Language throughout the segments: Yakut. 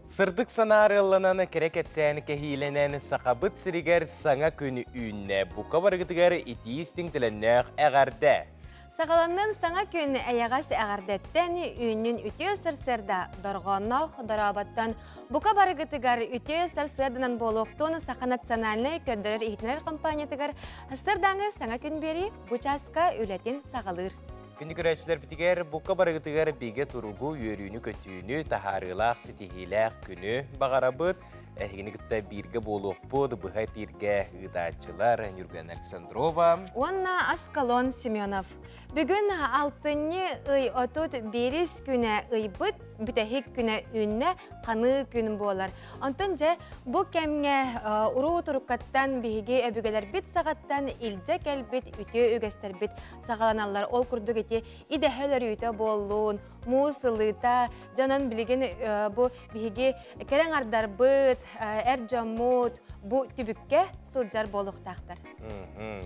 Сырдык санаа арыалланан, кэрэ кэпсээни кэһиилэнэн, Сахабыт сиригэр саҥа күн үүннэ. Бука барыгытыгар итии истиҥ төлөннөөх эҕэрдэ! Саҕаланнын саҥа күн эйэҕэс эҕэрдэттэн, үүннүн үтүө сарсыарда дорҕоонноох дорооботтон. Бука барыгытыгар үтүө сарсыарданан буолуохтун Саха национальнай көрдөрөр-иһитиннэрэр компаниятыгар сарсыардааҥы саҥа күн биэрии бу чааска үлэтин саҕалыыр. Күндү көрөөччүлэрбитигэр бука барыгытыгар бигэ туругу, үөрүүнү-көтүүнү, таһаарыылаах, ситиһиилээх күнү баҕарабыт. Эһигини кытта бииргэ буолуохпут, быһа эпииргэ ыытааччылар Нюргуяна Александрова уонна Аскалон Семенов. Бүгүн алтынньы ый 31 күнэ ыйбыт бүтэһик күнэ үүннэ, ханыы күн буолар. Онтон дьэ бу кэмҥэ уруу туруккаттан биһиги өбүгэлэрбит саҕаттан илдьэ кэлбит үтүө үгэстэрбит саҕаланаллар. Ол курдук ити идэһэ өлөрүүтэ буоллун, муус ылыыта, дьонон билигин бу биһиги кэрэҥ ардарбыт, эр дьоммут бу түбүккэ сылдьар буолуохтаахтар.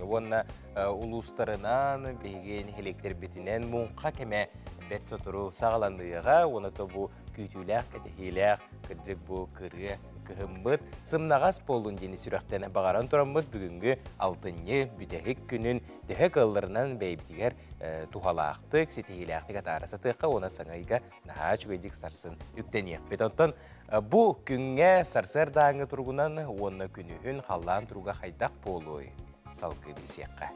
Уонна улуустарынан, биһиги нэһилиэктэрбитинэн муҥха кэмэ бэрт сотору саҕаланыаҕа, уонна то бу күүтүүлээх, кэтэһиилээх, кырдьык бу кырыа кыһыммыт сымнаҕас буоллун диэни сүрэхтэн баҕаран тураммыт бүгүҥҥү алтынньы бүтэһик күнүн төһө кыалларынан бэйэбитигэр туһалаахтык, ситиһиилээхтик атаара сатыахха уонна саҥа ыйга наһаа үчүгэйдик сарсын үктэниэхпит. Онтон бу күҥҥэ сарсыардааҥҥы туругунан уонна күнүһүн халлаан туруга хайдах буолуой? Салгыы билсиэххэ.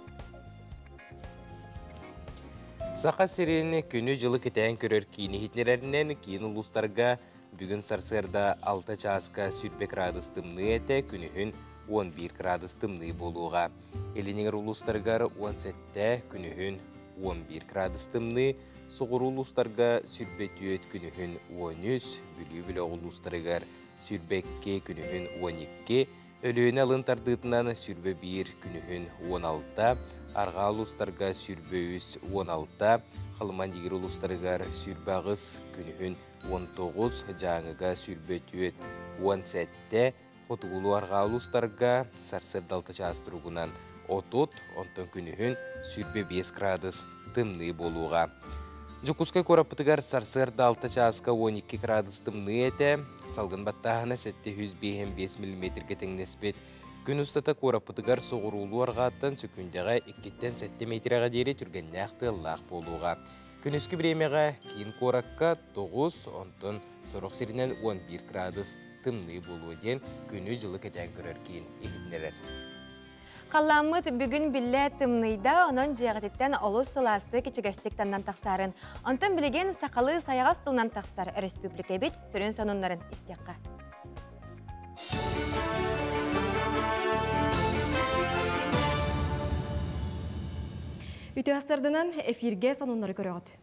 Саха сирин күнү-дьылы кэтээн көрөр киин иһитиннэрэринэн киин улуустарга бүгүн сарсыарда 6 чааска 20 градус тымныы этэ, күнүһүн 11 градус тымныы буолуоҕа. Илиниҥэр улуустарыгар 17, күнүһүн 11 градус тымныы, соҕуруу улуустарга 24, күнүһүн 13, Бүлүү бөлөх улуустарыгар 22, күнүһүн 12, Өлүөнэ алын тардыытынан 21, күнүһүн 16, арҕаа улуустарга 23, 16, Халыма-Индигир улуустарыгар 28, күнүһүн 19, Дьааҥыга 24, 17, Хотугулуу-арҕаа улуустарга сарсыарда 6 чаас туругунан 30, онтон күнүһүн 25 градус тымныы буолуоҕа. Дьокуускай куораппытыгар сарсыарда 6 чааска 12 градус тымныы этэ, салгын баттааһына 755 миллиметргэ тэҥнэспит. Күн устата куораппытыгар соҕуруулуу арҕааттан сөкүүндэҕэ 2-ттэн 7 метрэҕэ диэри түргэннээх тыаллаах буолуоҕа. Күнүскү бириэмэҕэ киин куоракка 9, онтон сорох сиринэн 11 градус тымныы буолуо диэн күнү-дьылы кэтээн көрөр киин иһитиннэрэр. Халлааммыт бүгүн биллэ тымныйда, онон дьиэҕититтэн олус сылаастык, ичигэстик таннан тахсарын. Онтон билигин сахалыы сайаҕас тылынан тахсар өрөспүүбүлүкэбит сүрүн сонуннарын истиэххэ. Үтүө сарсыарданан эфиргэ сонуннары көрөҕүт.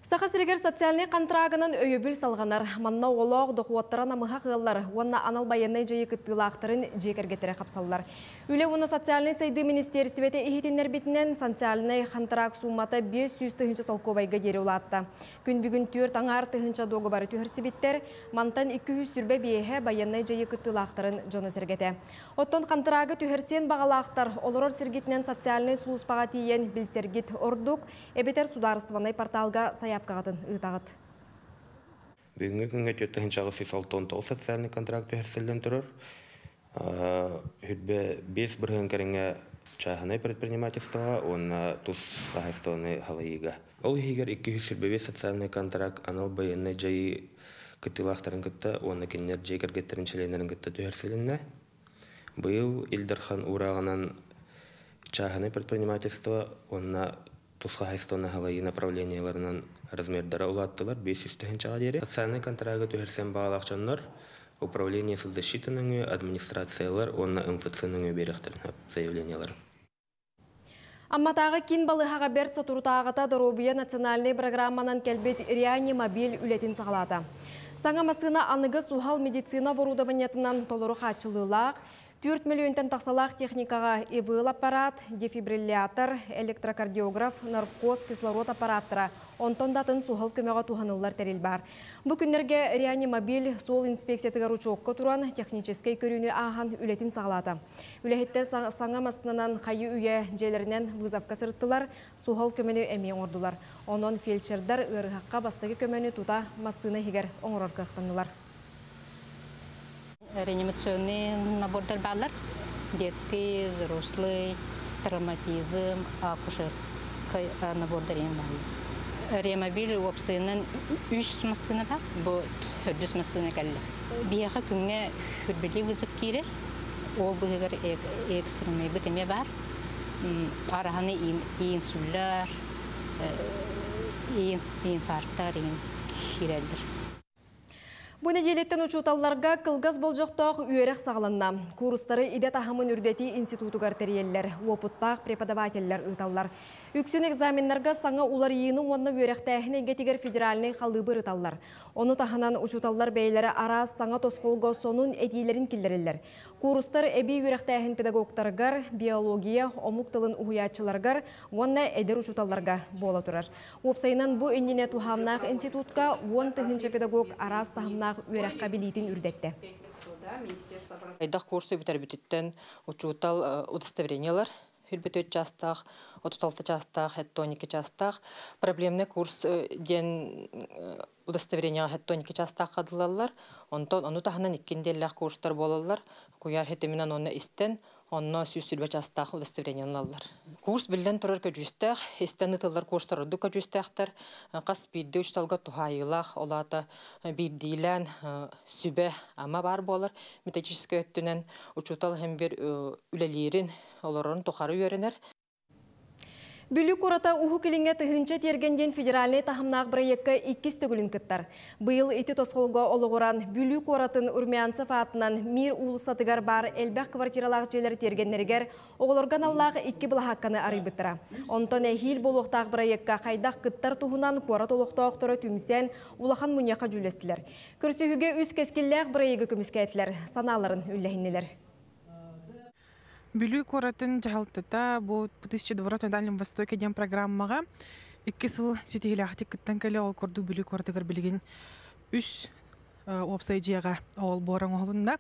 Саха сиригэр социальнай контрагынан өйөбүл салҕанар. Манна оҕолоох дохуоттара намыһах ыаллар уонна анал байыаннай дьайыы кыттыылаахтарын дьиэ кэргэттэрэ хапсаллар. Үлэ уонна социальнай сайдыы министиэристибэтэ иһитиннэрбитинэн, социальнай хантараак суумата 500 тыһыынча солкуобайга диэри улаатта. Күн бүгүн түөрт аҥаар тыһыынча дуогабары түһэрсибиттэр, мантан 225-э байыаннай дьайыы кыттыылаахтарын дьоно-сэргэтэ. Оттон хантараагы түһэрсиэн баҕалаахтар олорор сиргитинэн социальнай сулууспаҕа тиийэн билсэргит ордук, эбэтэр судаарыстыбаннай порталга сайаапкаҕытын ыытаҕыт. Бүгүҥҥү күҥҥэ 4 869 социальный контракт түһэрсиллэн турар. Хүрбэ 5% кэриҥэ чааһынай предпринимательствоҕа уонна тус хаһаайыстыбаны халайыыга. Ол иһигэр 225 социальный контракт анал байыаннай дьайыы кыттыылаахтарын кытта уонна кинилэр дьиэ кэргэттэрин чилиэннэрин кытта түһэрсилиннэ. Быйыл Ил Дархан уурааҕынан чааһынай предпринимательство уонна тус хаһаайыстыбаны халайыы направлениеларынан размердара улааттылар 500 тыһыынчаҕа диэри. Социальнай контрагы түһэрсэн баҕалаах дьоннор управление соцзащиты нөҥүө администрациялар уонна МФЦ нөҥүө биэриэхтэрин сөп заявлениелары. Амматааҕы киин балыыһаҕа бэрт соторутааҕыта Доруобуйа национальнай программанан кэлбит реанимобиль үлэтин саҕалаата. Саҥа массыына аныгы суһал медицина оборудованиетынан толору хааччылыылаах, 4 мөлүйүөнтэн тахсалаах техникаҕа ИВЛ аппарат, дефибриллятор, электрокардиограф, наркоз, кислород аппараттара, онтон да атын суһал көмөҕө туһаныллар тэрил баар. Бу күннэргэ реанимобиль суол инспекциятыгар учуокка туран, техническэй көрүүнү ааһан үлэтин саҕалаата. Үлэһиттэр саҥа массыынанан хайы үйэ дьиэлэринэн вызовка сырыттылар, суһал көмөнү эмиэ оҥордулар. Онон фельдшердар ыарыһахха бастакы көмөнү тута массыына иһигэр оҥорор кыахтаннылар. Реанимационный набордар бааллар. Детский, взрослый, травматизм, акушерский набордар эҥин бааллар. Реамобиль уопсайынан үс массыына бар. Бу төрдүс массыына кэллэ. Биһиэхэ күҥҥэ хүрбэлии вызов киирэр. Ол быһыгар экстренныйбыт эмиэ баар. Араһаны инсульлар, инфарктар киирэллэр. Бу нэдиэлэттэн учууталларга кылгас болдьохтоох үөрэх саҕаланна. Куурустары идэ таһымын үрдэтии институтугар тэрийэллэр, уопуттаах преподавателлэр ыыталлар. Үксүн экзаменнарга саҥа уларыйыыны уонна үөрэхтээһин эйгэтигэр федеральнай халыыбы ырыталлар. Ону таһынан учууталлар бэйэлэрэ араас саҥа тосхолго сонун этиилэрин киллэрэллэр. Куурустар эбии үөрэхтээһин педагогтарыгар, биология, омук тылын уһуйааччыларыгар уонна эдэр учууталларга буола турар. Уопсайынан бу иннинэ туһааннаах институтка 10 000 педагог араас таһымнаах үөрэххэ билиитин үрдэттэ. Хайдах курсу бүтэрбититтэн учуутал удостоверениелар 24 чаастаах, 36 чаастаах, 72 чаастаах. Проблемный курс диэн удостоверениеҕа 72 чаастаах хадылаллар. Онтон ону таһынан иккин диэллээх курстар буолаллар. Куйаар хитиминэн онно истэн, онно 120 чаастаах удостоверение ылаллар. Курс биллэн турар көдьүүстээх, истэн ытыллар курстар ордук көдьүүстээхтэр. Хас биирдии учууталга туһаайыылаах, ол аата биирдиилээн сүбэ ама баар буолар. Методическай өттүнэн учуутал һэм бир үлэлиирин, олорорун тухары үөрэнэр. Бүлүү куората Уһук Илиҥҥэ тыһыынча тиэргэн диэн федеральнай таһымнаах бырайыакка иккис төгүлүн кыттар. Быйыл ити тосхолго олоҕуран Бүлүү куоратын Румянцев аатынан Мир уулуссатыгар баар элбэх квартиралаах дьиэлэр тиэргэннэригэр оҕолорго аналлаах икки былаһаакканы арыйбыттара. Онтон эһиил буолуохтаах бырайыакка хайдах кыттар туһунан куорат олохтоохторо түмсэн улахан мунньахха дьүүллэстилэр. Көрсүһүүгэ үс кэскиллээх бырайыагы көмүскээтилэр, санааларын үллэһиннилэр. Бүлүү куоратын дьаһалтата бу «Тысяча дворов на Дальнем Востоке» диэн программаҕа икки сыл ситиһиилээхтик кыттан кэлэ. Ол курдук Бүлүү куоратыгар билигин үс уопсай дьиэҕэ оҕол буора оҥоһулунна.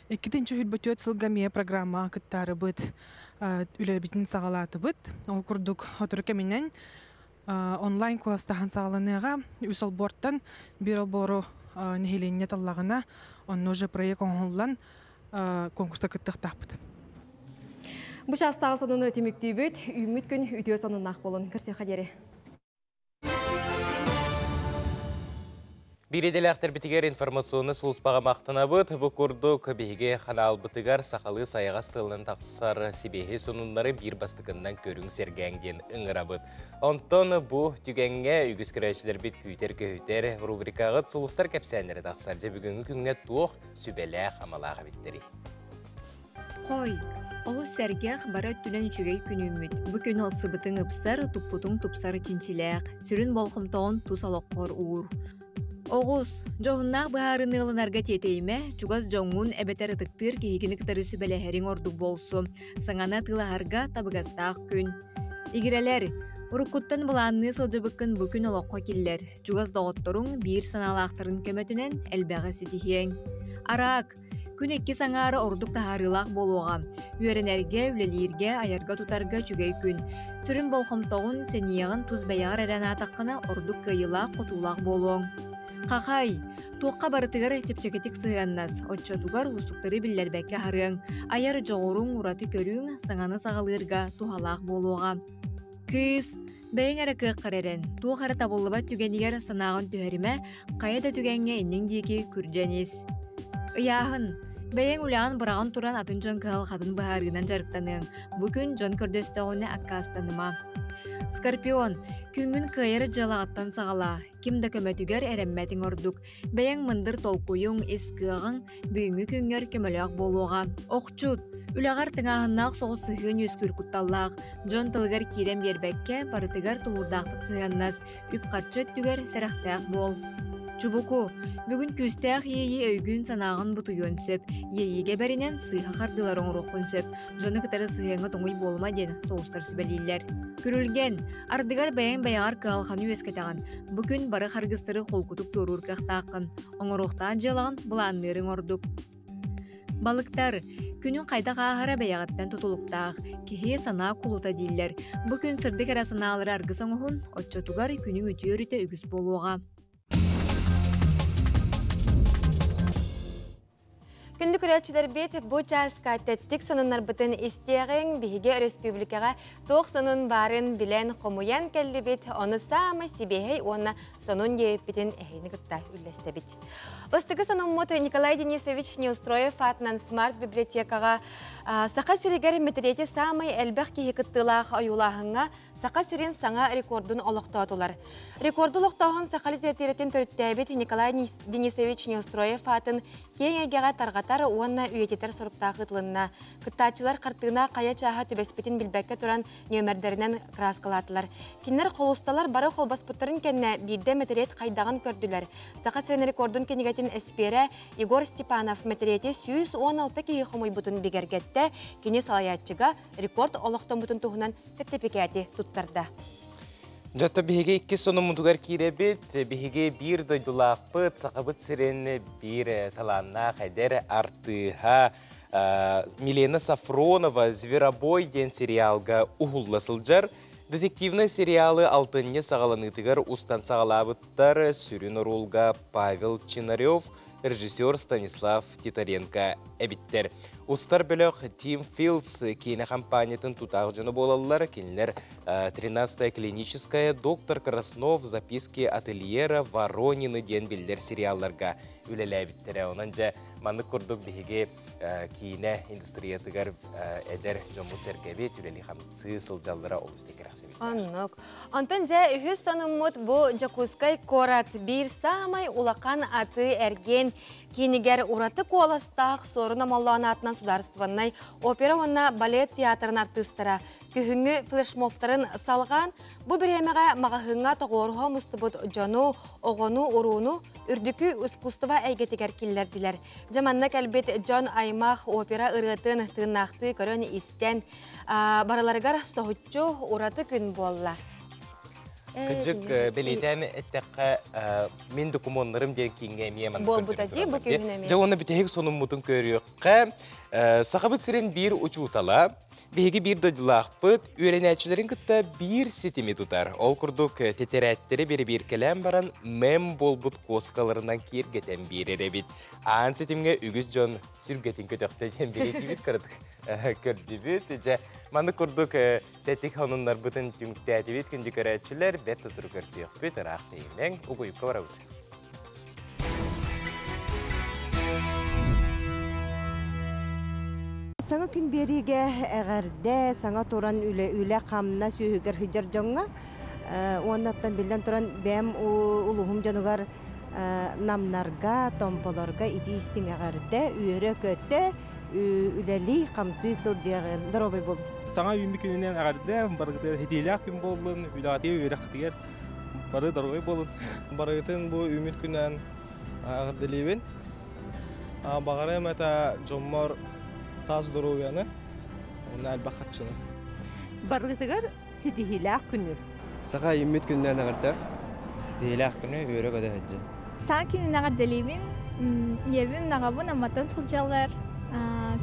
2024 сылга эмиэ программаҕа кыттаарыбыт үлэбитин саҕалаатыбыт. Ол курдук сотору кэминэн онлайн куоластаһан саҕаланыаҕа. Үс олбуортан биир олбуору нэһилиэнньэ таллаҕына, онно уже проект оҥоһуллан конкурска кыттыахтаахпыт. Бу чаастааҕы сонуну түмүктүүбүт, үүммүт күн үтүө сонуннаах буолун. Көрсүөххэ диэри. Биир идэлээхтэрбитигэр информационнай сулууспаҕа махтанабыт. Бу курдук биһиги ханаалбытыгар сахалыы сайаҕас тылынан тахсар сибиэһи сонуннары биир бастакыннан көрүҥ сэргээҥ диэн ыҥырабыт. Онтон бу түгэҥҥэ үгүс көрөөччүлэрбит күүтэр-көһүтэр рубрикаҕыт сулустар кэпсээннэрэ тахсар. Дьэ бүгүҥҥү күҥҥэ туох сүбэлээх амалаах эбиттэрий? Хой, олус сэргэх, бары өттүнэн үчүгэй күн үүммүт. Бу күн ылсыбытыҥ ыпсар, туппутуҥ тупсар чинчилээх. Сүрүн болҕомтоҕун тус олоххор уур. Оҕус, дьоһуннаах быһаарыныы ылынарга тиэтэйимэ, чугас дьоҥҥун эбэтэр ытыктыыр киһигини кытары сүбэлэһэриҥ ордук буолсу. Саҥаны атыылаһарга табыгастаах күн. Игирэлэр, уруккуттан былаанныы сылдьыбыккын бу күн олоххо киллэр. Чугас доҕотторуҥ биир санаалаахтарын көмөтүнэн элбэҕи ситиһиэҥ. Араак, күн иккис аҥаара ордук таһаарыылаах буолуоҕа. Үөрэнэргэ, үлэлииргэ, айарга-тутарга үчүгэй күн. Сүрүн болҕомтоҕун, сэниэҕин тус бэйэҕэр эрэ анаатаххына ордук кыайыылаах-хотуулаах буолуоҥ. Хахай, туохха барытыгар чэпчэкитик сыһыаннас, оччотугар уустуктары биллэрбэккэ аһарыаҥ. Айар дьоҕуруҥ, ураты көрүүҥ саҥаны саҕалыырга туһалаах буолуоҕа. Кыыс, бэйэҥ эрэ кыаххар эрэн, туох эрэ табыллыбат түгэнигэр санааҕын түһэримэ, хайа да түгэҥҥэ инниҥ диэки күрдьэн ис. Ыйааһын. Бэйэҥ үлэҕин быраҕан туран атын дьон кыһалҕатын быһаарыынан дьарыктаныаҥ. Бу күн дьон көрдөстөҕүнэ аккаастаныма. Скорпион. Күҥҥүн кыайар дьыалаҕыттан саҕалаа. Ким да көмөтүгэр эрэммэтиҥ ордук. Бэйэҥ мындыр толкуйуҥ, ис кыаҕыҥ бүгүҥҥү күҥҥэр көмөлөөх буолуоҕа. Охчут. Үлэҕэр тыҥааһыннаах соҕус сыһыан үөскүүр кутталлаах. Дьон тылыгар киирэн биэрбэккэ, барытыгар тулуурдаахтык сыһыаннас. Үп-харчы өттүгэр сэрэхтээх буол. Чубуку. Бүгүн күүстээх иэйии өйгүн-санааҕын бутуйуон сөп. Иэйиигэ бэринэн сыыһа хардыылары оҥоруоххун сөп. Дьону кытары сыһыаҥҥа тоҥуй буолума диэн соҕустар сүбэлииллэр. Күрүлгэн. Ардыгар бэйэҥ бэйэҕэр кыһалҕаны үөскэтэҕин. Бу күн бары харгыстары холкутук туоруур кыахтааххын. Оҥоруохтаах дьыалаҕын былаанныырыҥ ордук. Балыктар. Күнүн хайдах ааһара бэйэҕиттэн тутулуктаах. Киһи санаа кулута дииллэр. Бу күн сырдык эрэ санаалары аргыс оҥоһун, оччотугар күнүҥ үтүө өрүтэ үгүс буолуоҕа. Күндү көрөөччүлэрбит, бу чааска тэттик сонуннарбытын истиэҕиҥ, биһиги өрөспүүбүлүкэҕэ туох сонун баарын билэн хомуйан кэллибит, ону саамай сибиэһэй уонна сонун диэбиппитин эһигини кытта үллэстэбит. Бастакы сонуммут Николай Денисович Неустроев аатынан Смарт библиотекаҕа Саха сиригэр мэтириэти саамай элбэх киһи кыттыылаах ойуулааһыҥҥа Саха сирин саҥа рекордун олохтоотулар. Рекорду олохтооһун саха литературатын төрүттээбит Николай Денисович Неустроев аатын киэҥ эйгэҕэ тарҕатар уонна үйэтитэр соруктаах ыытылынна. Кыттааччылар хартыына хайа чааһа түбэспитин билбэккэ туран нүөмэрдэринэн кырааскалаатылар. Кинилэр холусталар бары холбоспуттарын кэннэ биирдэ мэтириэт хайдаҕын көрдүлэр. Саха сирин рекордун кинигэтин эспиэрэ Егор Степанов мэтириэти 116 киһи хомуйбутун бигэргэттэ. Кини салайааччыга рекорд олохтоммутун туһунан сэртипикээти туттарда. Дьотто биһиги иккис сонуммутугар киирэбит. Биһиги биир дойдулаахпыт, Сахабыт сирин биир талааннаах эдэр артыыһа Милена Сафронова «Зверобой» диэн сериалга уһулла сылдьар. Детективнай сериалы алтынньы саҕаланыытыгар устан саҕалаабыттар. Сүрүн оруолга Павел Чинарев, режиссер Станислав Титаренко эбиттэр. Устар бөлөх Тим Филдс киинэ компаниятын тутаах дьоно буолаллар. Кинилэр 13-я клиническая, Доктор Краснов, Записки ательера, Воронины диэн биллэр сериалларга үлэлээбиттэрэ. Онон дьэ маннык курдук биһиги киинэ индустриятыгар эдэр дьоммут-сэргэбит үлэлии-хамсыы сылдьаллара олус кэрэхсэбит. Оннук. Онтон дьэ үһүс сонуммут бу Дьокуускай куорат биир саамай улахан атыы-эргиэн киинигэр ураты куоластаах Суорун Омоллоон аатынан судаарыстыбаннай опера уонна балет театрын артыыстара күһүҥҥү флешмобтарын салҕаан, бу бириэмэҕэ маҕаһыыҥҥа тоҕуоруһа мустубут дьону, оҕону, урууну үрдүкү искусство эйгэтигэр киллэрдилэр. Дьэ манна кэлбит дьон аймах опера ырыатын тыыннаахтыы көрөн-истэн, барыларыгар соһуччу ураты күн буолла. Кыдьык бэлиэтээн эттэххэ, мин докумуоннарым диэн кииҥҥэ эмиэ манна буолбута дии бу күһүн эмиэ. Дьэ уонна бүтэһик сонуммутун көрүөххэ. Сахабыт сирин биир учуутала, биһиги биир дойдулаахпыт, үөрэнээччилэрин кытта биир ситими тутар. Ол курдук тэтэрээттэри бэрэбиэркэлээн баран мем буолбут куоскаларынан киэргэтэн биэрэр эбит. Аан ситимҥэ үгүс дьон сүргэтин көтөхтө диэн бэлиэтиибит кыратык көрдүбүт. Дьэ, маннык курдук тэтик сонуннарбытын түмүктээтибит күндү көрөөччүлэр, бэрт сотору көрсүөхпүт, ыраах тэйимэҥ, угуйукка барабыт. Саҥа күн биэриигэ эҕэрдэ, саҥа туран үлэ, үлэ хамнас үөһүгэр сылдьар дьоҥҥо уонна оттон биллэн туран бэйэм улууһум дьонугар намнарга, томполорго итии истиҥ эҕэрдэ, үөрэ-көтө, үлэлии, хамсыы сылдьыаҕын. Доруобай буолун. Саҥа үүммүт күнүнэн эҕэрдэ, барыгытыгар ситиилээх күн буоллун, үлэҕитигэр, үөрэххитигэр бары доруобай буолун. Барыгытын бу үүммүт күнүнэн эҕэрдэлиибин. Баҕарыам этэ дьоммор таас доруобуйаны уонна элбэх харчыны. Барыгытыгар ситиһиилээх күнү. Саха үүммүт күнүнэн эҕэрдэ. Ситиһиилээх күнү үөрэ-көтө сылдьын. Саҥа күнүн эҕэрдэлиибин. Ийэбин, аҕабын Амматтан сылдьаллар.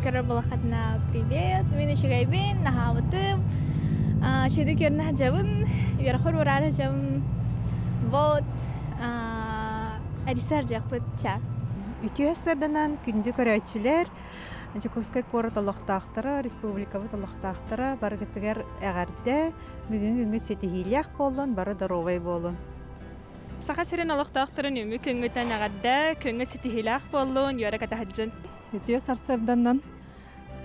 Көрөр буолаххытына привет, мин үчүгэйбин, наһаабытым. Чэйди көрүнэ сылдьабын, үөрэхпэр уораары сылдьабын. Вот, Алиса сылдьыахпыт, ча. Үтүө сарданан күндү көрөөччүлэр, Дьокуускай куорат олохтоохторо, республикабыт олохтоохторо барыгытыгар эҕэрдэ, бүгүҥҥү күҥҥүт ситиһиилээх буоллун, бары доруобай буолун. Саха сирин олохтоохторун үмү күҥҥүтэн эҕэрдэ, күҥҥүт ситиһиилээх буоллун, үөрэ кэтэһэддьин. Үтүө сарсыарданнан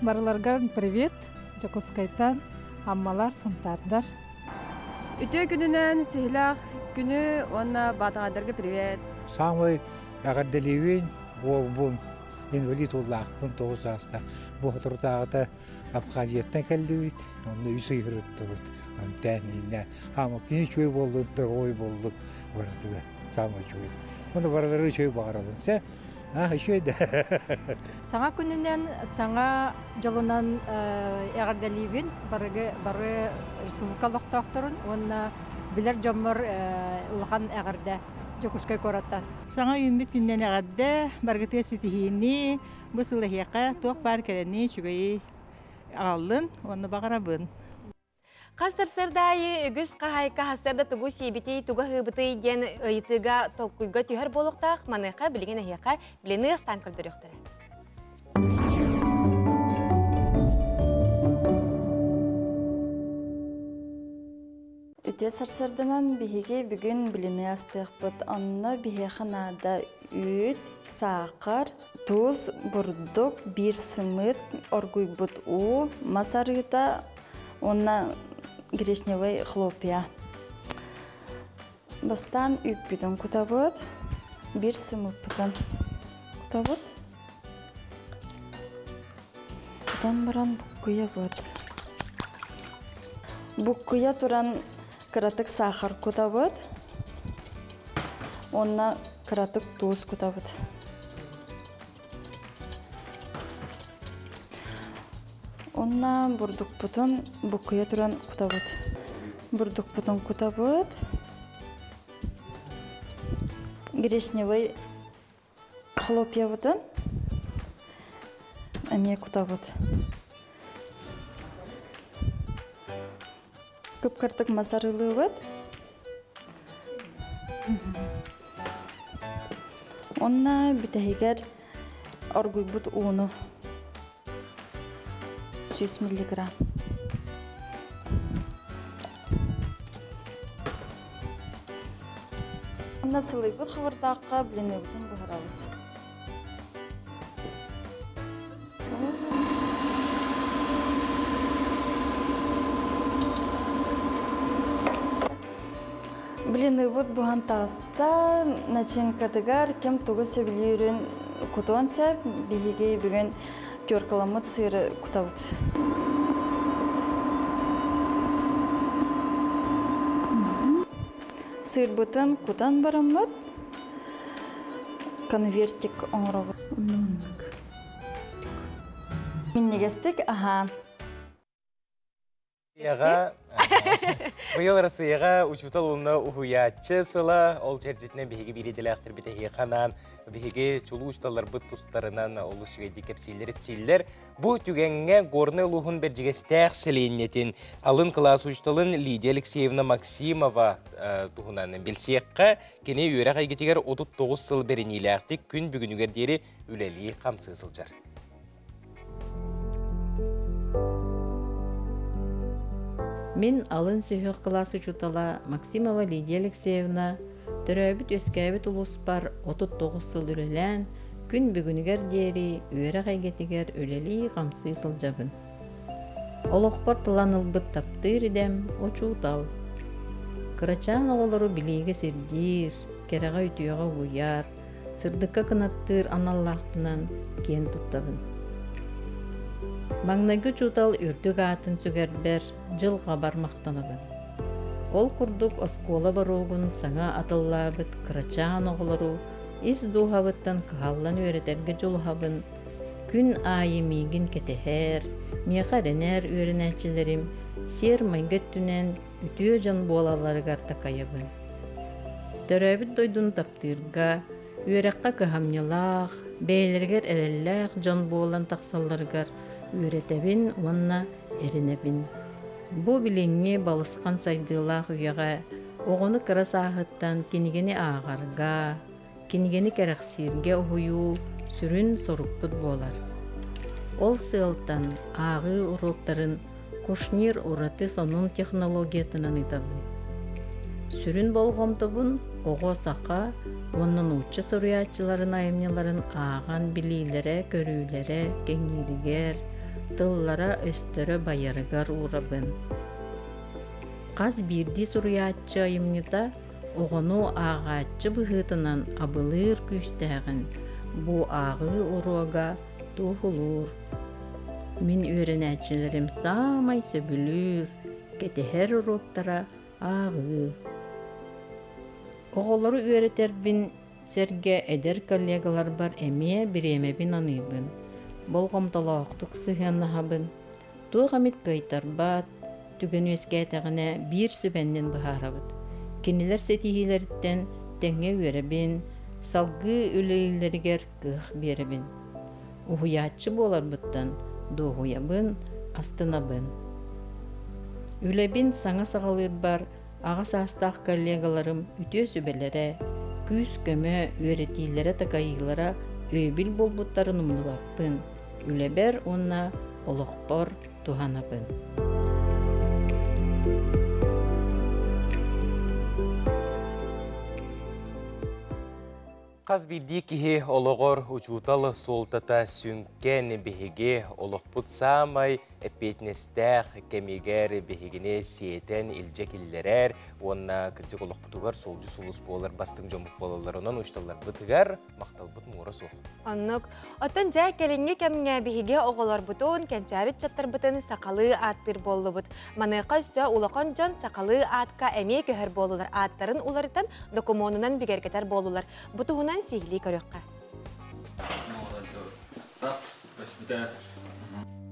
барыларгар привет, Дьокуускайтан, Аммалар, Сунтаардар. Үтүө күнүнэн сиһилээх күнү уонна баатаҕайдарга привет. Саамай эҕэрдэлиибин уолбун инвалид уоллаахпын тоҕус саастаах. Бу соторутааҕыта Абхазияттан кэллибит, онно үс ый сырыттыбыт. Антэн иннэ хаама кини үчүгэй буоллун, здоровой буоллун барытыгар саамай үчүгэй. Оны барылары үчүгэй баҕарабын. Сэ, а үчүгэй да. Саҥа күнүнэн, саҥа дьолунан эҕэрдэлиибин барыгы бары республика олохтоохторун уонна билэр дьоммор улахан эҕэрдэ Дьокуускай куораттан. Саҥа үүммүт күнүнэн эҕэрдэ, барыгытыгар ситиһиини, бу сыл эһиэхэ туох баар кэрэни, үчүгэйи аҕаллын уонна баҕарабын. Хас сарсыардаайы үгүс хаһаайка хастарда тугу сиэбитий, тугу аһыыбытый диэн ыйытыыга толкуйга түһэр буолуохтаах. Маныаха билигин эһиэхэ билини астаан көрдөрүөхтэрэ. Үтүө сарсыарданан биһиги бүгүн блины астыахпыт. Онно биһиэхэ наада үүт, саахар, туус, бурдук, биир сымыыт, оргуйбут уу, мас арыыта уонна гречневай хлопья. Бастаан үүппүтүн кутабыт, биир сымыыппытын кутабыт. Кутан баран буккуйабыт. Буккуйа туран кыратык саахар кутабыт. Уонна кыратык туус кутабыт. Уонна бурдукпутун буккуйа туран кутабыт. Бурдукпутун кутабыт. Гречневый хлопьябытын эмиэ кутабыт. Кып-кыртык мас арыылыыбыт. Онна бүтэһигэр оргуйбут ууну 100 миллиграмм. Онна сылыйбыт хабырдаахха блиныбытын буһарабыт. Блиныбыт буһан таҕыста, начинкатыгар ким тугу сөбүлүүрүн кутуон сөп. Биһиги бүгүн теркаламмыт сыыры кутабыт. Сыырбытын кутан бараммыт, конвертик оҥоробут. Минньигэстик аһаан. Быйыл Россияҕа учуутал уонна уһуйааччы сыла, ол чэрчитинэн биһиги биир идэлээхтэрбит эһиэхэ анаан биһиги чулуу учууталларбыт тустарынан олус үчүгэйдик кэпсииллэр-ипсииллэр. Бу түгэҥҥэ Горнай улууһун Бэрдьигэстээх сэлиэнньэтин алын кылаас учууталын Лидия Алексеевна Максимова туһунан билсиэххэ, кини үөрэх эйгэтигэр 39 сыл бэриниилээхтик күн бүгүнүгэр диэри үлэлии-хамсыы сылдьар. Мин алын сүһүөх кылаас учуутала Максимова Лидия Алексеевна төрөөбүт-үөскээбит улууспар 39 сыл үлэлээн, күн бүгүнүгэр диэри үөрэх эйгэтигэр үлэлии-хамсыы сылдьабын. Олохпор тылан ылбыт таптыыр идэм учуутал. Кырачаан оҕолору билиигэ сирдиир, кэрэҕэ-үтүөҕэ угуйар, сырдыкка кынаттыыр аналлаахпынан киэн туттабын. Маҥнайгы учуутал үрдүк аатын сүгэрбэр дьылҕабар махтанабын. Ол курдук оскуола боруогун саҥа атыллаабыт кырачаан оҕолору ис дууһабыттан кыһаллан үөрэтэргэ дьулуһабын, күн аайы миигин кэтэһэр, миэхэ эрэнэр үөрэнээччилэрим сиэр-майгы өттүнэн үтүө дьон буолалларыгар такайабын. Төрөөбүт дойдуну таптыырга, үөрэххэ кыһамньылаах, бэйэлэригэр эрэллээх дьон буолан тахсалларыгар үөрэтэбин уонна эрэнэбин. Бу билиҥҥи балысхан сайдыылаах үйэҕэ оҕону кыра сааһыттан кинигэни ааҕарга, кинигэни кэрэхсииргэ уһуйуу сүрүн сорукпут буолар. Ол сыалтан ааҕыы уруоктарын Кушнир ураты сонун технологиятынан ыытабын. Сүрүн болҕомтобун оҕо саха уонна нуучча суруйааччыларын айымньыларын ааҕан билиилэрэ-көрүүлэрэ кэҥииригэр, тыллара-өстөрө байарыгар уурабын. Хас биирдии суруйааччы айымньыта оҕону ааҕааччы быһыытынан абылыыр күүстээҕин бу ааҕыы уруога туоһулуур. Мин үөрэнээччилэрим саамай сөбүлүүр, кэтэһэр уруоктара ааҕыы. Оҕолору үөрэтэрбин сэргэ эдэр коллегаларбар эмиэ бириэмэбин аныыбын, болҕомтолоохтук сыһыаннаһабын. Туох эмит кыайтарбат, түгэн үөскээтэҕинэ биир сүбэннэн быһаарабыт. Кинилэр ситиһиилэриттэн тэҥҥэ үөрэбин, салгыы үлэлииллэригэр кыах биэрэбин. Уһуйааччы буоларбыттан дуоһуйабын, астынабын. Үлэбин саҥа саҕалыырбар аҕа саастаах коллегаларым үтүө сүбэлэрэ, күүс-көмө, үөрэтиилэрэ-такайыылара өйөбүл буолбуттарын умнубаппын. Үлэбэр уонна олохпор туһанабын. Хас биирдии киһи олоҕор учуутал суолтата сүҥкэн биһиги олохпут саамай эппиэтинэстээх кэмигэр биһигини сиэтэн илдьэ киллэрэр уонна кырдьык олохпутугар суолдьу сулус буолар бастыҥ дьоммут буолаллар. Онон учууталларбытыгар махталбыт муора суох. Оннук. Оттон дьэ кэлиҥҥи кэмҥэ биһиги оҕолорбутун, кэнчээри ыччаттарбытын сахалыы ааттыыр буоллубут. Маныаха өссө улахан дьон сахалыы аатка эмиэ көһөр буоллулар. Ааттарын уларытан докумуонунан бигэргэтэр буоллулар. Бу туһунан сиһилии көрүөххэ.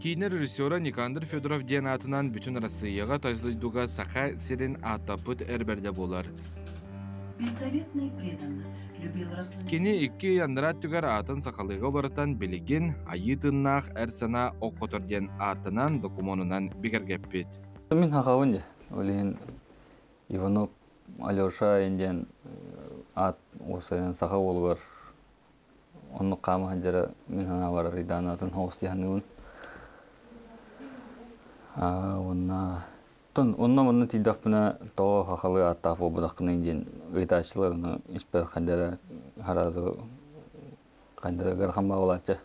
Киинэ режиссера Никандр Федоров диэн аатынан бүтүн Арассыыйаҕа тас дойдуга Саха сирин ааттаппыт эр бэрдэ буолар. Кини икки анараа өттүгэр аатын сахалыыга уларытан билигин Айыы тыыннаах эр санаа ох-хотор диэн ааттанан докумуонунан бигэргэппит. Мин хахабын дьэ. Ол иһин Иванов Алеша диэн аат уопсайынан саха уолугар оннук хаама сылдьара мин санаабар арыйдаан атын соҕус дии саныыбын. Уонна Оттон онно-манна тиийдэхпинэ тоҕо хахалыы ааттаах буолбатаххыный диэн ыйытааччылар ону испэр ханна хараазы ханна ыарахан баҕалааччы.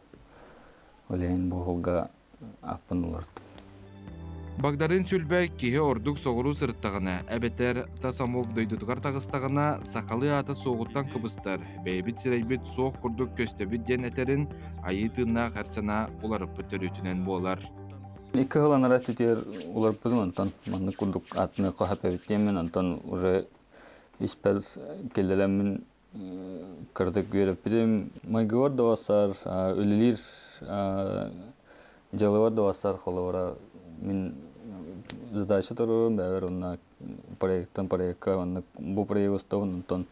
Ол иһин бу уһулга аппын уларыттым. Багдарыын Сүлбэ киһи ордук соҕуруу сырыттаҕына, эбэтэр тас омук дойдутугар таҕыстаҕына, сахалыы аата суоҕуттан кыбыстар, бэйэбит сирэйбит суох курдук көстөбүт диэн этэрин айыы тыыннаах эр санаа уларыппыт төрүтүнэн буолар. Икки сыл анараа өттүтүгэр уларыппытым, онтон маннык курдук атыны хаһап эбит диэммин, онтон уже испэр киллэрэммин кыратык үөрэппитим. Майгыбар да бассар, үлэлиир дьыалабар да бассар, холобура, мин задача туруорум, бэйэбэр уонна проекттан проекка маннык бу проект устабын, онтон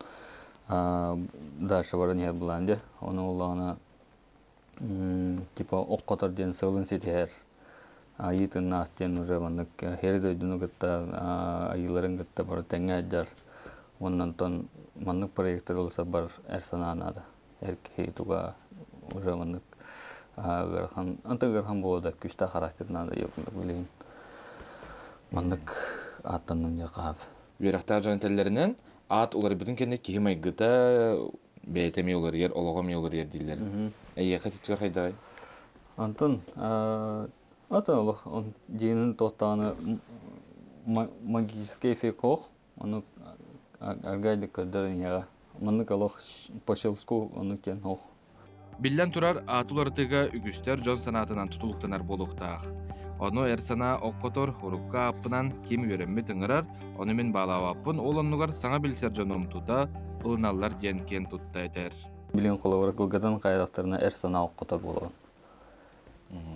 дальше баран иһэр былаан дьэ. Ону улаана типа ох-хотор диэн сыалын ситиһэр айыы тыыннаах диэн уже маннык һиэри дойдуну кытта айыыларын кытта бары тэҥҥэ сылдьар уонна онтон маннык проектары ылсарбар эр санаа наада эр киһи туга уже маннык ыарахан антон ыарахан буолуо да күүстээх характер наада билигин маннык ааттанным диэххэ хаап Үөрэхтээх дьон этэллэринэн, аат уларыйбытын кэннэ киһи майгыта бэйэтэ эмиэ уларыйар, олоҕо эмиэ уларыйар дииллэр. Эйиэхэ түтүгэр хайдаҕый? Антон, атын олох дьиэнин туохтаҕына магический эффект ох, ону аргайдык көрдөрөн иһэҕэ. Маннык олох по щелчку оннук диэн ох. Биллэн турар, аат уларытыыга үгүстэр дьон санаатынан тутулуктанар буолуохтаах. Ону эр санаа ох-хотор, урукку ааппынан ким үөрэммит ыҥырар, ону мин баалаабаппын, ол оннугар саҥа билсэр дьонум тута ылыналлар диэн киэн тутта этэр. Билин холобура кылгатан хайдахтарына эр санаа ох-хотор буолабын.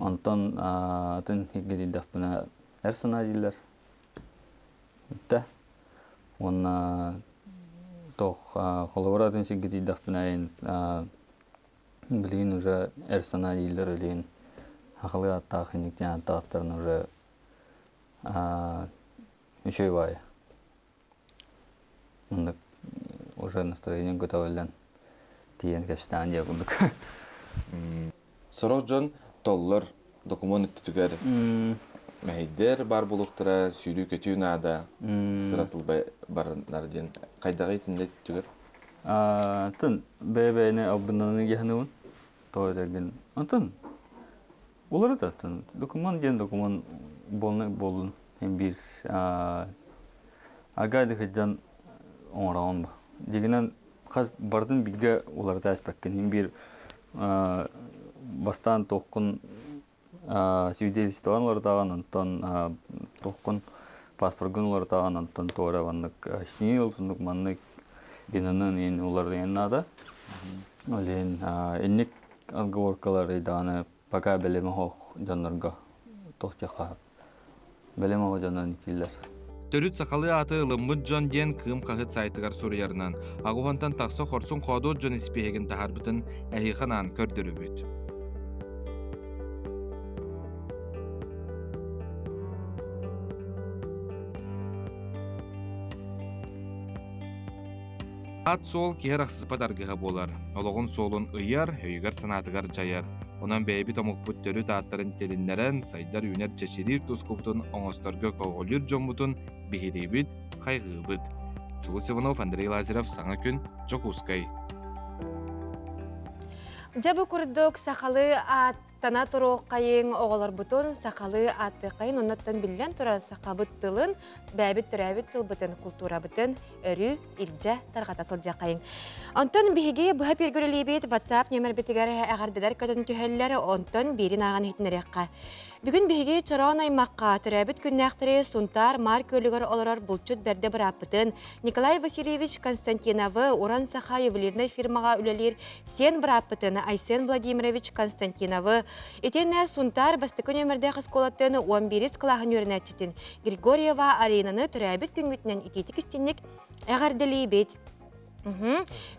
Онтон атын сиргэ тиийдэхпинэ эр санаа дииллэр. Бүттэ. Уонна туох холобура атын сиргэ тиийдэхпинэ билигин уже эр санаа дииллэр билигин сахалыы ааттаах инник диэн ааттаахтарын уже үчүгэй баайы. Оннук уже настроение көтөҕүллэн тиийэн кэпсэтэҕин диэх курдук. Сорох дьон толлор докумуон өттүтүгэр мэһэйдэр баар буолуохтара, сүүрүү-көтүү наада, сыра сылба барынар диэн хайдаҕый итиннэ өттүгэр? Атын бэйэ-бэйэни албыннаныы дьаһаныбын. Тоҕо этэргин. Антон уларыт атын. Докумуон диэн докумуон буолна буоллун. Һин биир аргайды сылдьан оҥороҕун бу. Дьиҥинэн хас барытын бииргэ уларыта испэккин. Һин биир бастаан туоххун свидетельствоҕын уларытаҕын, онтон туоххун паспоргун уларытаҕын, онтон туора маннык снил, сундук маннык инанын ин уларыйан наада. Ол иһин инник отговоркалары даҕаны пока бэлэми оһох дьоннорго туох диэххэ бэлэм оһох дьоннор кииллэр. Төрүт сахалыы ааты ылыммыт дьон диэн Кыым хаһыат сайтыгар суруйарынан, аҕуһантан тахса хорсун хоодуот дьон испииһэгин таһаарбытын эһиэхэ анаан көрдөрүбүт. Аат-суол киһи арахсыспат аргыһа буолар. Олоҕун суолун ыйар, өйүгэр-санаатыгар дьайар. Онон бэйэбит омукпут төрүт ааттарын тилиннэрэн, сайдар-үүнэр чэчириир тускубутун оҥосторго көҕүлүүр дьоммутун биһириибит, хайҕыыбыт. Дьулус Иванов, Андрей Лазарев, Саҥа күн, Дьокуускай. Дьэ бу курдук сахалыы ааттана туруоххайыҥ, оҕолорбутун сахалыы ааттыаххайын, оннуттан биллэн турар сахабыт тылын, бэйэбит төрөөбүт тылбытын, култуурабытын өрүү илдьэ тарҕата сылдьыаххайыҥ. Онтон биһиги быһа пиргүрэлиибит WhatsApp нүөмэрбитигэр эҕэрдэлэр көтөн түһэллэр, онтон биирин ааҕан иһитиннэриэххэ. Бүгүн биһиги Чороон аймахха төрөөбүт күннээхтэри Сунтаар Маар Күөлүгэр олорор булчут бэрдэ бырааппытын Николай Васильевич Константиновы Уран Саха ювелирнай фирмаҕа үлэлиир сиэн бырааппытын Айсен Владимирович Константиновы итиэннэ Сунтаар бастакы нүөмэрдээх оскуолатын 11 кылааһын үөрэнээччитин Григорьева Аринаны төрөөбүт күҥҥүтүнэн итиитик истинник эҕэрдэлиибит.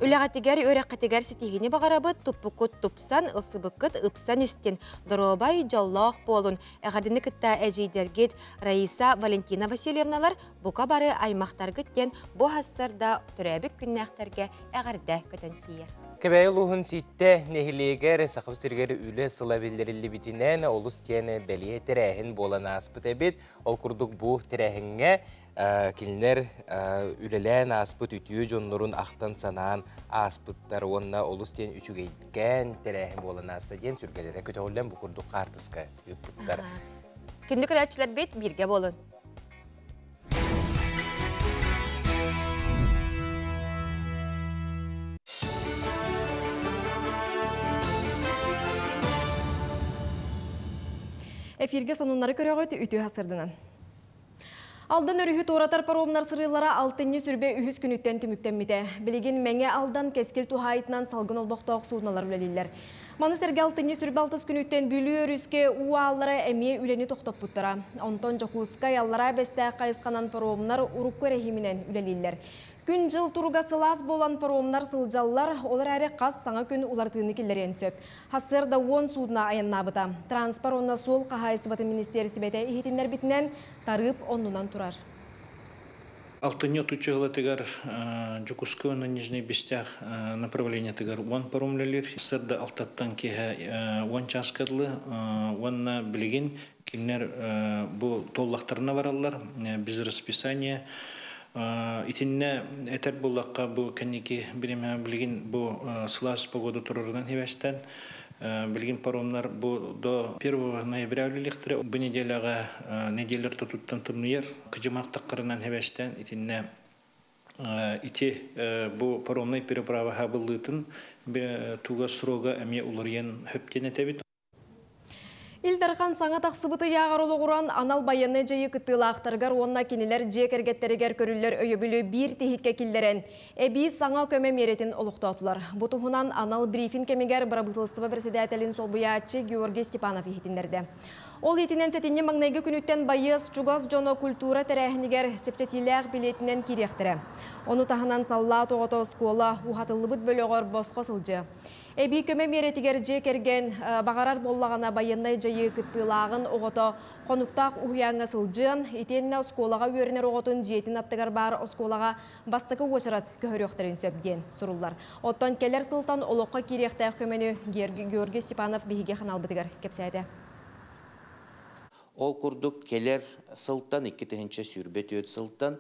Үлэҕитигэр, үөрэххитигэр ситиһиини баҕарабыт, туппуккут тупсан, ылсыбыккыт ыпсан истин, доруобай, дьоллоох буолун. Эҕэрдэни кытта эдьиийдэргит Раиса, Валентина Васильевналар бука бары аймахтаргыт диэн бу хассарда төрөөбүт күннээхтэргэ эҕэрдэ көтөн тиийэр. Кэбээйи улууһун Сииттэ нэһилиэгэр Саха сиригэр үлэ сыла биллэриллибитинэн олус диэн бэлиэ тэрээһин буолан ааспыт эбит. Ол курдук бу тэрээһиҥҥэ кинилэр үлэлээн ааспыт үтүө дьоннорун ахтан-санаан ааспыттар уонна олус диэн үчүгэйкээн тэрээһин буолан ааста диэн сүргэлэрэ көтөҕүллэн бу курдук хаартыска ыыппыттар. Күндү көрөөччүлэрбит бииргэ буолун. Эфирге сонуннары көрөҕүт үтүө сырдынан. Алдан өрүһү туоратар паромнар сырыылара алтынньы сүрбэ үһүс күнүттэн түмүктэммитэ. Билигин Мэҥэ Алдан кэскил туһаайытынан салгын олбохтоох суудуналар үлэлииллэр. Маны сэргэ алтынньы сүрбэ алтыс күнүттэн Бүлүү өрүскэ уу ааллара эмиэ үлэни тохтоппуттара. Онтон Дьокуускай, Аллараа Бэстээх хайысханан паромнар урукку эрэһииминэн үлэлииллэр. Күн-дьыл туруга сылаас буолан паромнар сылдьаллар, ол эрээри хас саҥа күн уларытыыны киллэриэн сөп. Сарсыарда уон суудуна айаннаабыта. Транспорт уонна суол хаһаайыстыбатын министиэристибэтэ иһитиннэрбитинэн, тарыып оннунан турар. Алтынньы отучча сылатыгар Дьокуускай уонна Нижний Бестях направлениетыгар уон паром үлэлиир. Сарда алтаттан киэһэ уон чааска дылы уонна билигин Кинилэр бу туоллахтарына бараллар, без расписания. Итиннэ этэр буоллахха, бу кэнники бириэмэ билигин бу сылаас погода турарынан хибэстэн, билигин паромнар бу до 1 ноября үлэлиэхтэрэ. Бу неделяҕа неделялар тутуттан тымныйар, кыдьымах таххарынан хибэстэн итиннэ ити бу паромнай переправа хабыллыытын туга срога эмиэ уларыйан хөптен этэбит. Ил Дархан саҥа тахсыбыт ыйааҕар олоҕуран, анал байыаннай дьайыы кыттыылаахтарыгар уонна кинилэр дьиэ кэргэттэригэр көрүллэр өйөбүлү биир тиһиккэ киллэрэн, эбии саҥа көмө миэрэтин олохтоотулар. Бу туһунан анал брифинг кэмигэр бырабыыталыстыба бэрэссэдээтэлин солбуйааччы Георгий Степанов иһитиннэрдэ. Ол иитинэн сэтинньи маҥнайгы күнүттэн байыас чугас дьоно культура тэрээһинигэр чэпчэтиилээх билиэтинэн киириэхтэрэ. Ону таһынан саллаат оҕото оскуола уһатыллыбыт бөлөҕөр босхо сылдьыа. Эбии көмө миэрэтигэр дьиэ кэргэн баҕарар буоллаҕына байыаннай дьайыы кыттыылааҕын оҕото хонуктаах уһуйааҥҥа сылдьыан, итиэннэ оскуолаҕа үөрэнэр оҕотун дьиэтин аттыгар баар оскуолаҕа бастакы уочарат көһөрүөхтэрин сөп диэн суруллар. Оттон кэлэр сылтан олоххо киириэхтээх көмөнү Георгий Степанов биһиги ханаалбытыгар кэпсээтэ. Ол курдук кэлэр сылтан, 2024 сылтан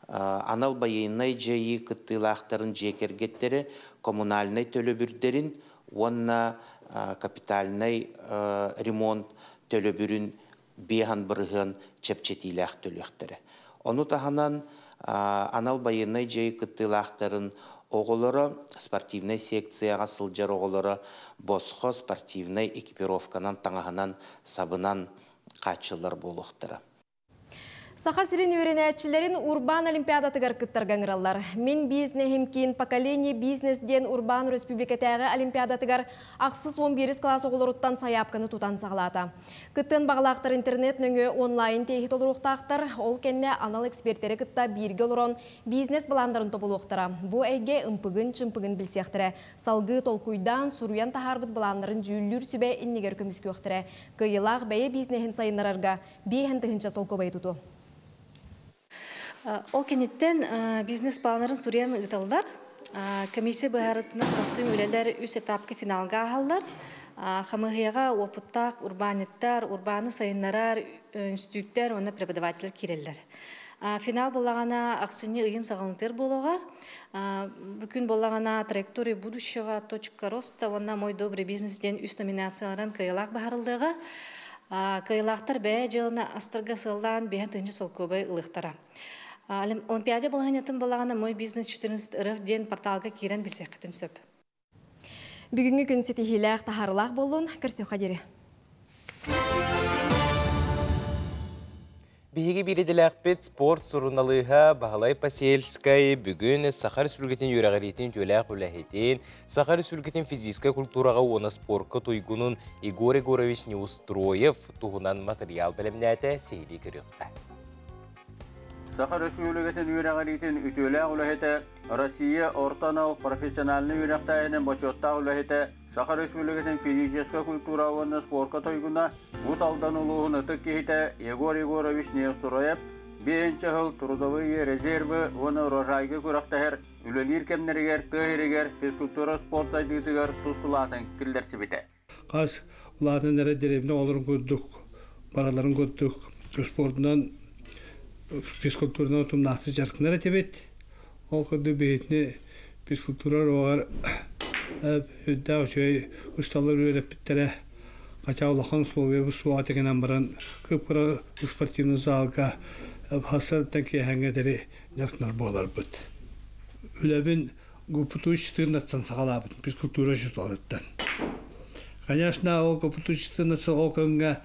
анал байыаннай дьайыы кыттыылаахтарын дьиэ кэргэттэрэ коммунальнай төлөбүрдэрин уонна капитальнай ремонт төлөбүрүн биэһэн бырыһыан чэпчэтиилээх төлүөхтэрэ. Ону таһынан анал байыаннай дьайыы кыттыылаахтарын оҕолоро спортивнай секцияҕа сылдьар оҕолоро босхо спортивнай экипировканан, таҥаһынан, сабынан хааччыллар буолуохтара. Саха сирин үөрэнээччилэрин урбаан олимпиадатыгар кыттарга ыҥыраллар. Мин бизнеһим киин Поколение бизнес диэн урбаан өрөспүүбүлүкэтээҕи олимпиадатыгар ахсыс уон биирис кылаас оҕолоруттан сайаапканы тутан саҕалаата. Кыттыан баҕалаахтар интернет нөҥүө онлайн тиэһи толоруохтаахтар, ол кэннэ анал экспертэри кытта бииргэ олорон бизнес-былааннарын тобулуохтара, бу эйгэ ымпыгын-чымпыгын билсиэхтэрэ, салгыы толкуйдаан, суруйан таһаарбыт былааннарын дьүүллүүр сүбэ иннигэр көмүскүөхтэрэ, кыайыылаах бэйэ бизнеһин сайыннарарга биэһэн тыһыынча солкуобайы тутуо. Ол кэнниттэн бизнес-планнарын суруйан ыыталлар. Комиссия быһаарытынан бастыҥ үлэлэр үс этапка финалга ааһаллар. Хамыыһыйаҕа уопуттаах урбаанньыттар, урбааны сайыннарар институттар уонна преподавателлэр киирэллэр. Финал буллаҕына ахсынньы ыйын саҕалыытыгар буолуоҕа. Бу күн буоллаҕына «Траектория будущего», «Точка роста» уонна «Мой добрый бизнес» диэн үс номинацияларынан кыайыылаах баһарыллыаҕа. Кыайыылаахтар бэйэ дьыаланы астарга сыаллаан 5 солкуобай ылыахтара. Олимпиада балаһыанньатын балаҕана «Мой бизнес 14 РФ» диэн порталга киирэн билсиэххитин сөп. Бүгүҥҥү күн ситиһиилээх, таһаарыылаах буоллун, көрсүөххэ диэри. Биһиги биир идэлээхпит спорт суруналыыһа Баһылай Посельскай бүгүн Саха Республикатын үөрэҕириитин үтүөлээх үлэһитин, Саха Республикатын физическэй культураҕа уонна спорка туйгунун Егор Егорович Неустроев туһунан матырыйаал бэлэмнээтэ, сиһилии көрүөххэ. Саха Өрөспүүбүлүкэтин үөрэҕириитин үтүөлээх үлэһитэ, Россия орто анал профессиональнай үөрэхтээһинин бочуоттаах үлэһитэ, Саха Өрөспүүбүлүкэтин физическэй культура уонна спорка туйгуна, Уус Алдан улууһун ытык киһитэ Егор Егорович Неустроев биэһинчэ сыл трудовые резервы уонна урожайга күрэхтэһэр үлэлиир кэмнэригэр тыа сиригэр физкультура спорт сайдыытыгар тус кылаатын киллэрсибитэ. Хас улаатан эрэ дэриэбинэ оҕолорун курдук, бараларын курдук спордунан, физкультуранан утумнаахтык дьарыктанар этибит. Ол курдук биһитини физкультура уруогар үрдээх үчүгэй усталар үөрэппиттэрэ. Хотя улахан условиябыт суоҕа тигинэн баран кып-кыра спортивный залга хасыттан киэһэҥҥэ диэри дьарыктанар буоларбыт. Үлэбин ГПТУ 14 саҕалаабытым физкультура учууталыттан. Конечно, ол ГПТУ 14 ол көҥҥэ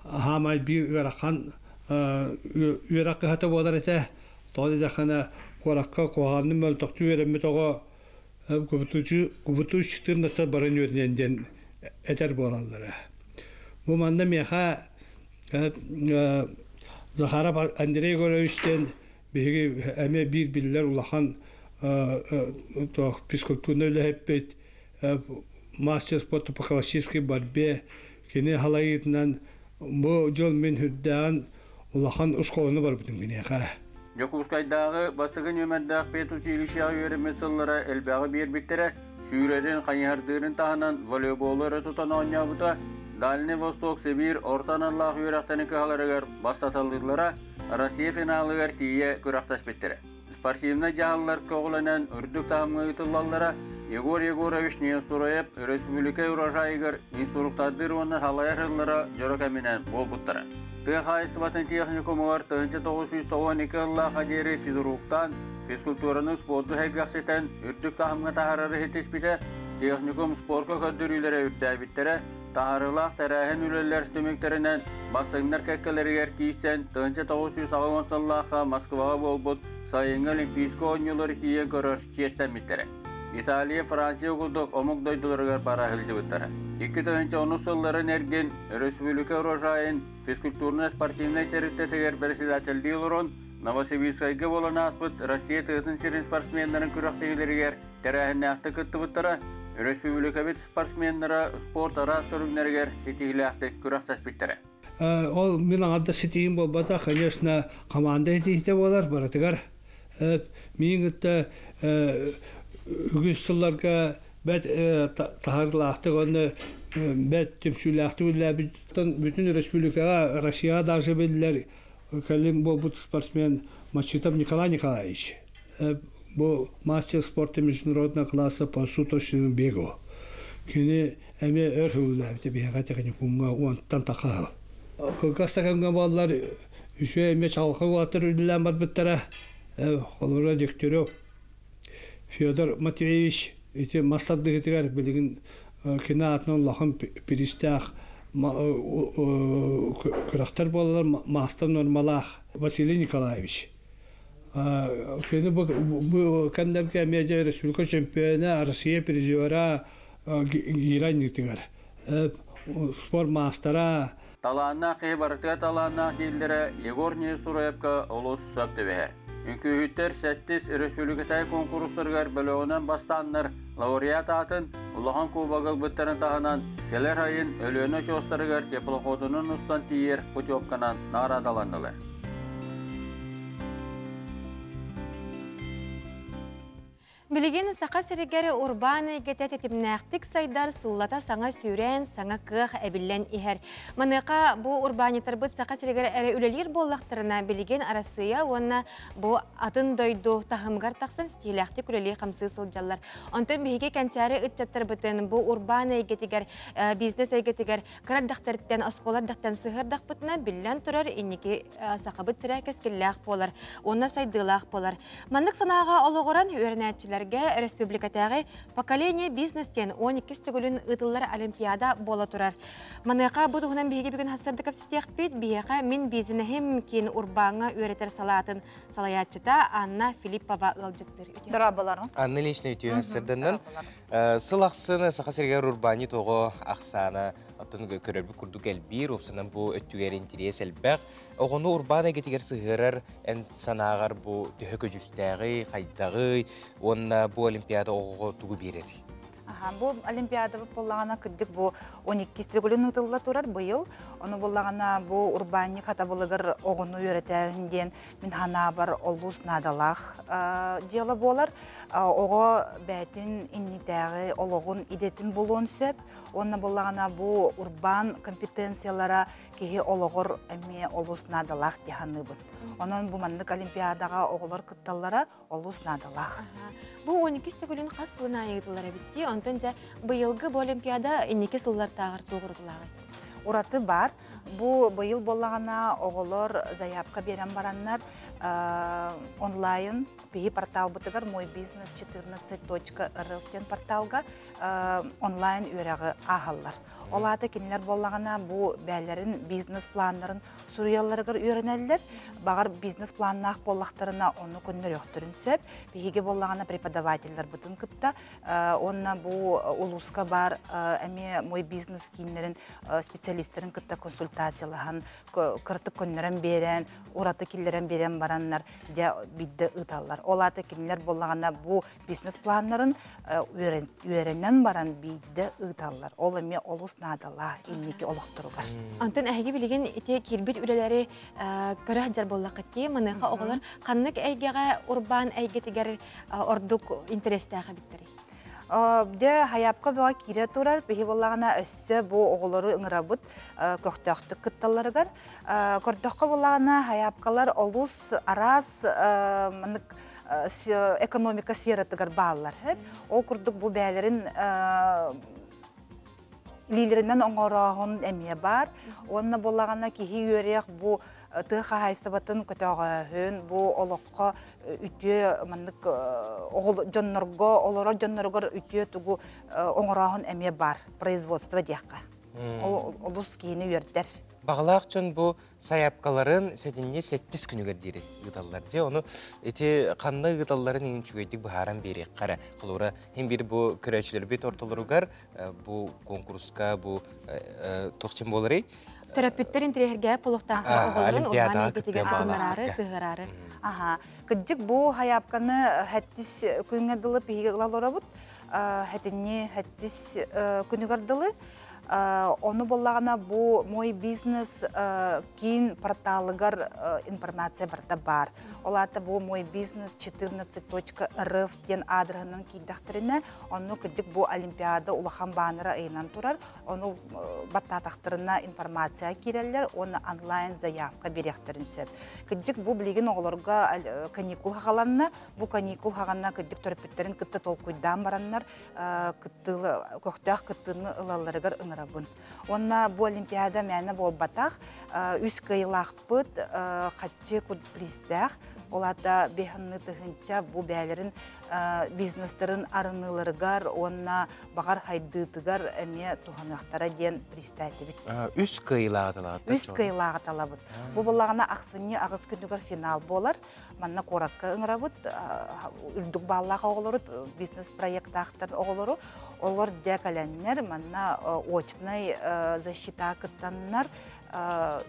хаамай биир ыарахан үөрэх кыһата буолар этэ. Тоҕо диэтэххинэ, куоракка куһаҕаннык мөлтөхтүү үөрэммит оҕо ГПТУ 14 баран үөрэнэн диэн этэр буолаллара. Бу манна миэхэ Захаров Андрей Егорович диэн биһиги эмиэ биир биллэр улахан физкультурнай үлэһиппит, мастер спорта по классической борьбе кини халайыытынан бу дьыл мин үрдээҕин улахан оскуоланы барбытым киниэхэ. Дьокуускайдааҕы бастакы нүөмэрдээх педучилищеҕа үөрэммит сыллара элбэҕи биэрбиттэрэ, сүүрэрин, хайыһардыырын таһынан волейболу эрэ тутан оонньообута, Дальний Восток Сибиир орто аналлаах үөрэхтэрин кыһаларыгар бастаталыыллара, Россия финалыгар тиийэ күрэхтэспиттэрэ. Спортивнай дьаһаллар көҕүлэнэн үрдүк таһымҥа ыытыллаллара. Егор Егорович Неустроев өрөспүүбүлүкэ урожайыгар инструктордыыр уонна салайар сыллара дьоро кэминэн буолбуттара. Тыа хаһаайыстыбатын техникумугар 1992 сыллаахха диэри физруктаан, физкультураны спорду сэргэхситэн үрдүк таһымҥа таһаарары ситиспитэ, техникум спорка көрдөрүүлэрэ үрдээбиттэрэ, Таһаарыылаах тэрээһин үлэлэр түмүктэринэн бастыҥнар кэккэлэригэр киирсэн 1980 сыллаахха Москваҕа буолбут сайыҥҥы Олимпийскай оонньуулары тиийэн көрөр чиэстэммиттэрэ. Италия, Франция курдук омук дойдуларыгар бара сылдьыбыттара. 2010 сылларын эргин өрөспүүбүлүкэ урожайын физкультурнай-спортивнай тэрилтэтигэр председателлии олорон Новосибирскайга буолан ааспыт Россия тыатын сирин спортсменнарын күрэхтэһиилэригэр тэрээһиннээхтик кыттыбыттара, өрөспүүбүлүкэбит спортсменнара спорт араас көрүҥнэригэр ситиһиилээхтик күрэхтэспиттэрэ. Ол мин аҥардас ситиһиим буолбатах, конечно, команда ситиһиитэ буолар барытыгар. Миигин кытта үгүс сылларга бэрт таһаарыылаахтык уонна бэрт түмсүүлээхтик үлэлээбит бүтүн республикаҕа, Россияҕа даже биллэр кэлин буолбут спортсмен Мачитов Николай Николаевич. Бу мастер спорта международного класса по суточному бегу. Кини эмиэ өр сыллаабыта биһиэхэ техникумҥа уонтан тахха сыл. Кылгас да кэмҥэ буоллар үчүгэй эмиэ чаҕылхай уолаттар үлэлээн барбыттара. Холобура Дегтярев Федор Матвеевич ити мас тардыһыытыгар билигин кини аатынан улахан бириистээх күрэхтэр буолаллар маастар нуормалаах Василий Николаевич. Кини бу кэмнэргэ эмиэ дьэ республика чемпиона, Россия призера Гира иннитигэр спорт маастара. Талааннаах киһи барытыгар талааннаах дииллэрэ Егор Неустроевка олус сөп түбэһэр. Үҥкүүһүттэр сэттис өрөспүүбүлүкэтээҕи куонкурустарыгар бөлөҕүнэн бастааннар лауреат аатын улахан кубогы ылбыттарын таһынан, кэлэр айын Өлүөнэ очуостарыгар теплоходунан устан тиийэр путевканан наҕараадаланнылар. Билигин Саха сиригэр урбаан эйгэтэ тэтимнээхтик сайдар, сыллата саҥа сүүрээн, саҥа кыах эбиллэн иһэр. Маныаха бу урбаанньыттарбыт Саха сиригэр эрэ үлэлиир буоллахтарына, билигин Арассыыйа уонна бу атын дойду таһымыгар тахсан ситиилээхтик үлэлии-хамсыы сылдьаллар. Онтон биһиги кэнчээри ыччаттарбытын бу урбаан эйгэтигэр, бизнес эйгэтигэр кыра эрдэхтэриттэн, оскуола эрдэхтэн сыһыардахпытына, биллэн турар, инники сахабыт сирэ кэскиллээх буолар уонна сайдыылаах буолар. Маннык санааҕа олоҕуран үөрэнээччилэргэ республикатааҕы «Поколение бизнес» диэн 12 төгүлүн ыытыллар олимпиада буола турар. Маныаха бу туһунан биһиги бүгүн хассарда кэпсэтиэхпит. Биһиэхэ «Мин бизнеһим» киин урбааҥҥа үөрэтэр салаатын салайааччыта Анна Филиппова ыалдьыттыыр. Дорооболорун. Анна Ильинична үтүө хассарданнан сыл ахсын Саха сиригэр урбаанньыт оҕо ахсаана оттон көрөрбүт курдук элбиир, уопсанан бу өттүгэр интириэс элбэх. Оҕону урбаан эйгэтигэр сыһыарар эн санааҕар бу төһө көдьүүстээҕий, хайдаҕый уонна бу олимпиада оҕоҕо тугу биэрэрий? Аха, бу олимпиадабыт буоллаҕына кырдьык бу 12 төгүлүн ыытылла турар быйыл. Ону буоллаҕына бу урбаанньык хатабылыгар оҕону үөрэтээһин диэн мин санаабар олус наадалаах дьыала буолар. Оҕо бэйэтин иннитээҕи олоҕун идэтин булуон сөп. Уонна буоллаҕына бу урбаан компетенциялара киһи олоҕор эмиэ олус наадалаах дии саныыбын. Онон бу маннык олимпиадаҕа оҕолор кытталлара олус наадалаах. Бу 12 төгүлүн хас сылын аайы ыытыллар эбит дии. Онтон дьэ быйылгы бу олимпиада инники сыллартааҕар туох уратылааҕый? Ураты бар. Бу быйыл буоллаҕына оҕолор заявка биэрэн бараннар онлайн биһи порталбытыгар мой бизнес 14.рф диэн порталга онлайн үөрэҕи ааһаллар. Ол аата кинилэр буоллаҕына бу бээлэрин бизнес-планнарын суруйалларыгар үөрэнэллэр. Баҕар бизнес-планнаах буоллахтарына ону көннөрүөхтэрин сөп. Биһиги буоллаҕына преподавателларбытын кытта уонна бу улууска баар эмиэ мой бизнес кииннэрин специалистарын кытта консультациялаһан кыратык көннөрөн биэрэн, ураты киллэрэн биэрэн бараннар дьэ биирдэ ыыталлар. Ол аата кинилэр буоллаҕына бу бизнес-планнарын үөрэнэн баран биирдэ ыыталлар. Ол эмиэ олус наадалаах инники олохторугар. Онтон эһиги билигин ити киирбит үлэлэри көрө сылдьар буоллаххыт дии. Маныаха оҕолор ханнык эйгэҕэ урбаан эйгэтигэр ордук интэриэстээх эбиттэрий? Дьэ, хайаапка бөҕө киирэ турар. Биһи буоллаҕына өссө бу оҕолору ыҥырабыт көхтөөхтүк кытталларыгар. Көрдөххө буоллаҕына, хайаапкалар олус араас маннык экономика сфератыгар бааллар. Ол курдук бу бээлэрин илиилэринэн оҥорооһун эмиэ баар. Уонна буоллаҕына киһи үөрэх бу тыа хаһаайыстыбатын көтөҕөөһүн, бу олоххо үтүө маннык дьоннорго, олорор дьонноругар үтүө тугу оҥорооһун эмиэ баар производство диэххэ. Ол олус киһини үөрдэр. Баҕалаах дьон бу сайаапкаларын сэтинньи сэттис күнүгэр диэри ыыталлар. Дьэ, ону ити ханна ыыталларын иҥин үчүгэйдик быһааран биэриэххэ эрэ. Холобура, иһин биир бу көрөөччүлэрбит ортолоругар бу конкурска бу туох буоларый? Төрөппүттэр интэриэһиргээп олохтоохтор оҕолорун урбаан эйгэтигэр кытыннараары, сыһыараары. Аха. Кырдьык бу хайаапканы хэттис күҥҥэ дылы биһиги ыла олоробут. Хэтинни хэттис күнүгэр дылы. Ону буоллаҕына бу Мой бизнес киин порталыгар информация барыта баар. Ол аата бу Мой бизнес 14.рф диэн аадырыһынан киирдэхтэринэ, онно кырдьык бу Олимпиада улахан бааннара ыйынан турар. Ону баттаатахтарына информация киирэллэр уонна онлайн заявка биэриэхтэрин сөп. Кырдьык бу билигин оҕолорго каникул хаҕаланна. Бу каникул хаҕанна кырдьык төрөппүттэрин кытта толкуйдаан бараннар кыттыылы, көхтөөх кыттыыны ылалларыгар ыҥырабын. Уонна бу Олимпиада мээнэ буолбатах, үс кыайыылаахпыт хаччы приздээх, ол аата биһанны тыһынча бу бээлэрин бизнестарын арыныыларыгар уонна баҕар хайдыытыгар эмиэ туһаныахтара диэн пристээтибит. Үс кыайыылааҕы талабыт. Үс кыайыылааҕы талабыт. Бу буоллаҕына ахсынньы аҕыс күнүгэр финал буолар. Манна куоракка ыҥырабыт үрдүк бааллаах оҕолору, бизнес-проектаахтар оҕолору. Олор дьэ кэлэннэр манна очнай защита кыттаннар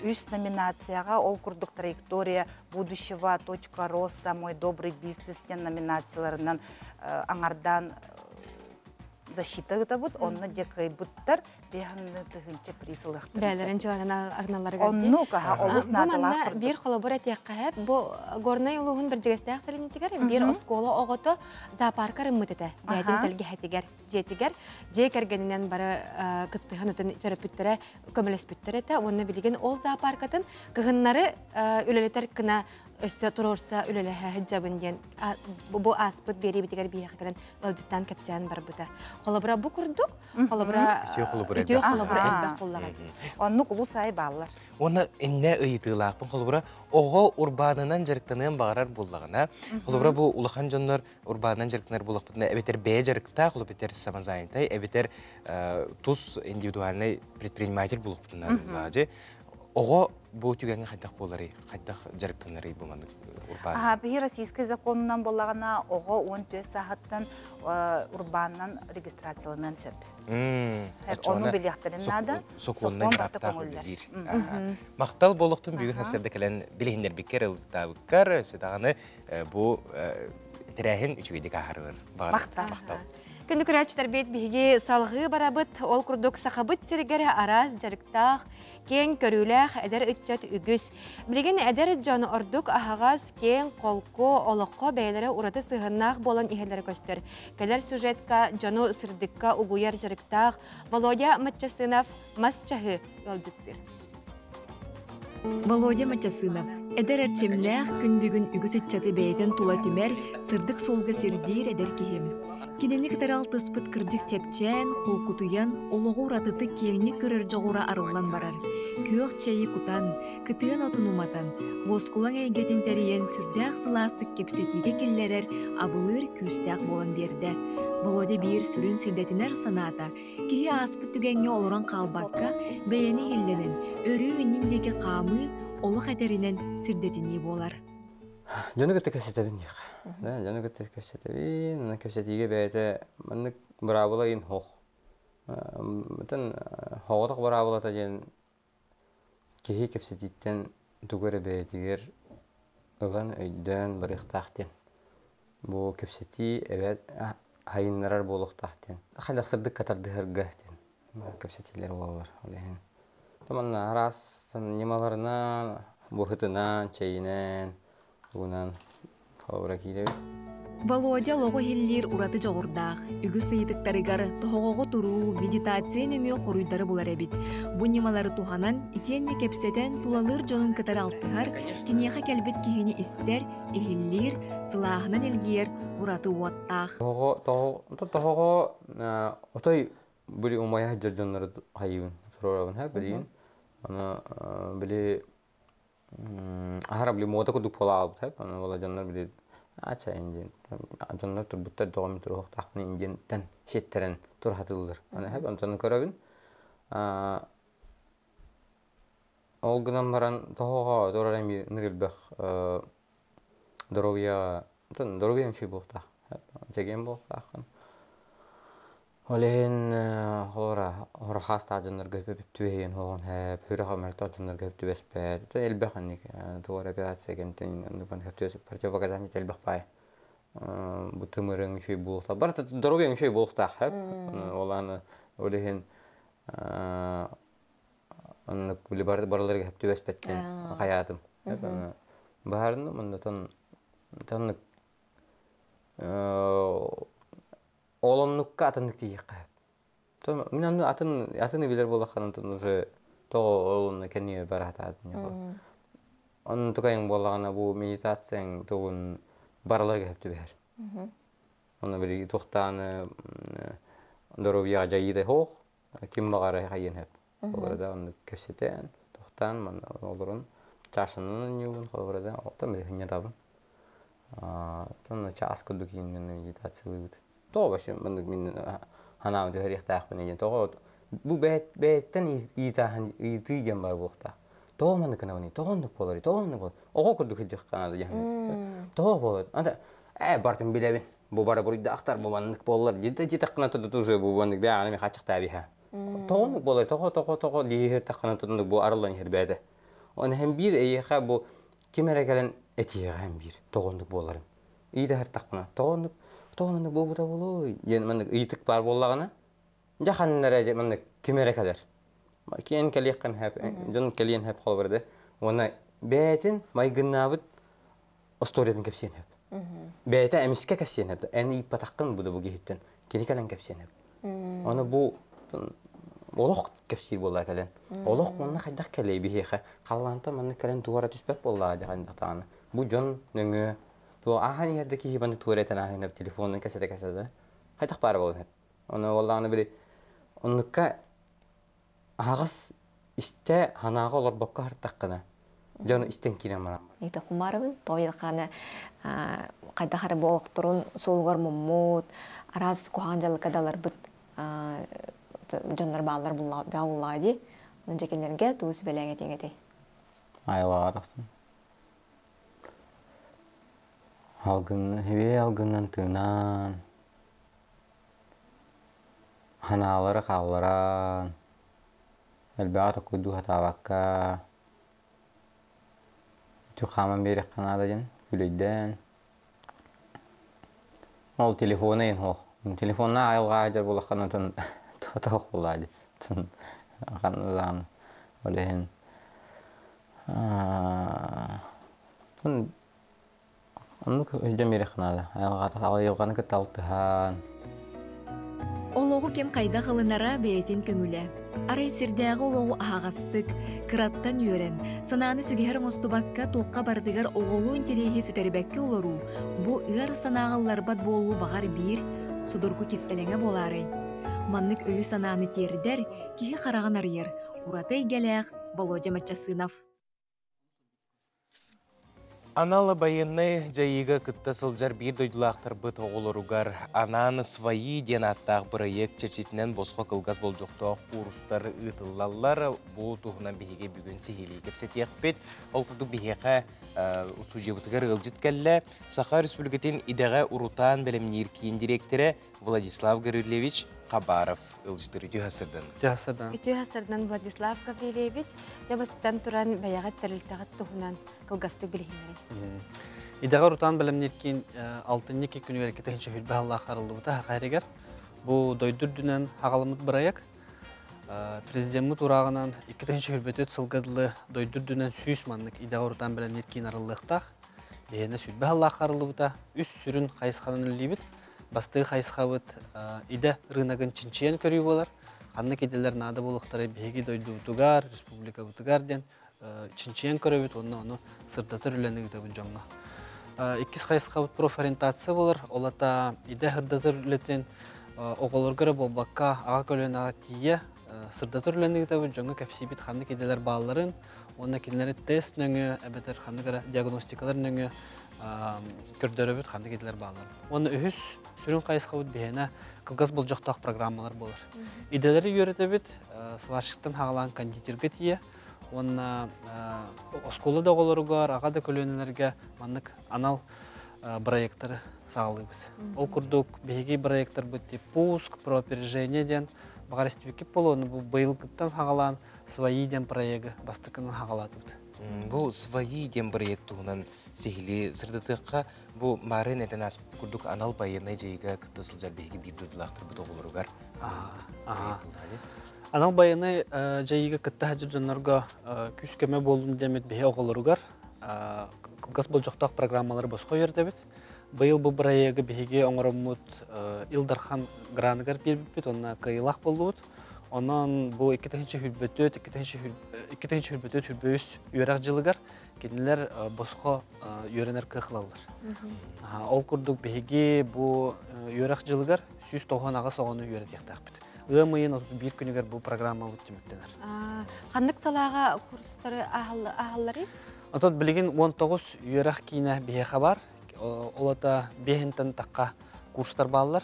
үс номинацияҕа ол курдук траектория будущего точка роста мой добрый бизнес диэн номинацияларынан аҥардаан защита ытабыт, онно дьэ кыайбыттар бэһанны тыһынча приз ылыахтарын. Бээлэрин дьыланан арналарыгар. Оннук, аха, олус наадалаах курдук. Биир холобур этиэххэ, бу Горнай улууһун Бэрдьигэстээх сэлиэнньэтигэр биир оскуола оҕото зоопарка арыммыт этэ. Бэйэтин тэлгэһэтигэр, дьиэтигэр, дьиэ кэргэнинэн бары кыттыһан өтөн төрөппүттэрэ көмөлөспүттэр этэ. Уонна билигин ол зоопаркатын кыһыннары үлэлэтэр кына өссө туруорса үлэлэһэ сылдьабын диэн бу ааспыт биэриибитигэр биһиэхэ кэлэн ыалдьыттаан кэпсээн барбыта. Холобура бу курдук, холобура үтүө холобура үтүө холобура элбэх буоллаҕа. Оннук улус аайы бааллар. Уонна иннэ ыйытыылаахпын холобура оҕо урбаанынан дьарыктаныан баҕарар буоллаҕына, холобура бу улахан дьоннор урбаанынан дьарыктанар буоллахпытына, эбэтэр бэйэ дьарыктаах, эбэтэр самозанятай, эбэтэр тус индивидуальный предприниматель буолуохпутуна оҕо бу түгэҥҥэ хайдах буоларый, хайдах дьарыктанарый бу маннык урбаан? Аха, биһи российский законунан буоллаҕына, оҕо 14 сааһыттан урбаанынан регистрацияланыан сөп. Ону билиэхтэрин наада. Сокуоннай бырааптаах үлэлиир. Махтал буолуохтун бүгүн хасырда кэлэн билиһиннэрбиккэр, ылытаабыккар, өссө даҕаны бу тэрээһин үчүгэйдик ааһарыгар баҕарабыт. Махтал. Күндү көрөөччүлэрбит биһиги салҕыы барабыт. Ол курдук сахабыт сиригэр араас дьарыктаах, киэҥ көрүүлээх эдэр ыччат үгүс. Билигин эдэр дьон ордук аһаҕас, киэҥ, холку, олоххо бэйэлэрэ ураты сыһыаннаах буолан иһэллэрэ көстөр. Кэлэр сюжетка дьону сырдыкка угуйар дьарыктаах Володя Маччасынов мас чаһы ыалдьыттыыр. Володя Мачасынов эдэр эрчимнээх күн бүгүн үгүс ыччаты бэйэтин тула түмэр, сырдык суолга сирдиир эдэр киһи. Кинини кытары алтыспыт кырдьык чэпчээн, холкутуйан, олоҕу уратытык киэҥник көрөр дьоҕура арыллан барар. Күөх чэйи кутан, кытыан отун уматан, уоскулаҥ эйгэтин тэрийэн сүрдээх сылаастык кэпсэтиигэ киллэрэр, абылыыр күүстээх буолан биэрдэ. Володя биир сүрүн сирдэтинэр санаата Киһи ааспыт түгэҥҥэ олорон хаалбакка, бэйэни иһиллэнэн, өрүү иннин диэки хаамыы, олох этэринэн сирдэтинии буолар. Дьону кытта кэпсэтэбин диэххэ. Дьону кытта кэпсэтэбин, онон кэпсэтиигэ бэйэтэ маннык быраабыла ыйын суох. Бүтүн соҕотох быраабылата диэн киһи кэпсэтииттэн тугу эрэ бэйэтигэр ылан өйдөөн барыахтаах диэн. Бу кэпсэтии эбээт хайыннарар буолуохтаах диэн. Хайдах сырдыкка тардыһарга диэн кэпсэтиилэр буолаллар ол иһин. Манна араас ньымаларынан, быһытынан, чэйинэн, тугунан холобура киирэбит. Володя олоҕу иһиллиир ураты дьоҕурдаах. Үгүс ыйытыктарыгар тоһоҕоҕо туруу, медитация нөҥүө хоруйдары булар эбит. Бу ньымалары туһанан, итиэннэ кэпсэтэн тулалыыр дьонун кытары алтыһар, киниэхэ кэлбит киһини истэр, иһиллиир, сылааһынан илгийэр ураты уоттаах. Тоһоҕо отой били умайа сылдьар дьоннору хайыыбын, туруорабын һэ билигин. Аны били Аһара били муода курдук буолаабыт сөп. Аны буола дьоннор били ача индиэн дьоннор турбуттар доҕом туруохтаахпын индиэнтэн сиэттэрэн тураһатыыллар. Аны сөп онтон көрөбүн. Ол гынан баран тоһоҕо турар эмиэ элбэх доруобуйа доруобуйа үчүгэй буолуохтаах. Чэгиэн буолуохтааххын. Ол иһин холобура хороһоостаах дьоннорго түбэһиэн суоҕун сөп, сүрэх мөлтөх дьоннорго сөп түбэспэт. Элбэх инник туох эрэ операция кэмтэн оннук сөп противопоказание элбэх баай. Бу тымырыҥ үчүгэй буолуохтаах. Барыта доруобуйаҥ үчүгэй буолуохтаах сөп. Ол ааны ол иһин оннук били барыларыгар сөп түбэспэт диэн хайаатым. Быһаарынным оннотон оннук Ол оннукка атыннык тиийиэххэ сөп. Мин онну атын атын билэр буоллаххына онтон уже тоҕо ол онно кэннигэр бара сатаатын Онтукайыҥ буоллаҕына бу медитацияҥ тугун барыларга сөп түбэһэр. Онно били туохтааны доруобуйаҕа дьайыыта суох, ким баҕарар хайыан сөп. Холобура оннук кэпсэтэн, тохтоон манна олорон чаашанан оонньуубун, холобура оттон били сынньатабын. Оттон чаас курдук ииннэн медитациялыыбыт. Тоҕо вообще маннык мин санаабын түһэриэхтээхпин диэн тоҕо бу бэйэттэн ыйытааһын ыйытыы диэн баар буолуохтаах. Тоҕо маннык гынабыный? Тоҕо оннук буоларый? Тоҕо оннук буолар? Оҕо курдук сылдьыахха наада диэн. Тоҕо буолар? Anta ээ бартын билэбин. Бу бары буруйдаахтар, бу маннык буоллар. Диэтэххинэ уже бу маннык бэйэҕин эмиэ хааччахтаабиһа. Тоҕо буолар тоҕо тоҕо тоҕо диэһир таххана бу арыллан иһэр бэйэтэ. Оны һэм биир эйиэхэ бу ким эрэ кэлэн этиэҕэ һэм биир тоҕоннук буоларын. Иидэһэр таххана тоҕоннук Тоҕо маннык буолбута буолуой диэн маннык ыйытык баар буоллаҕына, дьэ ханна эрэ маннык ким эрэ кэлэр. Киэн кэлиэххин сөп, дьон кэлиэн сөп холобура да. Уонна бэйэтин майгыннаабыт историятын кэпсиэн сөп. Бэйэтэ эмискэ кэпсиэн сөп. Эн ыйыппатаххын бу да бу киһиттэн. Кини кэлэн кэпсиэн сөп. Оны бу олох кэпсиир буолла кэлэн. Олох манна хайдах кэлэй биһиэхэ? Халлаантан маннык кэлэн туора түспэт буоллаҕа дьэ хайдах даҕаны. Бу дьон нөҥүө туох ааһан иһэр да киһи маннык туора этэн ааһан телефонун кэсэтэ-кэсэтэ хайдах баара буолан иһэр. Ону буоллаҕына били оннукка аһаҕас истэ санааҕа олорбокко сыртаххына дьон истэн киирэн баран. Нита Кумаровын тоойылхааны хайдах эрэ бу олохторун суолугар муммут, араас куһаҕан дьаллыкка даларбыт дьоннор бааллар буллаҕа дии. Онон дьэ кинилэргэ тугу сүбэлээҥ этиҥ этэй? Айылаҕа тахсан. Алгын, үбэй алгынан тыынан, Ханаалары хаалларан, элбэҕи толкуйдуу сатаабакка, ити хааман биэриэххэ наада диэн күлэйдээн. Ол телефона иһин суох. Телефоннаах айылҕа сылдьар буоллаххына атын туох буоллаҕа дии. Ханна даҕаны ол иһин Оннук өйдөм биэриэххэ наада. Айылҕаны кытта алтыһан. Олоҕу ким хайдах ылынара бэйэтин көҥүлэ. Арай сирдээҕи олоҕу аһаҕастык, кыраттан үөрэн, санааны сүгэһэр оҥостубакка туохха барытыгар оҕолуу интэриэһи сүтэрбэккэ олоруу, бу ыар санааҕа ылларбат буолуу баҕар биир судургу кистэлэҥэ буолаарай? Маннык өйү-санааны тиэрдэр, киһи хараҕын арыйар, ураты эйгэлээх Володя Маччасынов. Анал байыаннай дьайыыга кытта сылдьар биир дойдулаахтарбыт оҕолоругар анаан «Свои» диэн ааттаах бырайыак чэрчитинэн босхо кылгас болдьохтоох куурустар ыытыллаллар. Бу туһунан биһиги бүгүн сиһилии кэпсэтиэхпит. Ол курдук биһиэхэ устуудьуйабытыгар ыалдьыт кэллэ. Саха Республикатын идэҕэ урутаан бэлэмниир киин дириэктэрэ Владислав Гаврильевич Хабаров ылдьытыр үтүө сырдан. Үтүө сырдан. Үтүө сырдан Владислав Гаврильевич дьабастан туран бэйэҕит тэрилтэҕит туһунан кылгастык билиһиннэрин. Идэҕэ урутаан бэлэмниир киин алтынньы күнүгэр 2020 сыллаах арыллыбыта Саха Бу дойду үрдүнэн хаҕаламмыт бырайыак. Президеммит урааҕынан 2024 сылга дылы дойду үрдүнэн 100 маннык идэҕэ урутаан бэлэмниир киин арыллыахтаах. Биһиэнэ 20 сыллаах арыллыбыта. Үс сүрүн хайысханан үлэлиибит. Бастакы хайысхабыт идэ рыногын чинчийэн көрүү буолар. Ханнык идэлэр наада буолуохтарай биһиги дойдубутугар, республикабытыгар диэн чинчийэн көрөбүт уонна ону сырдатар үлэни ыытабыт дьоҥҥо. Иккис хайысхабыт профориентация буолар. Ол ата идэ сырдатар үлэтин оҕолорго эрэ буолбакка, аҕа көлүөнэҕэ тиийэ сырдатар үлэни ыытабыт, дьоҥҥо кэпсиибит ханнык идэлэр баалларын уонна кинилэри тест нөҥүө эбэтэр ханнык эрэ диагностикалар нөҥүө көрдөрөбүт ханнык идэлэр баалларын. Уонна үһүс сүрүн хайысхабыт биһиэнэ кылгас болдьохтоох программалар буолар. Идэлэри үөрэтэбит, сварщиктан хаалаан кондитерга тиийэ уонна оскуола да оҕолоругар, аҕа да көлүөнэлэргэ маннык анал проекттары саҕалыыбыт. Ол курдук биһиги проекттарбыт тип пуск, проопережение диэн баҕар истибиккит буолуо, бу быйылгыттан хаҕалаан «Свои» диэн проегы бастакынан хаҕалаатыбыт. Бу «Свои» диэн проект туһунан сиһилии сырдатыахха, бу Марын этэн ааспыт курдук анал байыаннай дьайыыга кытта сылдьар биһиги биир дойдулаахтарбыт оҕолоругар Анал байыаннай дьайыыга кытта сылдьар дьоннорго күүс-көмө буоллун диэммит биһи оҕолоругар кылгас болдьохтоох программалары босхо үөрэтэбит. Быйыл бу бырайыагы биһиги оҥороммут Ил Дархан граныгар биэрбиппит уонна кыайыылаах буоллубут. Онон бу 2024 2024 үөрэх дьылыгар кинилэр босхо үөрэнэр кыах ылаллар. Ол курдук биһиги бу үөрэх дьылыгар 198 оҕону үөрэтиэхтээхпит. Ыам ыйын 31 күнүгэр бу программабыт түмүктэнэр. Ханнык салааҕа курстары ааһалларый? Отон билигин 19 үөрэх киинэ биһиэхэ бар. Ол ата биэһинтэн тахха курстар бааллар.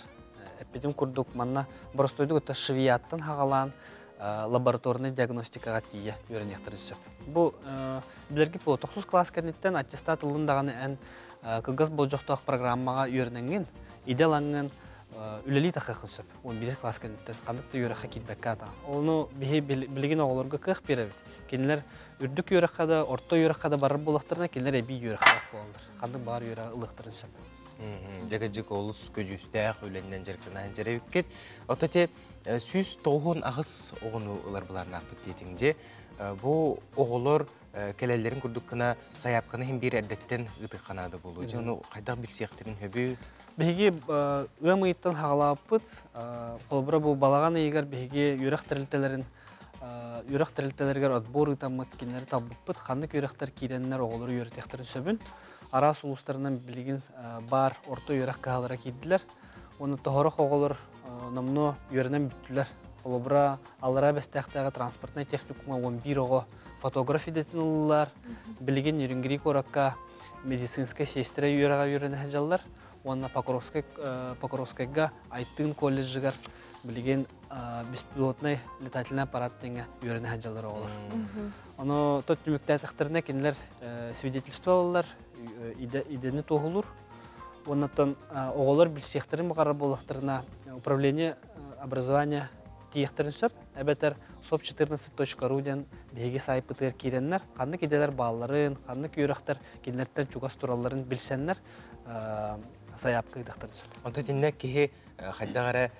Эппитим курдук манна боростуойдук өттө швеяттан хаҕалаан лабораторнай диагностикаҕа тиийэ үөрэниэхтэрин сөп. Бу билэрги буолуо тохсус класс кэнниттэн аттестат ыллын даҕаны эн кылгас болдьохтоох программаҕа үөрэнэҥҥин, идэ ылаҥҥын үлэлии тахыаххын сөп. 11 класс кэнниттэн ханнык да үөрэххэ киирбэккэ атаҕын. Ону биһи билигин оҕолорго кыах биэрэбит. Кинилэр үрдүк үөрэххэ да, орто үөрэххэ да барар буоллахтарына, кинилэр эбии үөрэхтээх буолаллар. Ханнык баҕар үөрэҕи ылыахтарын сөп. Дьэ олус көдьүүстээх үлэннэн дьарыктанаан дьэрэбиккит. Ото те 198 оҕону ылар былааннаахпыт диэтиҥ дьэ. Бу оҕолор кэлэллэрин курдук гына сайаапканы иһин биир эрдэттэн ыытыахха наада буолуо. Дьэ ону хайдах билсиэхтэрин хөбү? Биһиги ыам ыйыттан хаҕалааппыт. Холобура бу балаҕан ыйыгар биһиги үөрэх тэрилтэлэрин үөрэх тэрилтэлэригэр отбор ыытаммыт, кинилэри талбыппыт. Ханнык үөрэхтэр киирэннэр оҕолору үөрэтиэхтэрин сөбүн. Араас улуустарынан билигин баар орто үөрэх кыһалара киирдилэр. Уонна тоһорох оҕолор номнуо үөрэнэн бүттүлэр. Холобура, Аллараа Бэстээхтээҕи транспортнай техникумҥа 11 оҕо фотограф идэтин ыллылар. Билигин Нерюнгри куоракка медицинскэй сиэстэрэ үөрэҕэ үөрэнэ сылдьаллар. Уонна Покровскай, Покровскайга Айтыын колледжыгар билигин беспилотный летательный аппарат диэҥҥэ үөрэнэ сылдьаллар оҕолор. Ону тот түмүктээтэхтэринэ кинилэр свидетельство ылаллар, идэни туоһулуур. Оннуттан оҕолор билсиэхтэрин баҕарар буоллахтарына управление образования тиийиэхтэрин сөп. Эбэтэр соп14.ру диэн биһиги саайпытыгар киирэннэр, ханнык идэлэр баалларын, ханнык үөрэхтэр кинилэртэн чугас туралларын билсэннэр сайаапка ыытыахтарын сөп. Онтон итиннэ киһи хайдах эрэ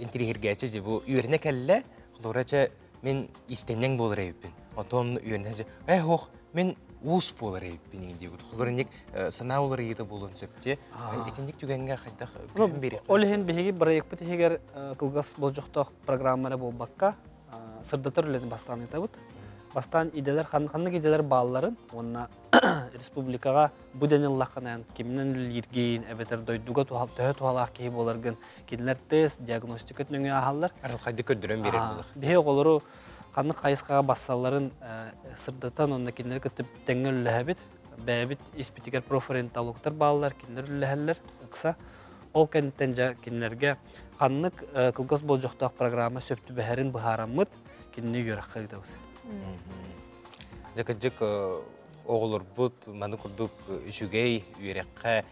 интириэһиргээччи дии бу үөрэнэ кэллэ, холобура чэ мин иистэнньэҥ буолар эбиппин. Онтон үөрэнэ дьэ, э ох, мин уус буолар эбиппин диэбит. Холобура инник санаа уларыйыыта буолуон сөп дии. Итинник түгэҥҥэ хайдах күһүн биэриэххэ? Ол иһин биһиги бырайыакпыт иһигэр кылгас болдьохтоох программа эрэ буолбакка, сырдатар үлэни бастаан ыытабыт. Бастаан идэлэр ханнык идэлэр баалларын уонна республикаҕа бу дэнил ыллаххына киминэн үлэлииргин эбэтэр дойдуга төһө туһалаах киһи буоларгын кинилэр тест, диагностика нөҥүө ааһаллар. Арылхайды көрдөрөн биэрэр буолар. Биһи оҕолору ханнык хайысхаҕа бассалларын сырдатан онно кинилэри кытта тэҥҥэ үлэлэһэбит. Бэйэбит испитигэр профориентологтар бааллар, кинилэр үлэлэһэллэр ыкса. Ол кэнниттэн дьэ кинилэргэ ханнык кылгас болдьохтоох программа сөп түбэһэрин быһаараммыт, кинини үөрэххэ ыытабыт. Дьэ кырдьык оҕолорбут маны курдук үчүгэй үөрэххэ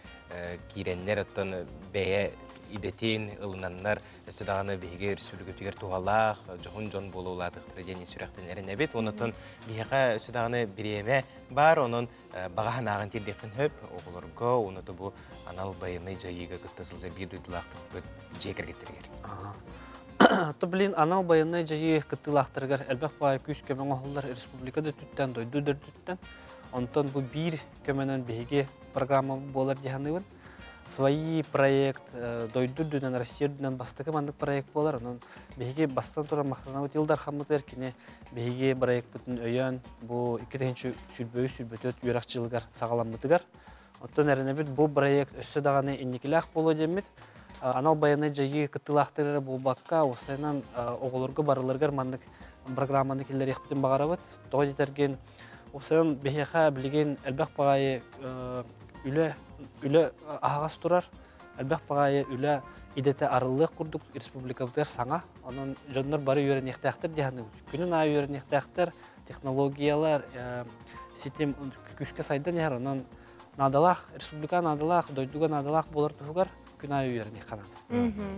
киирэннэр оттон бэйэ идэтин ылынаннар өссө даҕаны биһиги өрөспүүбүлүкэбитигэр туһалаах дьоһун дьон буола улаатыахтара диэн сүрэхтэн эрэнэбит. Онон биһиэхэ өссө даҕаны бириэмэ баар, онон баҕа санааҕын тиэрдиэххин сөп оҕолорго уонна бу анал байыаннай дьайыыга кытта сылдьар биир дойдулаахтарбыт дьиэ кэргэттэригэр. То блин, анал байыаннай дьайыы кыттыылаахтарыгар элбэх баай күүс көмө оҥоһуллар республика да өттүттэн, дойду да үрдүттэн. Онтон бу биир көмөнөн биһиги программа буолар дии саныыбын. Свои проект дойду үрдүнэн, Россия үрдүнэн бастакы маннык проект буолар. Онон биһиги бастан туран махтанабыт Ил Дархаммытыгар кини биһиги проекпытын өйөөн бу 2023-24 үөрэх дьылыгар саҕаламмытыгар. Оттон эрэнэбит бу проект өссө даҕаны инникилээх буолуо диэммит. Анал байыаннай дьайыы кыттыылаахтар эрэ буолбакка, уопсайынан оҕолорго барыларыгар маннык программаны киллэриэхпитин баҕарабыт. Тоҕо диэтэргин, уопсайынан биһиэхэ билигин элбэх баҕайы үлэ үлэ аһаҕас турар, элбэх баҕайы үлэ идэтэ арыллыах курдук республикабытыгар саҥа. Онон дьоннор бары үөрэниэхтээхтэр дии саныыбыт. Күнүн аайы үөрэниэхтээхтэр, технологиялар, ситим күүскэ сайдан иһэр. Онон наадалаах, республика наадалаах, дойдуга наадалаах буолар туһугар күн аайы үөрэниэххэ наада.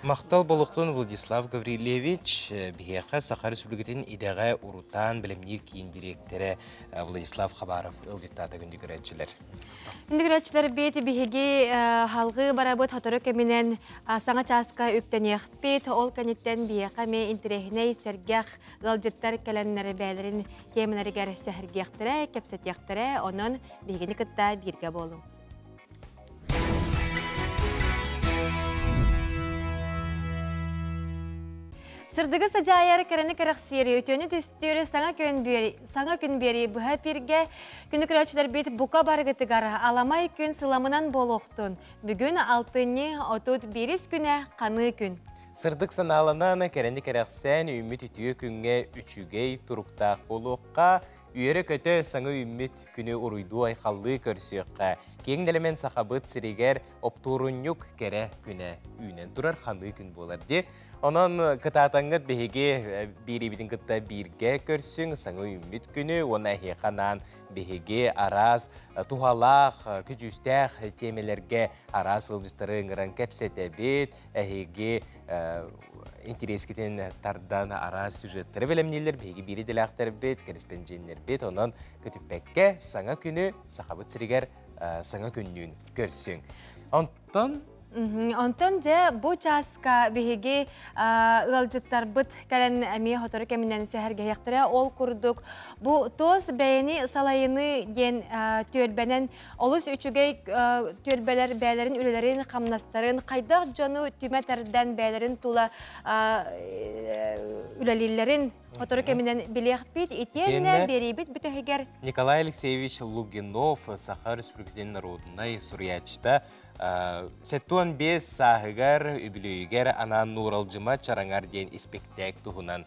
Махтал болуктун Владислав Гаврильевич, биһиэхэ Саха Республикатын идэҕэ урутаан бэлэмниир киин дириэктэрэ Владислав Хабаров ыалдьыттаата күндү көрөөччүлэр. Күндү көрөөччүлэр бит биһиги халгыы барабыт сотору кэминэн саҥа чааска үктэниэхпит. Ол кэнниттэн биһиэхэ эмиэ интэриэһинэй сэргэх ыалдьыттар кэлэннэр бэйэлэрин тиэмэлэригэр сэһэргиэхтэрэ, кэпсэтиэхтэрэ. Онон биһигини кытта бииргэ буолуҥ. Сырдыгы сыдьаайар кэрэни кэрэхсиэри, үтүөнү түстүүр саҥа күн биэри, саҥа күн биэри быһа эпиргэ күнү көрөөччүлэрбит бука барыгытыгар аламай күн сыламынан буолуохтун. Бүгүн алтынньы 31 күнэ ханыы күн. Сырдык санааланан кэрэни кэрэхсээн үүммүт үтүө күҥҥэ үчүгэй туруктаах буолуохха, үөрэ-көтө саҥа үүммүт күнү уруйдуу-айхаллыы көрсүөххэ. Киэҥ нэлэмэн Сахабыт сиригэр оптуорунньук кэрэ күнэ үүнэн турар ханыы күн буолар дии. Онон кытаатаҥҥыт биһиги биириибитин кытта бииргэ көрсүҥ, саҥа үүммүт күнү уонна эһиэхэ анаан биһиги араас туһалаах, көдьүүстээх тиэмэлэргэ араас ыалдьыттары ыҥыран кэпсэтэбит, эһиги интэриэскитин тардан араас сюжеттары бэлэмнииллэр биһиги биир идэлээхтэрбит, кэриспэндьиэннэрбит. Онон көтүппэккэ саҥа күнү Сахабыт сиригэр саҥа күннүүн көрсүҥ. Онтон Онтон дьэ бу чааска биһиги ыалдьыттарбыт кэлэн эмиэ сотору кэминэн сэһэргэһиэхтэрэ. Ол курдук бу туос бэйэни салайыныы диэн түөлбэнэн олус үчүгэй түөлбэлэр бэйэлэрин үлэлэрин, хамнастарын хайдах дьону түмэ тардан бэйэлэрин тула үлэлииллэрин сотору кэминэн билиэхпит. Итиэннэ биэриибит бүтэһигэр Николай Алексеевич Лугинов, Саха Республикатын народнай суруйааччыта, 75 сааһыгар үбүлүөйүгэр анаан Нууралдьыма чараҥар диэн испэктээк туһунан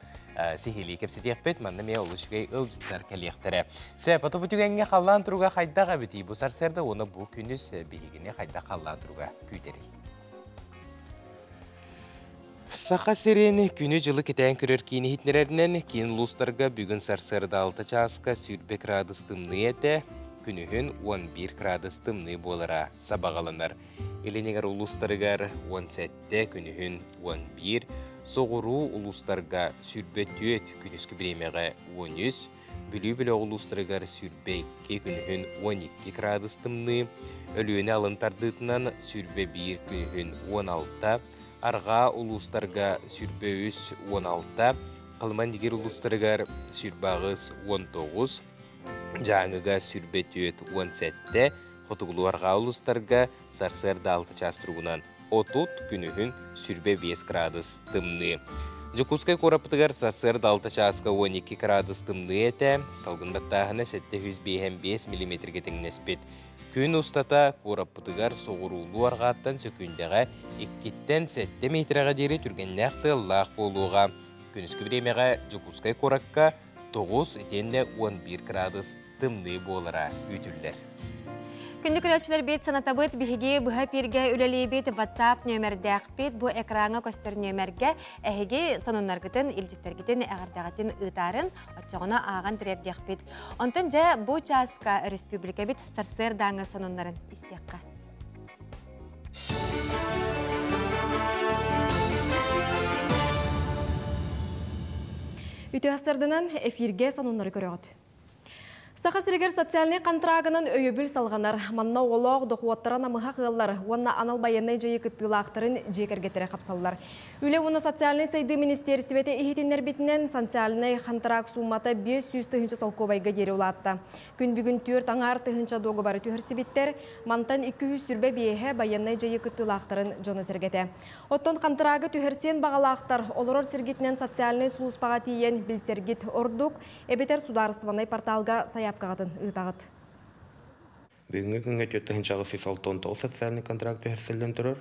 сиһилии кэпсэтиэхпит. Манна эмиэ олус үчүгэй ыалдьыттар кэлиэхтэрэ. Сөп, ото бу түгэҥҥэ халлаан туруга хайдах эбитий? Бу сарсыарда уонна бу күнүс биһигини хайдах халлаан туруга күүтэрий? Саха сирин күнү-дьылы кэтээн көрөр киин иһитиннэрэринэн, киин улуустарга бүгүн сарсыарда 6 чааска 20 градус тымныы этэ, күнүһүн 11 градус тымныы буолара сабаҕаланар. Илинигэр улуустарыгар 17, күнүһүн 11, соҕуруу улуустарга 24, күнүскү бириэмэҕэ 13, Бүлүү бөлөх улуустарыгар 22, күнүһүн 12 градус тымныы, Өлүөнэ алын тардыытынан 21, күнүһүн 16, арҕаа улуустарга 23, 16, Халыма-Индигир улуустарыгар 28, 19, Дьааҥыга 24, 17, хотугулуу-арҕаа улуустарга сарсыарда 6 чаас туругунан 30, күнүһүн 25 градус тымныы. Дьокуускай куораппытыгар сарсыарда 6 чааска 12 градус тымныы этэ, салгын баттааһына 755 миллиметргэ тэҥнэспит. Күн устата куораппытыгар соҕуруулуу арҕааттан сөкүүндэҕэ 2-ттэн 7 миэтэрэҕэ диэри түргэннээх тыаллаах буолуоҕа. Күнүскү бириэмэҕэ Дьокуускай куоракка 9 итиэннэ 11 градус тымныы буолара күүтүллэр. Күндү көрөөччүлэрбит санатабыт биһиги быһа эфиргэ үлэлиибит WhatsApp нүөмэрдээхпит бу экраҥҥа көстөр нүөмэргэ эһиги сонуннаргытын, илдьиттэргитин, эҕэрдэҕитин ыытаарын оччоҕуна ааҕан тириэрдиэхпит. Онтон дьэ бу чааска республикабит сарсыардааҥы сонуннарын истиэххэ. Үтүө сарданан эфиргэ сонуннары көрөҕүт. Саха сиригэр социальнай контрагынан өйөбүл салҕанар. Манна оҕолоох дохуоттара намыһах ыаллар уонна анал байыаннай дьайыы кыттыылаахтарын дьиэ кэргэттэрэ хапсаллар. Үлэ уонна социальнай сайдыы министиэристибэтэ иһитиннэрбитинэн, социальнай хантараак суумата 500 тыһыынча солкуобайга диэри улаатта. Күн бүгүн түөрт аҥаар тыһыынча дуогабары түһэрсибиттэр, мантан 225-э байыаннай дьайыы кыттыылаахтарын дьоно-сэргэтэ. Оттон хантараагы түһэрсиэн баҕалаахтар олорор сиргитинэн социальнай сулууспаҕа тиийэн билсэргит ордук, эбэтэр судаарыстыбаннай порталга сайаапкаҕытын ыытаҕыт. Бүгүҥҥү күҥҥэ 4 869 социальный контракт түһэрсиллэн турар.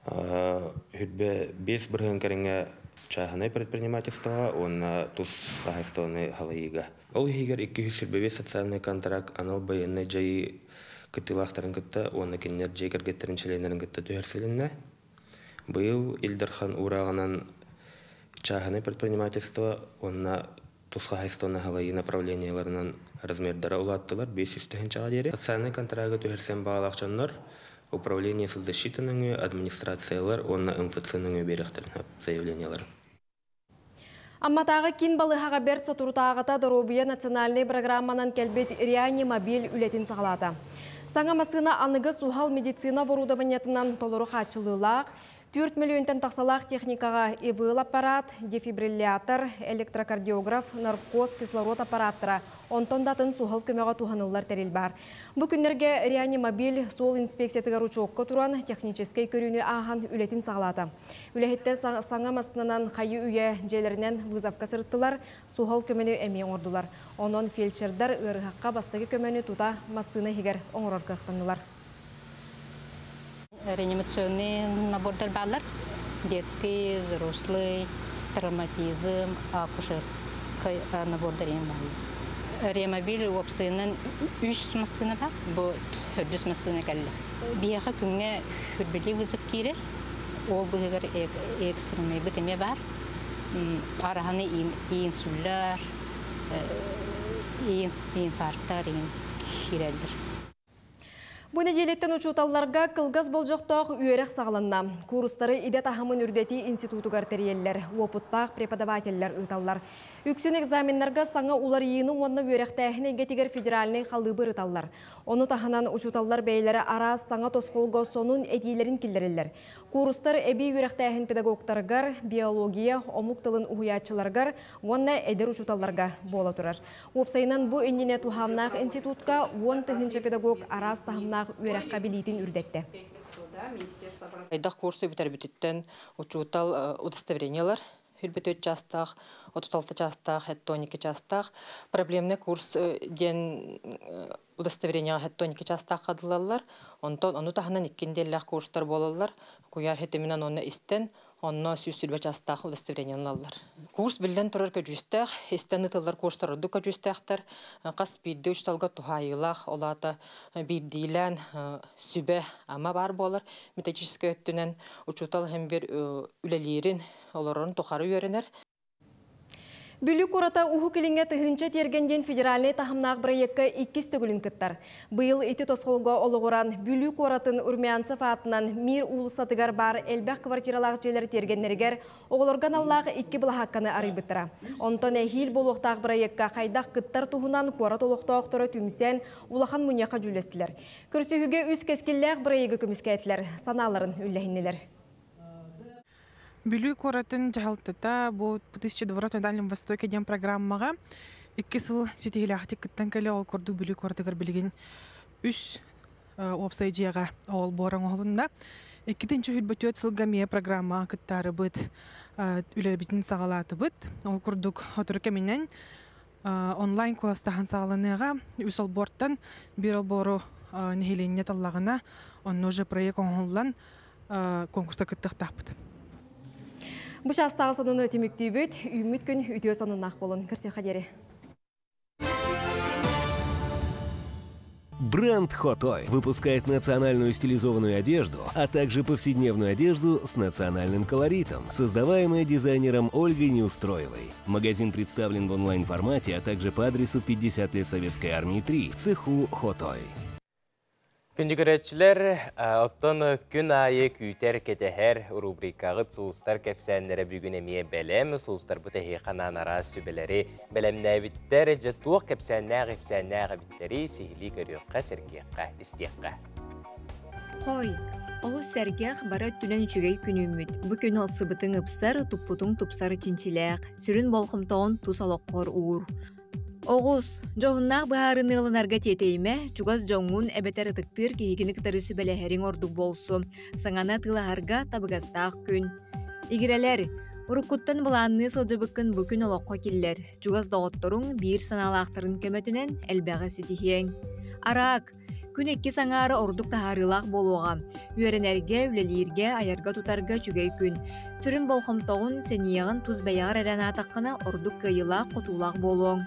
Хүрбэ 5% кэриҥэ чааһынай предпринимательствоҕа уонна тус хаһаайыстыбаны халайыыга. Ол иһигэр 225 социальный контракт анал байыаннай дьайыы кыттыылаахтарын кытта уонна кинилэр дьиэ кэргэттэрин чилиэннэрин кытта түһэрсилиннэ. Быйыл Ил Дархан уурааҕынан чааһынай предпринимательство уонна тус хаһаайыстыбаны халайыы направлениеларынан размердара улааттылар 500 тыһыынчаҕа диэри. Социальнай контрагы түһэрсэн баҕалаах дьоннор управление соцзащиты нөҥүө администрациялар уонна МФЦ нөҥүө биэриэхтэрин сөп заявлениелары. Амматааҕы киин балыыһаҕа бэрт соторутааҕыта доруобуйа национальнай программанан кэлбит реанимобиль үлэтин саҕалаата. Саҥа массыына аныгы суһал медицина оборудованиетынан толору хааччылыылаах, 4 мөлүйүөнтэн тахсалаах техникаҕа ИВЛ аппарат, дефибриллятор, электрокардиограф, наркоз, кислород аппараттара, онтон да атын суһал көмөҕө туһаныллар тэрил баар. Бу күннэргэ реанимобиль суол инспекциятыгар учуокка туран техническэй көрүүнү ааһан үлэтин саҕалаата. Үлэһиттэр саҥа массыынанан хайы-үйэ дьиэлэринэн вызовка сырыттылар, суһал көмөнү эмиэ оҥордулар. Онон фельдшердар ыарыһахха бастакы көмөнү тута массыына иһигэр оҥорор кыахтаннылар. Реанимационный набордар бааллар. Детский, взрослый, травматизм, акушерский набордар эҥин бааллар. Реамобиль уопсайынан үс массыына бар. Бу төрдүс массыына кэллэ. Биһиэхэ күҥҥэ хүрбэлии вызов киирэр. Ол быһыгар экстренныйбыт эмиэ баар. Араһаны инсульдар, инфарктар киирэллэр. Бу нэдиэлэттэн учууталларга кылгас болдьохтоох үөрэх саҕаланна. Куурустары идэ таһымын үрдэтии институтугар тэрийэллэр, уопуттаах преподавателлэр ыыталлар. Үксүн экзаменнарга саҥа уларыйыыны уонна үөрэхтээһин эйгэтигэр федеральнай халыыбы ырыталлар. Ону таһынан учууталлар бэйэлэрэ араас саҥа тосхолго сонун этиилэрин киллэрэллэр. Куурустар эбии үөрэхтээһин педагогтарыгар, биология, омук тылын уһуйааччыларыгар уонна эдэр учууталларга буола турар. Уопсайынан бу иннинэ туһааннаах институтка 10 000 педагог араас таһымнаах үөрэххэ билиитин үрдэттэ. Хайдах курсу бүтэрбититтэн учуутал удостоверениелар 24 чаастаах, 36 чаастаах, 72 чаастаах. Проблемный курс диэн удостоверениеҕа 72 чаастаах хадылаллар. Онтон ону таһынан иккин диэллээх курстар буолаллар. Куйаар хитиминэн онно истэн, онно 120 чаастаах удостоверение ылаллар. Курс биллэн турар көдьүүстээх, истэн ытыллар курстар ордук көдьүүстээхтэр. Хас биирдии учууталга туһаайыылаах, ол аата биирдиилээн сүбэ ама баар буолар. Методическай өттүнэн учуутал һэм бир үлэлиирин, олорорун тухары үөрэнэр. Бүлүү куората Уһук Илиҥҥэ тыһыынча тиэргэн диэн федеральнай таһымнаах бырайыакка иккис төгүлүн кыттар. Быйыл ити тосхолго олоҕуран Бүлүү куоратын Румянцев аатынан Мир уулуссатыгар баар элбэх квартиралаах дьиэлэр тиэргэннэригэр оҕолорго аналлаах икки былаһаакканы арыйбыттара. Онтон эһиил буолуохтаах бырайыакка хайдах кыттар туһунан куорат олохтоохторо түмсэн улахан мунньахха дьүүллэстилэр. Көрсүһүүгэ үс кэскиллээх бырайыагы көмүскээтилэр, санааларын үллэһиннилэр. Бүлүү куоратын дьаһалтата бу «Тысяча дворов на Дальнем Востоке» диэн программаҕа икки сыл ситиһиилээхтик кыттан кэлэ. Ол курдук Бүлүү куоратыгар билигин үс уопсай дьиэҕэ оҕол буора оҥоһулунна. 2024 сылга эмиэ программаҕа кыттаарыбыт үлэбитин саҕалаатыбыт. Ол курдук сотору кэминэн онлайн куоластаһан саҕаланыаҕа. Үс олбуортан биир олбуору нэһилиэнньэ таллаҕына, онно уже проект оҥоһуллан конкурска кыттыахтаахпыт. Бу чаастааҕы сонуну түмүктүүбүт, үүммүт күн үтүө сонуннаах буолун. Көрсүөххэ диэри. Бренд Хотой выпускает национальную стилизованную одежду, а также повседневную одежду с национальным колоритом, создаваемая дизайнером Ольгой Неустроевой. Магазин представлен в онлайн-формате, а также по адресу 50 лет Советской Армии 3 в цеху Хотой. Күндү көрөөччүлэр, оттон күн аайы күүтэр кэтэһэр рубрикаҕыт Сулустар кэпсээннэрэ бүгүн эмиэ бэлэм. Сулустарбыт эһиэхэ анаан араас сүбэлэри бэлэмнээбиттэр. Дьэ туох кэпсээннээх ипсээннээх эбиттэри сиһилии көрүөххэ, сэргиэххэ, истиэххэ. Хой, олус сэргэх, бары өттүнэн үчүгэй күнүүммүт. Бу күн ылсыбытыҥ ыпсар, туппутуҥ тупсар чинчилээх. Сүрүн болҕомтоҕун тус олоххор уур. Оҕус, дьоһуннаах быһаарыныы ылынарга тиэтэйимэ, чугас дьоҥҥун эбэтэр ытыктыыр киһигини кытары сүбэлэһэриҥ ордук буолсу. Саҥаны атыылаһарга табыгастаах күн. Игирэлэр, уруккуттан былаанныы сылдьыбыккын бу күн олоххо киллэр. Чугас доҕотторуҥ биир санаалаахтарын көмөтүнэн элбэҕи ситиһиэҥ. Араак, күн иккис аҥаара ордук таһаарыылаах буолуоҕа. Үөрэнэргэ, үлэлииргэ, айарга-тутарга үчүгэй күн. Сүрүн болҕомтоҕун, сэниэҕин тус бэйэҕэр эрэ анаатаххына ордук кыайыылаах-хотуулаах буолуоҥ.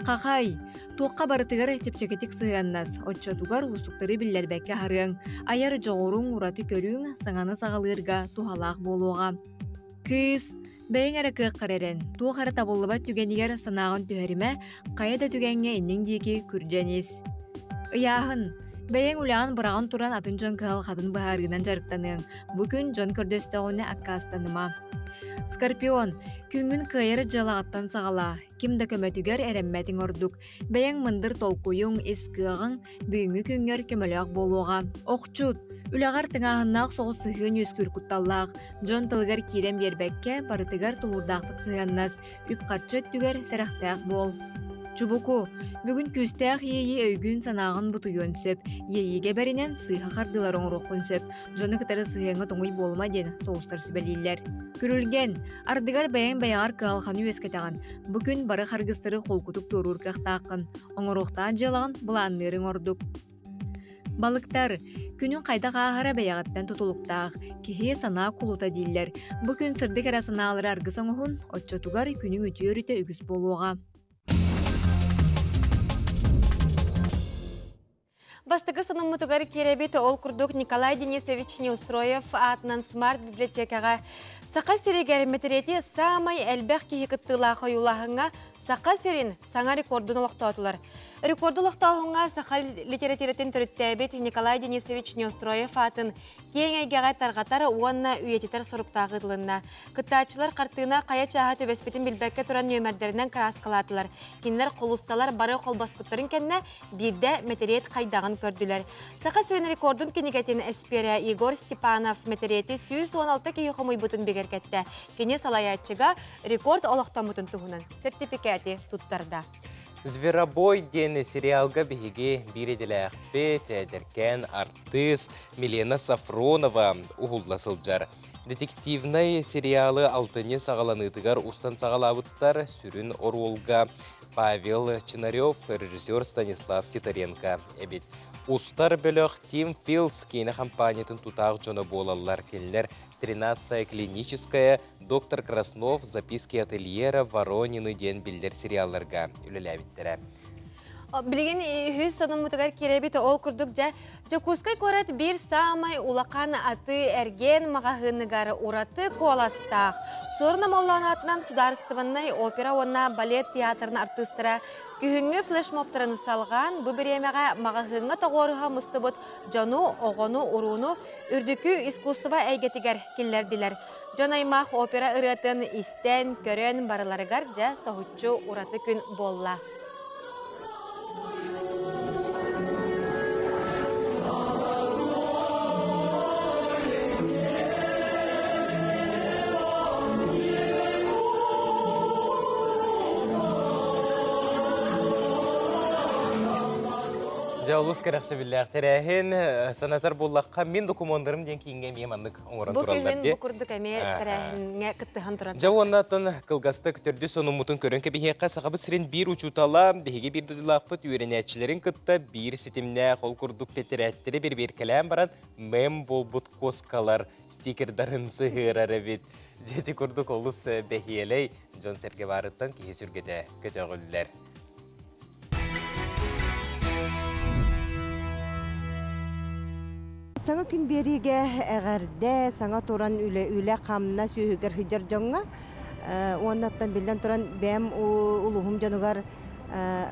Хахай, туохха барытыгар чэпчэкитик сыһыаннас, оччотугар уустуктары биллэрбэккэ аһарыаҥ. Айар дьоҕуруҥ, ураты көрүүҥ саҥаны саҕалыырга туһалаах буолуоҕа. Кыыс, бэйэҥ эрэ кыаххар эрэн, туох эрэ табыллыбат түгэнигэр санааҕын түһэримэ, хайа да түгэҥҥэ инниҥ диэки күрдьэн ис. Ыйааһын. Бэйэҥ үлэҕин быраҕан туран атын дьон кыһалҕатын быһаарыынан дьарыктаныаҥ. Бу күн дьон көрдөстөҕүнэ аккаастаныма. Скорпион. Күҥҥүн кыайар дьыалаҕыттан саҕалаа. Ким да көмөтүгэр эрэммэтиҥ ордук. Бэйэҥ мындыр толкуйуҥ, ис кыаҕыҥ бүгүҥҥү күҥҥэр көмөлөөх буолуоҕа. Охчут. Үлэҕэр тыҥааһыннаах соҕус сыһыан үөскүүр кутталлаах. Дьон тылыгар киирэн биэрбэккэ, барытыгар тулуурдаахтык сыһыаннас, үп-харчы өттүгэр сэрэхтээх буол. Чубуку. Бүгүн күүстээх иэйии өйгүн-санааҕын бутуйуон сөп. Иэйиигэ бэринэн сыыһа хардыылары оҥоруоххун сөп. Дьону кытары сыһыаҥҥа тоҥуй буолума диэн соҕустар сүбэлииллэр. Күрүлгэн. Ардыгар бэйэҥ бэйэҕэр кыһалҕаны үөскэтэҕин. Бу күн бары харгыстары холкутук туоруур кыахтааххын. Оҥоруохтаах дьыалаҕын былаанныырыҥ ордук. Балыктар, күнүҥ хайдах ааһара бэйэҕиттэн тутулуктаах, киһи санаа кулута дииллэр. Бу күн сырдык эрэ санаалары аргыс оҥоһун, оччотугар күнүҥ үтүө өрүтэ үгүс буолуоҕа. Бастакы сонуммутугар киирэбит, ол курдук Николай Денисович Неустроев аатынан Смарт библиотекаҕа Саха сиригэр мэтириэти саамай элбэх киһи кыттыылаах ойуулааһыҥҥа Саха сирин саҥа рекордун олохтоотулар. Рекорду олохтооһуҥҥа саха литературатын төрүттээбит Николай Денисович Неустроев аатын киэҥ эйгэҕэ тарҕатар уонна үйэтитэр соруктаах ыытылынна. Кыттааччылар хартыына хайа чааһа түбэспитин билбэккэ туран нүөмэрдэринэн кырааскалаатылар. Кинилэр холусталар бары холбоспуттарын кэннэ биирдэ мэтириэт хайдаҕын көрдүлэр. Саха сирин рекордун кинигэтин эспиэрэ Егор Степанов мэтириэти 116 киһи хомуйбутун бигэргэттэ. Кини салайааччыга рекорд олохтоммутун туһунан сертификати туттарда. Зверобой диэн сериалга биһиги биир идэлээхпит, эдэркээн артыыс Милена Сафронова уһулла сылдьар. Детективнай сериалы алтынньы саҕаланыытыгар устан саҕалаабыттар сүрүн оруолга Павел Чинарев, режиссер Станислав Титаренко эбит. Устар бөлөх Тим Филс киинэ хампаанньатын тутаах дьоно буолаллар. Кинилэр 13-я клиническая, Доктор Краснов, Записки ательера, Воронины диэн биллэр сериалларга үлэлээбиттэрэ. Билигин үһүс сонуммутугар киирэбит ол курдук дьэ Дьокуускай куорат биир саамай улахан атыы-эргиэн маҕаһыыныгар ураты куоластаах Суорун Омоллоон аатынан судаарыстыбаннай опера уонна балет театрын артыыстара күһүҥҥү флешмобтарын салҕаан бу бириэмэҕэ маҕаһыыҥҥа тоҕуоруһа мустубут дьону, оҕону, урууну үрдүкү искусство эйгэтигэр киллэрдилэр. Дьон-аймах опера ырыатын истэн, көрөн барыларыгар дьэ соһуччу ураты күн буолла. Дьэ, олус кэрэхсэбиллээх тэрээһин. Санатар буоллахха, мин докумуоннарым диэн кииҥҥэ эмиэ маннык оҥорон Бу тураллар күһүн дии. бу курдук эмиэ тэрээһиҥҥэ кыттыһан турар. Дьэ уонна оттон кылгастык төрдүс сонуммутун көрөн кэбиһиэххэ Сахабыт сирин биир учуутала, биһиги биир дойдулаахпыт үөрэнээччилэрин кытта биир ситимнээх ол курдук тэтэрээттэри бирбиэркэлээн баран мем буолбут куоскалар стикердарын сыһыарар эбит. Дьэ ити курдук олус бэһиэлэй дьон-сэргэ баарыттан киһи сүргэтэ көтөҕүллэр. Саҥа күн биэриигэ эҕэрдэ, саҥа туран үлэ, үлэ-хамнас үөһүгэр сылдьар дьоҥҥо уонна оттон биллэн туран бэйэм улууһум дьонугар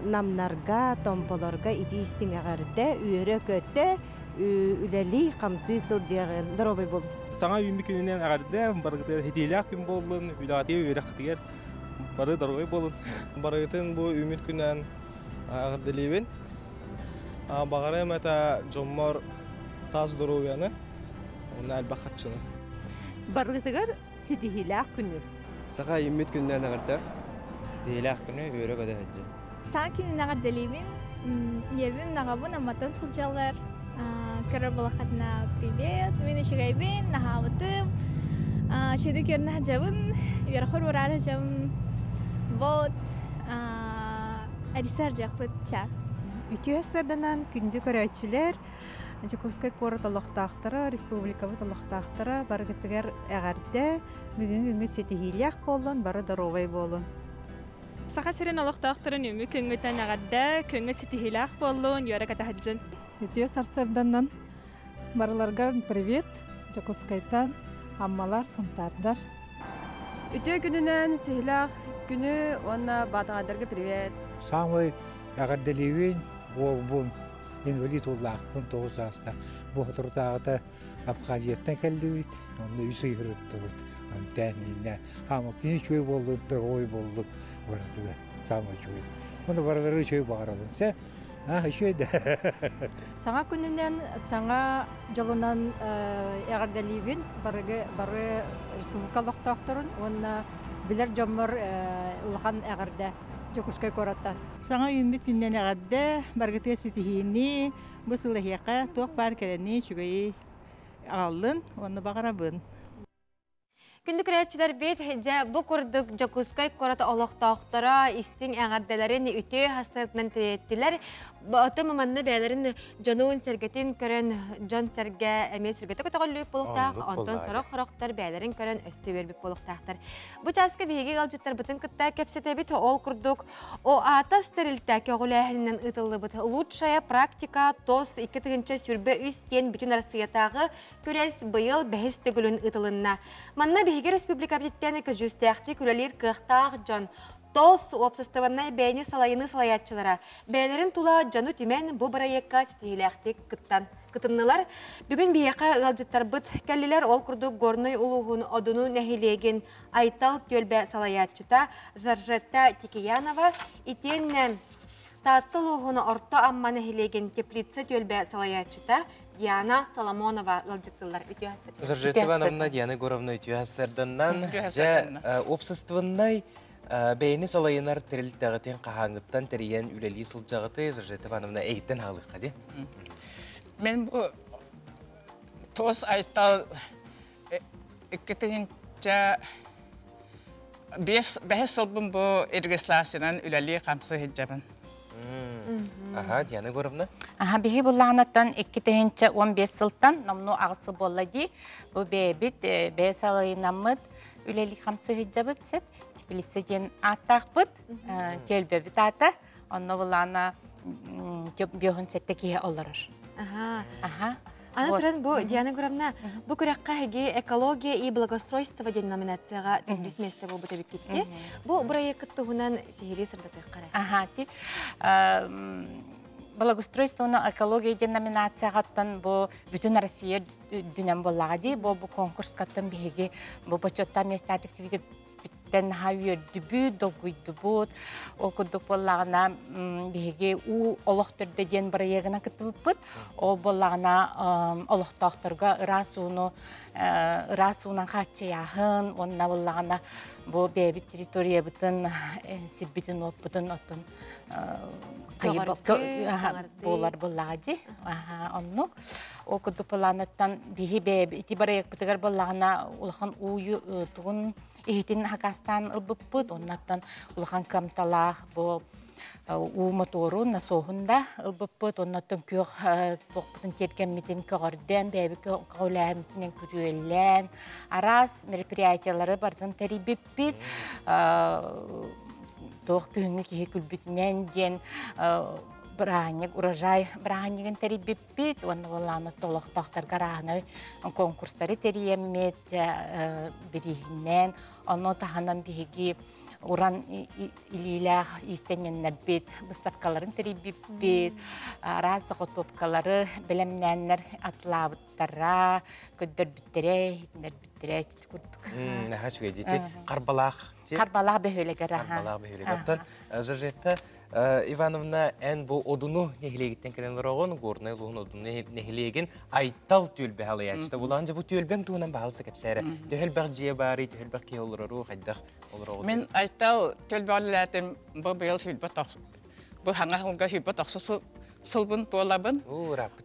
намнарга, томполорго итии истиҥ эҕэрдэ, үөрэ-көтө, үлэлии, хамсыы сылдьыаҕын. Доруобай буолун. Саҥа үүммүт күнүнэн эҕэрдэ, барыгытыгар ситиилээх күн буоллун, үлэҕитигэр, үөрэххитигэр бары доруобай буолун. Барыгытын бу үүммүт күнүнэн эҕэрдэлиибин. Баҕарыам этэ дьоммор таас доруобуйаны уонна элбэх харчыны. Барыгытыгар ситиһиилээх күнү. Саха үүммүт күнүнэн эҕэрдэ. Ситиһиилээх күнү үөрэ-көтө сылдьын. Саҥа күнүн эҕэрдэлиибин. Ийэбин, аҕабын Амматтан сылдьаллар. Көрөр буолаххытына привет, мин үчүгэйбин, наһаабытым. Чэйди көрүнэ сылдьабын, үөрэхпэр бараары сылдьабын. Вот, Алиса ардьахпыт ча. Үтүө сарданан күндү көрөөччүлэр, Дьокуускай куорат олохтоохторо, республикабыт олохтоохторо барыгытыгар эҕэрдэ, бүгүҥҥү күҥҥүт ситиһиилээх буоллун, бары доруобай буолун. Саха сирин олохтоохторун үмү күҥҥүтэн эҕэрдэ, күҥҥүт ситиһиилээх буоллун, үөрэ кэтэһэддьин. Үтүө сарсыарданнан барыларгар привет, Дьокуускайтан, Аммалар, Сунтаардар. Үтүө күнүнэн сиһилээх күнү уонна баатаҕайдарга привет. Саамай эҕэрдэлиибин уолбун инвалид уоллаахпын тоҕус саастаах. Бу соторутааҕыта Абхазияттан кэллибит, онно үс ый сырыттыбыт. Антэн иннэ хаама кини үчүгэй буоллун, здоровой буоллун барытыгар саамай үчүгэй. Ону барылары үчүгэй баҕарабын. Сэ, а үчүгэй да. Саҥа күнүнэн, саҥа дьолунан эҕэрдэлиибин барыгы бары республика олохтоохторун уонна билэр дьоммор улахан эҕэрдэ Дьокуускай куораттан. Саҥа үүммүт күнүнэн эҕэрдэ, барыгытыгар ситиһиини, бу сыл эһиэхэ туох баар кэрэни, үчүгэйи аҕаллын уонна баҕарабын. Күндү көрөөччүлэрбит, дьэ бу курдук Дьокуускай куорат олохтоохторо истиҥ эҕэрдэлэрин үтүө хасыатынан тириэттилэр. Оттон манна бэйэлэрин дьонун-сэргэтин көрөн, дьон-сэргэ эмиэ сүргэтэ көтөҕүллүбүт буолуохтаах, онтон сорох-сорохтор бэйэлэрин көрөн өссө үөрбүт буолуохтаахтар. Бу чааска биһиги ыалдьыттарбытын кытта кэпсэтэбит. Ол курдук, ОАТАС тэрилтэ көҕүлээһининэн ыытыллыбыт «Лучшая практика ТОС 2023» диэн бүтүн Арассыыйатааҕы Күрэс быйыл бэһис төгүлүн ыытылынна. Манна биһиги республикабытыттан көдьүүстээхтик үлэлиир кыахтаах дьон ТОС уопсастыбаннай бэйэни салайыныы салайааччылара бэйэлэрин тула дьону түмэн бу бырайыакка ситиһиилээхтик кыттан кытыннылар. Бүгүн биһиэхэ ыалдьыттарбыт кэллилэр. Ол курдук Горнай улууһун Одуну нэһилиэгин Айтал түөлбэ салайааччыта Жоржетта Тикиянова итиэннэ Таатта улууһун Орто Амма нэһилиэгин Теплица түөлбэ салайааччыта Диана Соломонова ыалдьыттылар. Үтүө Жоржетта Ивановна, Диана Егоровна үтүө сарданнан дьэ общественнай бэйэни салайынар тэрилтэҕитин хаһааҥҥыттан тэрийэн үлэлии сылдьаҕытый Жоржетта Ивановна эйиттэн хаалыахха дии. Мен бу туос айтал иккитинчэ бэһис сылбын бу регистрациянан үлэлии хамсыы сылдьабын. Аха, Диана Егоровна. Аха, биһи буллаҕынаттан 2015 сылтан номнуо аҕыс сыл буолла дии. Бу бэйэбит бэйэ салайынаммыт үлэлии хамсыы сылдьабыт сеп. Теплица диэн ааттаахпыт, түөлбэбит аата. Онно булаана 57 киһи олорор. Аха. Аны туран бу Диана Егоровна бу күрэххэ эһиги экология и благоустройство диэн номинацияҕа төрдүс миэстэ буолбут эбиккитти. Бу бырайыаккыт туһунан сиһилии сырдатыахха эрэ. Аха, ти благоустройство экология диэн номинацияҕаттан бу бүтүн Россия үрдүнэн буоллаҕа дии. Бу бу конкурскаттан биһиги бу бочуоттаах миэстэ тиксибититтэн наһаа үөрдүбүт, долгуйдубут. Ол курдук буоллаҕына биһиги уу олох төрдө диэн бырайыагынан кыттыбыппыт. Ол буоллаҕына олохтоохторго ыраас ууну ыраас уунан хааччыйааһын уонна буоллаҕына бу бэйэбит территориябытын сирбитин-уоппутун оттон буолар буоллаҕа дии. Оннук. Ол курдук былааныттан биһи бэйэбит ити бырайыакпытыгар буоллаҕына улахан ууyu тугун иһитин хакастаан ылбыппыт. Оннаттан улахан кыамталаах бу уу моторун, насоһун да ылбыппыт. Оннаттан күөх туохпутун тиэргэммитин көҕөрдөөн, бэйэбит көҕүлээһиммитинэн күрүөлээн, араас мероприятиялары барытын тэрийбиппит. Туох күһүҥҥү киһи күлбүтүнэн диэн бырааһынньык урожай бырааһынньыгын тэрийбиппит уонна буоллаҕына олохтоохторго арааһынай конкурстары тэрийэммит бирииһинэн ону таһынан биһиги уран илиилээх иистэнньэннэрбит выставкаларын тэрийбиппит араас заготовкалары бэлэмнээннэр атлаабыттара көрдөрбүттэрэ иһитиннэрбиттэрэ курдук. Наһаа үчүгэй дии. Харбалаах. Харбалаах бөһүөлэгэр. Харбалаах бөһүөлэгэр. Оттон Жоржетта Ивановна, эн бу Одуну нэһилиэгиттэн кэлэн олороҕун, Горнай улууһун Одуну нэһилиэгин Айтал түөлбэ халыйааччыта булаан дьэ бу түөлбэҥ туһунан баһалса кэпсээрэ. Төһө элбэх дьиэ баарый, төһө элбэх киһи олорору, хайдах олороҕут? Мин Айтал түөлбэ үлэлээтим бу быйыл сүүрбэ бу хаҥа сылга 29 сылбын туолабын.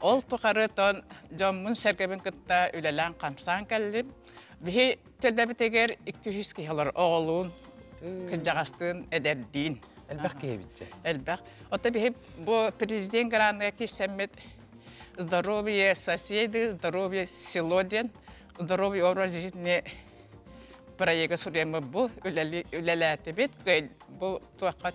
Ол тухары тон дьоммун сэргэбин кытта үлэлээн хамсаан кэллим. Биһи түөлбэбитигэр 200 киһи олор оҕолуун, кырдьаҕастыын, эдэрдиин. Элбэх киһи эбитчэ. Элбэх. Оттон биһи бу президент граныга киирсэммит здоровье соседи, здоровье село диэн здоровье образ жизни проекты суруйаммыт бу үлэлээтибит. Бу туохха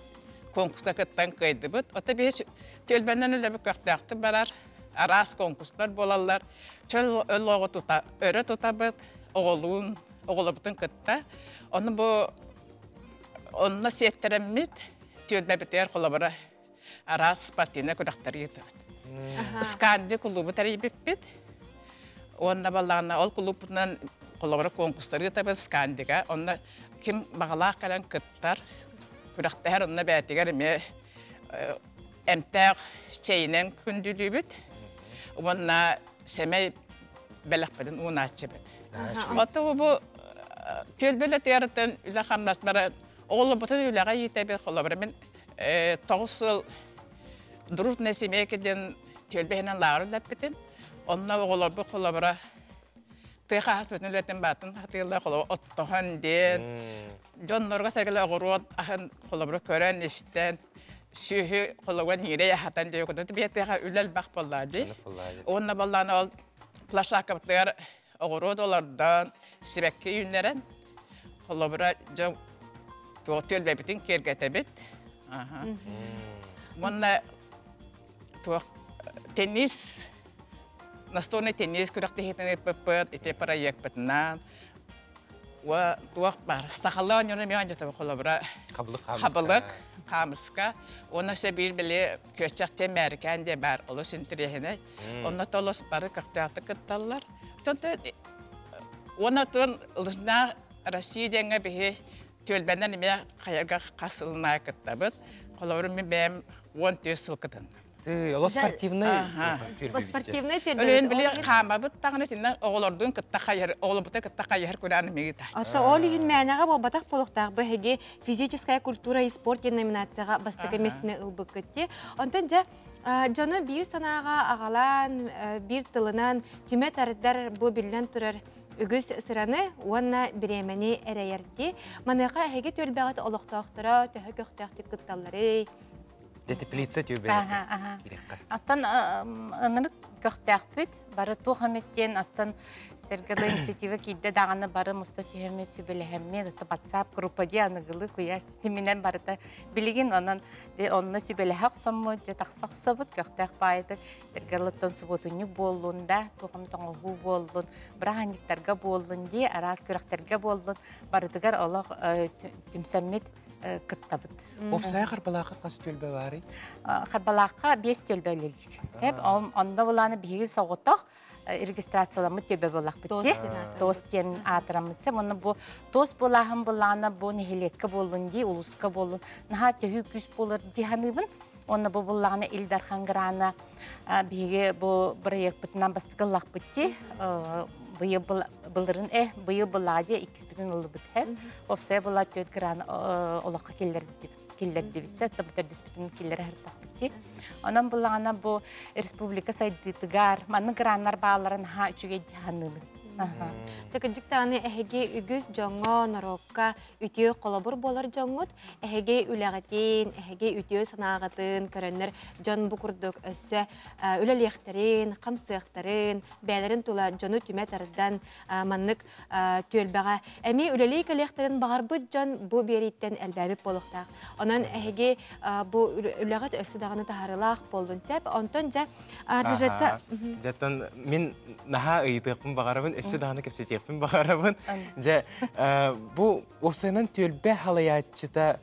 конкурска кыттан кыайдыбыт. Оттон биһи түөлбэнэн үлэбит көхтөөхтүк барар. Араас конкурстар буолаллар. Чөл олоҕу тута, өрө тутабыт, оҕолуун, оҕолорбутун кытта. Ону бу онно сиэттэрэммит түөлбэбитигэр холобура араас спортивнай күрэхтэри ыытабыт. Сканди кулуубу тэрийбиппит. Уонна баллаҕына ол кулууппутунан холобура конкурстары ыытабыт Скандига. Онно ким баҕалаах кэлэн кыттар, күрэхтэһэр онно бэйэтигэр эмиэ эмтээх чэйинэн күндүлүүбүт. Уонна сэмэй бэлэхпитин уунааччыбыт. Оттон бу түөлбэлэтиэртэн үлэ хамнас бара оҕолорбутун үлэҕэ иитэбит холобура мин тоҕус сыл дружная семейка диэн түөлбэ иһинэн лааҕыр үлэппитим. Онно оҕолорбут холобура тыа хаһааспытын үлэтин баатын хатыылла холобура оттоһон диэн дьоннорго сэргэлэ оҕуруот аһын холобура көрөн истэн сүөһү холобура ньиирэй аһатан диэн курдук биэтиэхэ үлэ элбэх буоллаа дии. Уонна баллаан ол площадкабытыгар оҕуруот олордон, сибэкки үүннэрэн, холобура дьон туох түөлбэбитин киэргэтэбит. Уонна туох теннис, настольный теннис күрэхтэһиитин ыыппыппыт, ити проекпытынан. Уа туох баар сахалыы оонньууну эмиэ оонньотобут холобура Хабылык хабылык, хаамыска уонна өссө биир били күөччэх диэн мээрикээн диэн баар олус интэриэһинэй. Онно толос бары көхтөөхтүк кытталлар. Уонна тун Лыжная Россия диэҥҥэ биһи түөлбэнэн эмиэ хайарга хас сылын аайы кыттабыт. Холобур, мин бэйэм 14 сыл кытынным. Ты, оло спортивный Спортивный Өлөөн били хаамабыт даҕаны итиннэ оҕолордуун кытта хайар, оҕолорбутун кытта хайыһар күрээн эмиэ ыытааччы. Ата ол иһин мээнэҕэ буолбатах буолуохтаах бу эһиги физическая культура и спорт диэн номинацияҕа бастакы миэстэни ылбыккыт дии. Онтон дьэ дьону биир санааҕа аҕалаан, биир тылынан түмэ тардар бу биллэн турар үгүс сыраны уонна бириэмэни эрэйэрдии. Маныаха эһиги түөлбэҕит олохтоохторо төһө көхтөөхтүк кытталларый? Дьэ теплица түөлбэ киириэххэ. Оттон ынырык көхтөөхпүт, бары туох эмит диэн оттон сэргэбэ инициатива киирдэ даҕаны бары муста түһэммит, сүбэлэһэммит, оттон WhatsApp группа дии аныгылыы куйаас ситиминэн барыта билигин онон дьэ онно сүбэлэһэ охсоммут, дьэ тахса охсобут, көхтөөх баайытык сэргэлыттан субуотунньук буоллун да, туох эмит оҥоһуу буоллун, бырааһынньыктарга буоллун дии, араас күрэхтэргэ буоллун, барытыгар олох түмсэммит кыттабыт. Уопсайа Харбалаахха хас түөлбэ баарый? Харбалаахха биэс түөлбэ үлэлиир. Онно булааны биһиги соҕотох регистрацияламмыт түөлбэ буоллахпыт дии. Тос диэн аатыраммыт. Онно бу тос буолааһын булаана бу нэһилиэккэ буоллун дии, улууска буоллун наһаа төһүү күүс буолар дии саныыбын. Онно бу буллаҕына Ил Дархан грана биһиги бу бырайыакпытынан бастакы ыллахпыт дии. Быйыл былырын э быйыл былаа дии иккиспитин ыллыбыт һэ. Уопсайа была түөрт гран олоххо киллэрдибит киллэрдибит сэ бу төрдүспүтүн киллэрэ сыртахпыт дии. Онон буллаҕына бу республика сайдыытыгар маннык граннар баалларын наһаа үчүгэй дии саныыбын. Кырдьык даҕаны эһиги үгүс дьоҥҥо, норуокка үтүө холобур буолар дьоҥҥут. Эһиги үлэҕитин, эһиги үтүө санааҕытын көрөннөр дьон бу курдук өссө үлэлиэхтэрин, хамсыахтарын, бэйэлэрин тула дьону түмэ тардан маннык түөлбэҕэ эмиэ үлэлии кэлиэхтэрин баҕарбыт дьон бу биэрииттэн элбээбит буолуохтаах. Онон эһиги бу үлэҕит өссө даҕаны таһаарыылаах буоллун сөп. Онтон дьэ Жижетта Дьэ мин наһаа ыйытыахпын баҕарабын, өссө даҕаны кэпсэтиэхпин баҕарабын. Дьэ бу уопсайынан түөлбэ халайааччыта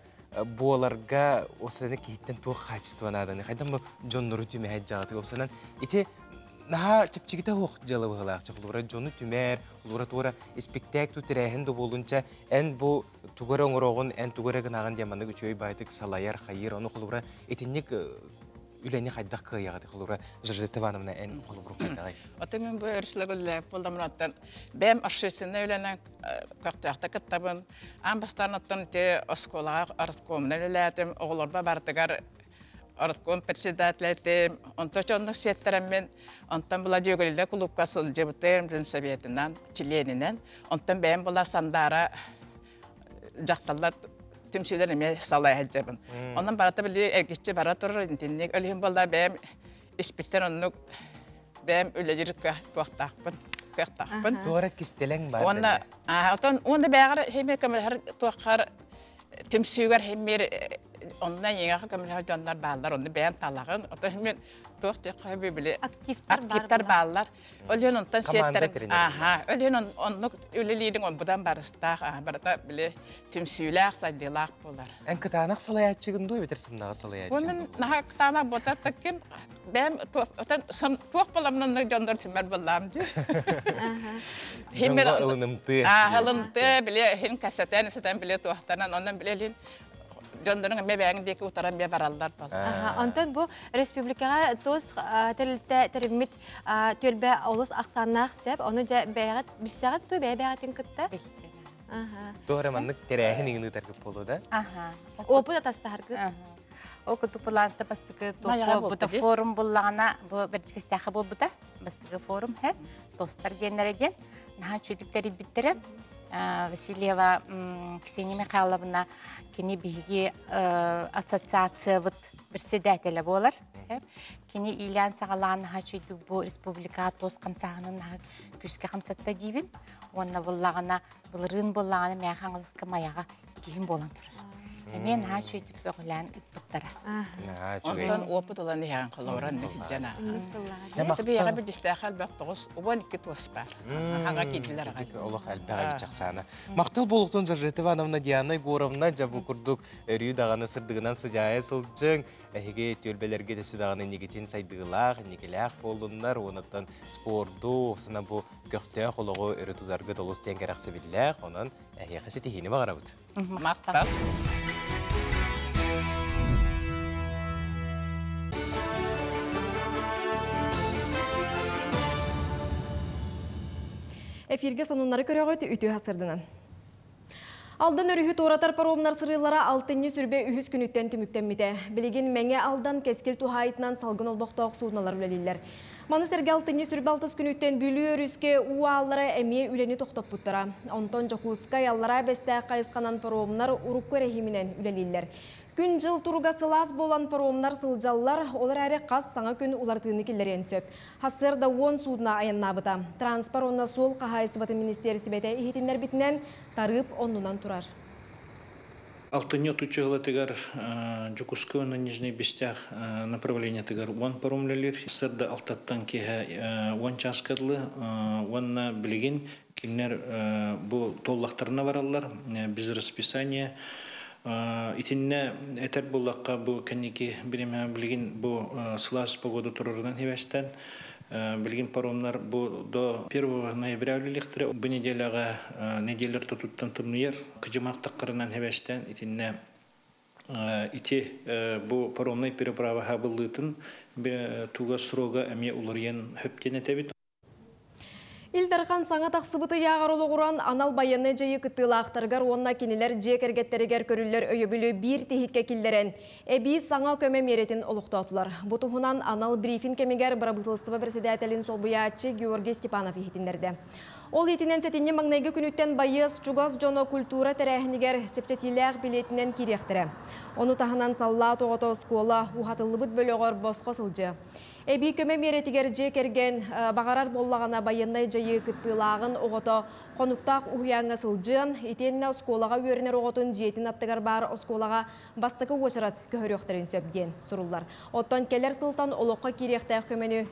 буоларга уопсайынан киһиттэн туох хаачыстыба нааданы хайдах бу дьоннору түмэһэт дьаҕаты уопсайынан ити наһаа чэпчэкитэ суох дьыала быһыылаах холобура дьону түмэр холобура туора испиктээк ту тэрээһин да буолунча эн бу тугу эрэ оҥороҕун эн тугу эрэ гынаҕын диэн маннык үчүгэй баайдык салайар хайыыр ону холобура итинник үлэни хайдах кыайаҕыт холобура Жоржетта Ивановна эн холобурун хайдаҕый Аты мин бу өрүслэгүллэ буолламмынаттан бэйэм общественнай үлэнэн көхтөөхтө кыттабын. Аан бастаан оттон ити оскуолаҕа ороскуомунан үлэлээтим. Оҕолорбо барытыгар ороскуом председателэ этим. Онто оннук сиэттэрэммин, онтон була Дьүөгэлилэ кулуупка сылдьыбытым, женсоветынан, чилиэнинэн. Онтон бэйэм була Сандаара дьахталлар түмсүүлэр эмиэ салайа сылдьабын. Онон барыта били эргиччи бара турар итинник өлүһүн буолла бэйэм испиттэн оннук бэйэм үлэлиир кыахтаахпын кыахтаахпын. Туора кистэлэҥ бар. Уонна отон уонна бэйэҕэр химия көмөлөһөр туоххар түмсүүгэр химиэр онно эйиэхэ көмөлөһөр дьоннор бааллар, онно бэйэҥ талаҕын. Отон химиэр туох диэххэ били активтар бааллар. Ол иһин онтон сиэттэрин аха, ол иһин оннук үлэлиириҥ онбудан барыстаах, барыта били түмсүүлээх, сайдыылаах буолар. Эн кытаанах салайааччыгын дуо эбэтэр сымнаҕас салайааччыгын? Мин наһаа кытаанах буолта ким бэйэм отон туох буоламмын дьоннор түмэр буоллаам дии. Дьоҥҥо ылынымтыы. Ылынымтыы, били иһин кэпсэтэн, кэпсэтэн били туохтанан, онон били илин дьоннорун эмиэ бэйэҥ диэки утаран эмиэ бараллар буолла. Онтон бу республикаҕа тус тэрилтэ тэриммит түөлбэ олус ахсааннаах сөп. Ону дьэ бэйэҕит билсэҕит дуу бэйэ-бэйэҕитин кытта? Билсэбит. Туох эрэ маннык тэрээһин иҥин ыытаргыт буолуо да? Опыт атастаһаргыт. Ол курдук былаанта бастакы буолбута форум буллаҕына бу Бэрдьигэстээххэ буолбута. Бастакы форум һэ тостар диэннэрэ диэн наһаа үчүгдүк тэрийбиттэрэ. Васильева Ксения Михайловна кини биһиги ассоциациябыт председателэ буолар. Кини иилээн саҕалаан наһаа үчүгдүк бу республика тос хамсааһынын наһаа күүскэ хамсатта диибин. Уонна буллаҕына былырыын буллаҕына Мэхэ Хаҥаласка Майаҕа иккиһин буолан турар. Эмиэ наһаа үчүгдүк көҕүлээн ыыппыттар. кыттыахтара. Онтон опыт ылан иһэҕин холобуран дьана. Биһиэхэ билдьистээх элбэх 92 туос баар. Хаҥа киирдилэр аҕай. Олох элбэх эбит чахсаана. Махтал буолуохтун Жоржета Ивановна, Диана Егоровна, дьэ бу курдук өрүү даҕаны сырдыгынан сыдьаайа сылдьыҥ. Эһиги түөлбэлэргэ төсө даҕаны инникитин сайдыылаах, инникилээх буоллуннар, уонуттан спорду, сана бу көхтөөх олоҕу өрө тутаргыт олус диэн кэрэхсэбиллээх, онон эһиэхэ ситиһиини баҕарабыт. Махтал. Эфирге сонуннары көрөҕүт үтүө хасырдынан. Алдан өрүһү туоратар паромнар сырыылара алтынньы сүрбэ үһүс күнүттэн түмүктэммитэ. Билигин Мэҥэ Алдан кэскил туһаайытынан салгын олбохтоох суудуналар үлэлииллэр. Маны сэргэ алтынньы сүрбэ алтыс күнүттэн Бүлүү өрүскэ уу ааллара эмиэ үлэни тохтоппуттара. Онтон Дьокуускай, Аллараа Бэстээх хайысханан паромнар урукку эрэһииминэн үлэлииллэр. Күн-дьыл туруга сылаас буолан паромнар сылдьаллар, ол эрээри хас саҥа күн уларытыыны киллэриэн сөп. Сарсыарда уон суудуна айаннаабыта. Транспорт уонна суол хаһаайыстыбатын министиэристибэтэ иһитиннэрбитинэн, тарыып оннунан турар. Алтынньы отучча сылатыгар Дьокуускай уонна Нижний Бестях направлениетыгар уон паром үлэлиир. Сарда алтаттан киэһэ уон чааска дылы уонна билигин Кинилэр бу туоллахтарына бараллар, без расписания. Итиннэ этэр буоллахха, бу кэнники бириэмэ билигин бу сылаас погода турарынан хибэстэн, билигин паромнар бу до 1 ноября үлэлиэхтэрэ. Бу неделяҕа неделя ортотуттан тымныйар, кыдьымах таххарынан хибэстэн итиннэ ити бу паромнай переправа хабыллыытын туга срога эмиэ уларыйан хөптен этэбит. Ил Дархан саҥа тахсыбыт ыйааҕар олоҕуран, анал байыаннай дьайыы кыттыылаахтарыгар уонна кинилэр дьиэ кэргэттэригэр көрүллэр өйөбүлү биир тиһиккэ киллэрэн, эбии саҥа көмө миэрэтин олохтоотулар. Бу туһунан анал брифинг кэмигэр бырабыыталыстыба бэрэссэдээтэлин солбуйааччы Георгий Степанов иһитиннэрдэ. Ол иитинэн сэтинньи маҥнайгы күнүттэн байыас чугас дьоно культура тэрээһинигэр чэпчэтиилээх билиэтинэн киириэхтэрэ. Ону таһынан саллаат оҕото оскуола уһатыллыбыт бөлөҕөр босхо сылдьыа. Эбии көмө миэрэтигэр дьиэ кэргэн баҕарар буоллаҕына байыаннай дьайыы кыттыылааҕын оҕото хонуктаах уһуйааҥҥа сылдьыан, итиэннэ оскуолаҕа үөрэнэр оҕотун дьиэтин аттыгар баар оскуолаҕа бастакы уочарат көһөрүөхтэрин сөп диэн суруллар. Оттон кэлэр сылтан олоххо киириэхтээх көмөнү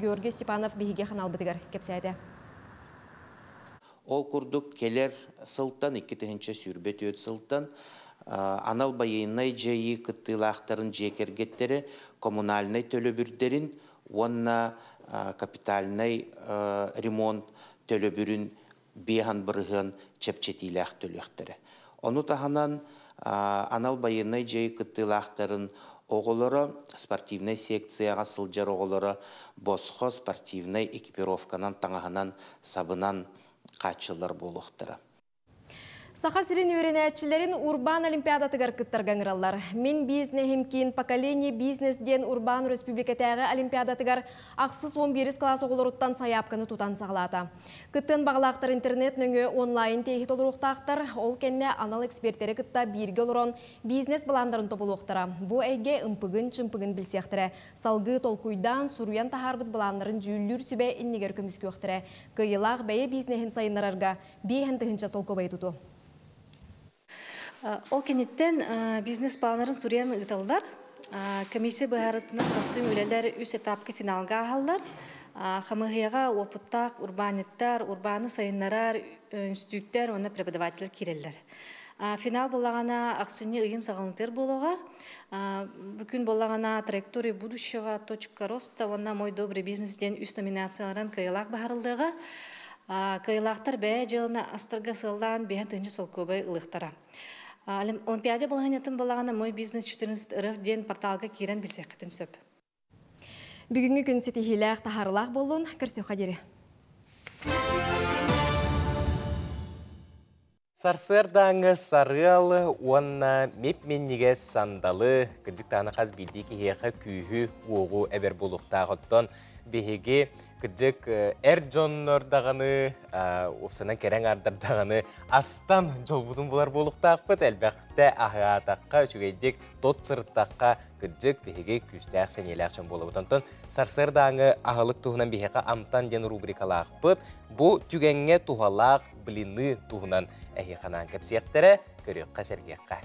Георгий Степанов биһиги ханаалбытыгар кэпсээтэ. Ол курдук кэлэр сылтан, 2024 сылтан анал байыаннай дьайыы кыттыылаахтарын дьиэ кэргэттэрэ коммунальнай төлөбүрдэрин уонна капитальнай ремонт төлөбүрүн биэһэн бырыһыан чэпчэтиилээх төлүөхтэрэ. Ону таһынан анал байыаннай дьайыы кыттыылаахтарын оҕолоро спортивнай секцияҕа сылдьар оҕолоро босхо спортивнай экипировканан, таҥаһынан, сабынан хааччыллар буолуохтара. Саха сирин үөрэнээччилэрин урбаан олимпиадатыгар кыттарга ыҥыраллар. Мин бизнеһим киин Поколение бизнес диэн урбаан өрөспүүбүлүкэтээҕи олимпиадатыгар ахсыс 11 кылаас оҕолоруттан сайаапканы тутан саҕалаата. Кыттыан баҕалаахтар интернет нөҥүө онлайн тиэһи толоруохтаахтар, ол кэннэ анал экспертэри кытта бииргэ олорон бизнес-былааннарын тобулуохтара. Бу эйгэ ымпыгын-чымпыгын билсиэхтэрэ. Салгыы толкуйдаан, суруйан таһаарбыт былааннарын дьүүллүүр сүбэ иннигэр көмүскүөхтэрэ. Кыайыылаах бэйэ бизнеһин сайыннарарга биэһэн тыһыынча солкуобайы тутуо. Ол кэнниттэн бизнес-планнарын суруйан ыыталлар. Комиссия быһаарытынан бастыҥ үлэлэр үс этапка финалга ааһаллар. Хамыыһыйаҕа уопуттаах урбаанньыттар, урбааны сайыннарар үнстүүттэр уонна преподавателлэр киирэллэр. Финал буоллаҕына ахсынньы ыйын саҕаланыытыгар буолуоҕа. Бүгүн буоллаҕына «Траектория будущего», «Точка роста» уонна «Мой добрый бизнес» диэн үс номинацияларынан кыайыылаах баһарыллыаҕа. Кыайыылаахтар бэйэ дьыаланы астарга сыаллаан биэһэн тыһыынча солкуобай ылыахтара. Олимпиада балаһыанньатын буоллаҕына «Мой бизнес 14 РФ» диэн порталга киирэн билсиэххитин сөп. Бүгүҥҥү күн ситиһиилээх, таһаарылаах буоллун, көрсүөххэ диэри. Сарсыардааҥы сарыал уонна мип-минньигэс сандалы кырдьык хас биирдии киһиэхэ күүһү, уоҕу эбэр буолуохтаах. Оттон биһиги кырдьык эр дьоннор даҕаны, уопсанан кэрэҥ ардар даҕаны астан дьолбутун булар буолуохтаахпыт. Элбэхтэ аһаатахха, үчүгэйдик тот сырыттахха кырдьык биһиги күүстээх сэниэлээх дьон буолабыт. Онтон сарсыардааҥы аһылык туһунан биһиэхэ амтан диэн рубрикалаахпыт. Бу түгэҥҥэ туһалаах блины туһунан эһиэхэ анаан кэпсиэхтэрэ, көрүөххэ, сэргиэххэ.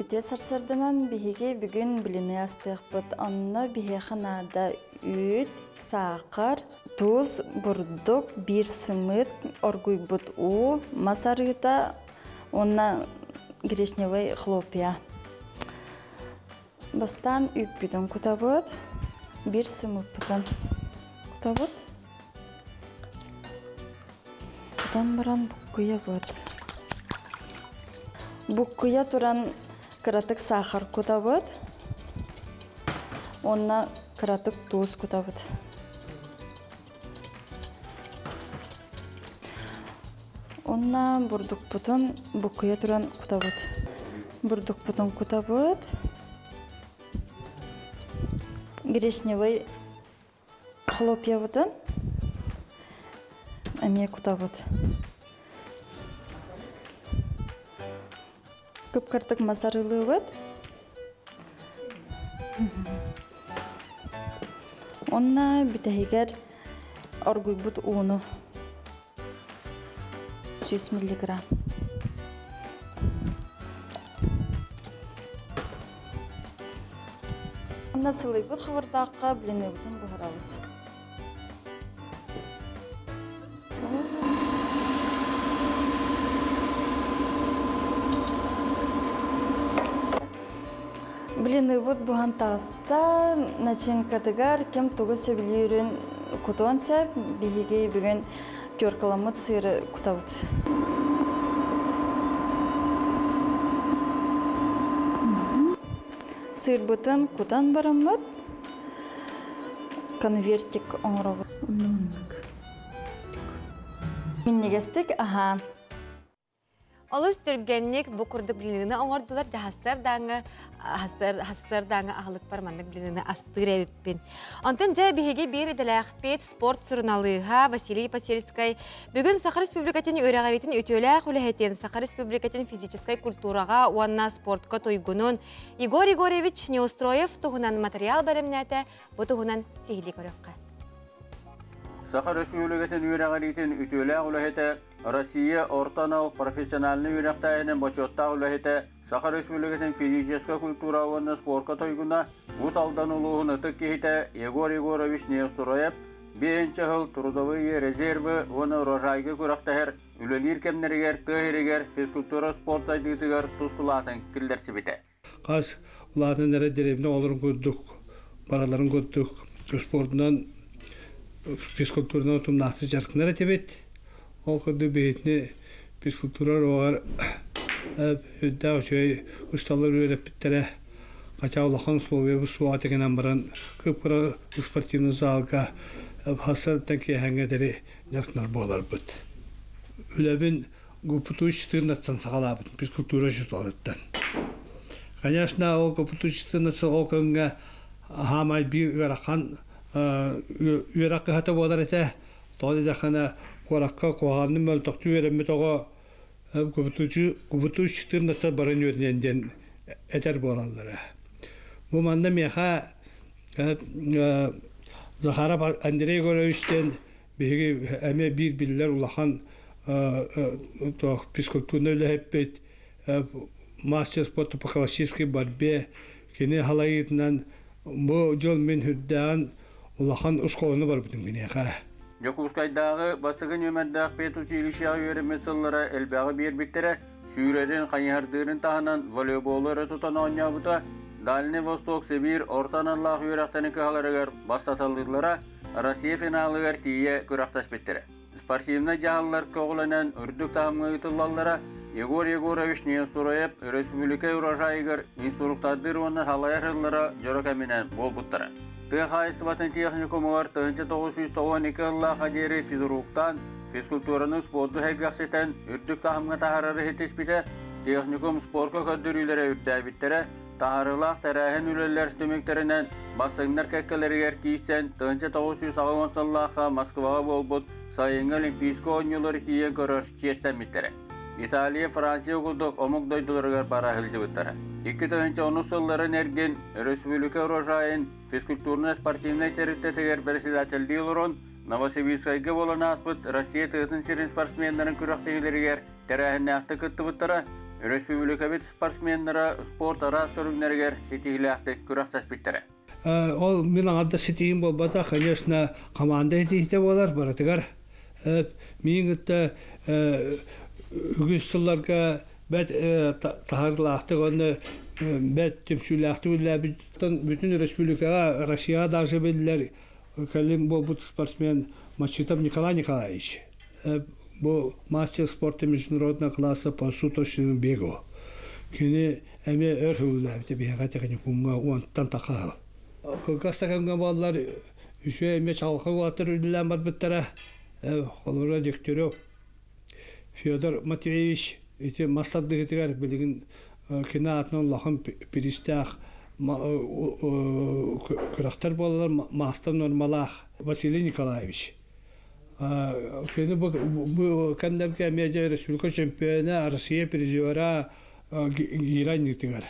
Үтүө сарсыарданан биһиги бүгүн блины астыахпыт. Онно биһиэхэ наада үүт, саахар, туус, бурдук, биир сымыыт, оргуйбут уу, мас арыыта уонна гречневай хлопья. Бастаан үүппүтүн кутабыт, биир сымыыппытын кутабыт. Кутан баран буккуйабыт. Буккуйа туран кыратык саахар кутабыт. Уонна кыратык туус кутабыт. Уонна бурдукпутун буккуйа туран кутабыт. Бурдукпутун кутабыт. Гречневый хлопьябытын эмиэ кутабыт. Кып-кыртык мас арыылыыбыт. Онно бүтэһигэр оргуйбут ууну 100 миллиграмм. Онно сылыйбыт хабырдаахха блиныбытын буһарабыт. Блиныбыт буһан таҕыста, начинкатыгар ким тугу сөбүлүүрүн кутуон сөп. Биһиги бүгүн теркаламмыт сыыры кутабыт. Сыырбытын кутан бараммыт, конвертик оҥоробут. Минньигэстик аһаан. Олус түргэнник бу курдук блиныны оҥордулар дьаһассыардааҥы хассыардааҥы аһылыкпар маннык блиныны астыыр эбиппин. Онтон дьэ биһиги биир идэлээхпит спорт суруналыыһа Василий Посельскай бүгүн Саха Республикатын үөрэҕириитин үтүөлээх үлэһитин Саха Республикатын физическай культураҕа уонна спортка туйгунун Егор Егорович Неустроев туһунан материал бэлэмнээтэ. Бу туһунан сиһилии көрүөххэ. Саха Республикатын үөрэҕириитин үтүөлээх үлэһитэ, Россия орто анал профессиональнай үөрэхтээһинин бочуоттаах үлэһитэ, Саха Республикатын физическэй культура уонна спорка туйгуна, Уус Алдан улууһун ытык киһитэ Егор Егорович Неустроев биэһинчэ сыл трудовые резервы уонна урожайга күрэхтэһэр үлэлиир кэмнэригэр тыа сиригэр физкультура спорт сайдыытыгар тус кылаатын киллэрсибитэ. Хас улаатан эрэ дэриэбинэ оҕолорун курдук, бараларын курдук спордунан, физкультуранан утумнаахтык дьарыктанар этибит. Ол курдук биһитини физкультура уруогар үрдээх үчүгэй усталар үөрэппиттэрэ. Хотя улахан условиябыт суоҕа тигинэн баран кып-кыра спортивный залга хассарыттан киэһэҥҥэ диэри дьарыктанар буоларбыт. Үлэбин ГПТУ 14 саҕалаабытым физкультура учууталыттан. Конечно, ол ГПТУ 14 ол көҥҥэ хаамай биир ыарахан үөрэх кыһата буолар этэ. Тоҕо диэтэххинэ, куоракка куһаҕаннык мөлтөхтүү үөрэммит оҕо ГПТУ 14 баран үөрэнэн диэн этэр буолаллара. Бу манна миэхэ Захаров Андрей Егорович диэн биһиги эмиэ биир биллэр улахан физкультурнай үлэһиппит, мастер спорта по классической борьбе кини халайыытынан бу дьыл мин үрдээҕин улахан оскуоланы барбытым киниэхэ. Дьокуускайдааҕы бастакы нүөмэрдээх педучилищеҕа үөрэммит сыллара элбэҕи биэрбиттэрэ, сүүрэрин, хайыһардыырын таһынан волейболу эрэ тутан оонньообута, Дальний Восток Сибиир орто аналлаах үөрэхтэрин кыһаларыгар бастаталыыллара, Россия финалыгар тиийэ күрэхтэспиттэрэ. Спортивнай дьаһаллар көҕүлэнэн үрдүк таһымҥа ыытыллаллара. Егор Егорович Неустроев өрөспүүбүлүкэ урожайыгар инструктордыыр уонна салайар сыллара дьоро кэминэн буолбуттара. Тыа хаһаайыстыбатын техникумугар 1992 сыллаахха диэри физруктаан, физкультураны спорду сэргэхситэн үрдүк таһымҥа таһаарары ситиспитэ, техникум спорка көрдөрүүлэрэ үрдээбиттэрэ, Таһаарыылаах тэрээһин үлэлэр түмүктэринэн бастыҥнар кэккэлэригэр киирсэн 1980 сыллаахха Москваҕа буолбут сайыҥҥы Олимпийскай оонньуулары тиийэн көрөр чиэстэммиттэрэ. Италия, Франция курдук омук дойдуларыгар бара сылдьыбыттара. 2010 сылларын эргин өрөспүүбүлүкэ урожайын физкультурнай-спортивнай тэрилтэтигэр председателлии олорон Новосибирскайга буолан ааспыт Россия тыатын сирин спортсменнарын күрэхтэһиилэригэр тэрээһиннээхтик кыттыбыттара. Өрөспүүбүлүкэбит спортсменнара спорт араас көрүҥнэригэр ситиһиилээхтик күрэхтэспиттэрэ. Ол мин аҥарда ситиһиим буолбатах, конечно, команда ситиһиитэ буолар барытыгар. Миигин кытта үгүс сылларга бэрт таһаарыылаахтык уонна бэрт түмсүүлээхтик үлэлээбит бүтүн республикаҕа, Россияҕа даже биллэр кэлин буолбут спортсмен Мачитов Николай Николаевич. Бу мастер спорта международного класса по суточному бегу. Кини эмиэ өр үлэлээбитэ биһиэхэ техникумҥа уонтан тахха сыл. Кылгас да кэмҥэ буоллар үчүгэй эмиэ чаҕылхай уолаттар үлэлээн барбыттара. Холобура Дегтярев Федор Матвеевич ити мас тардыһыытыгар билигин кини аатынан улахан бириистээх күрэхтэр буолаллар маастар нуормалаах Василий Николаевич. Кини бу кэмнэргэ эмиэ дьэ республика чемпиона, Россия призера гиирэ анньыытыгар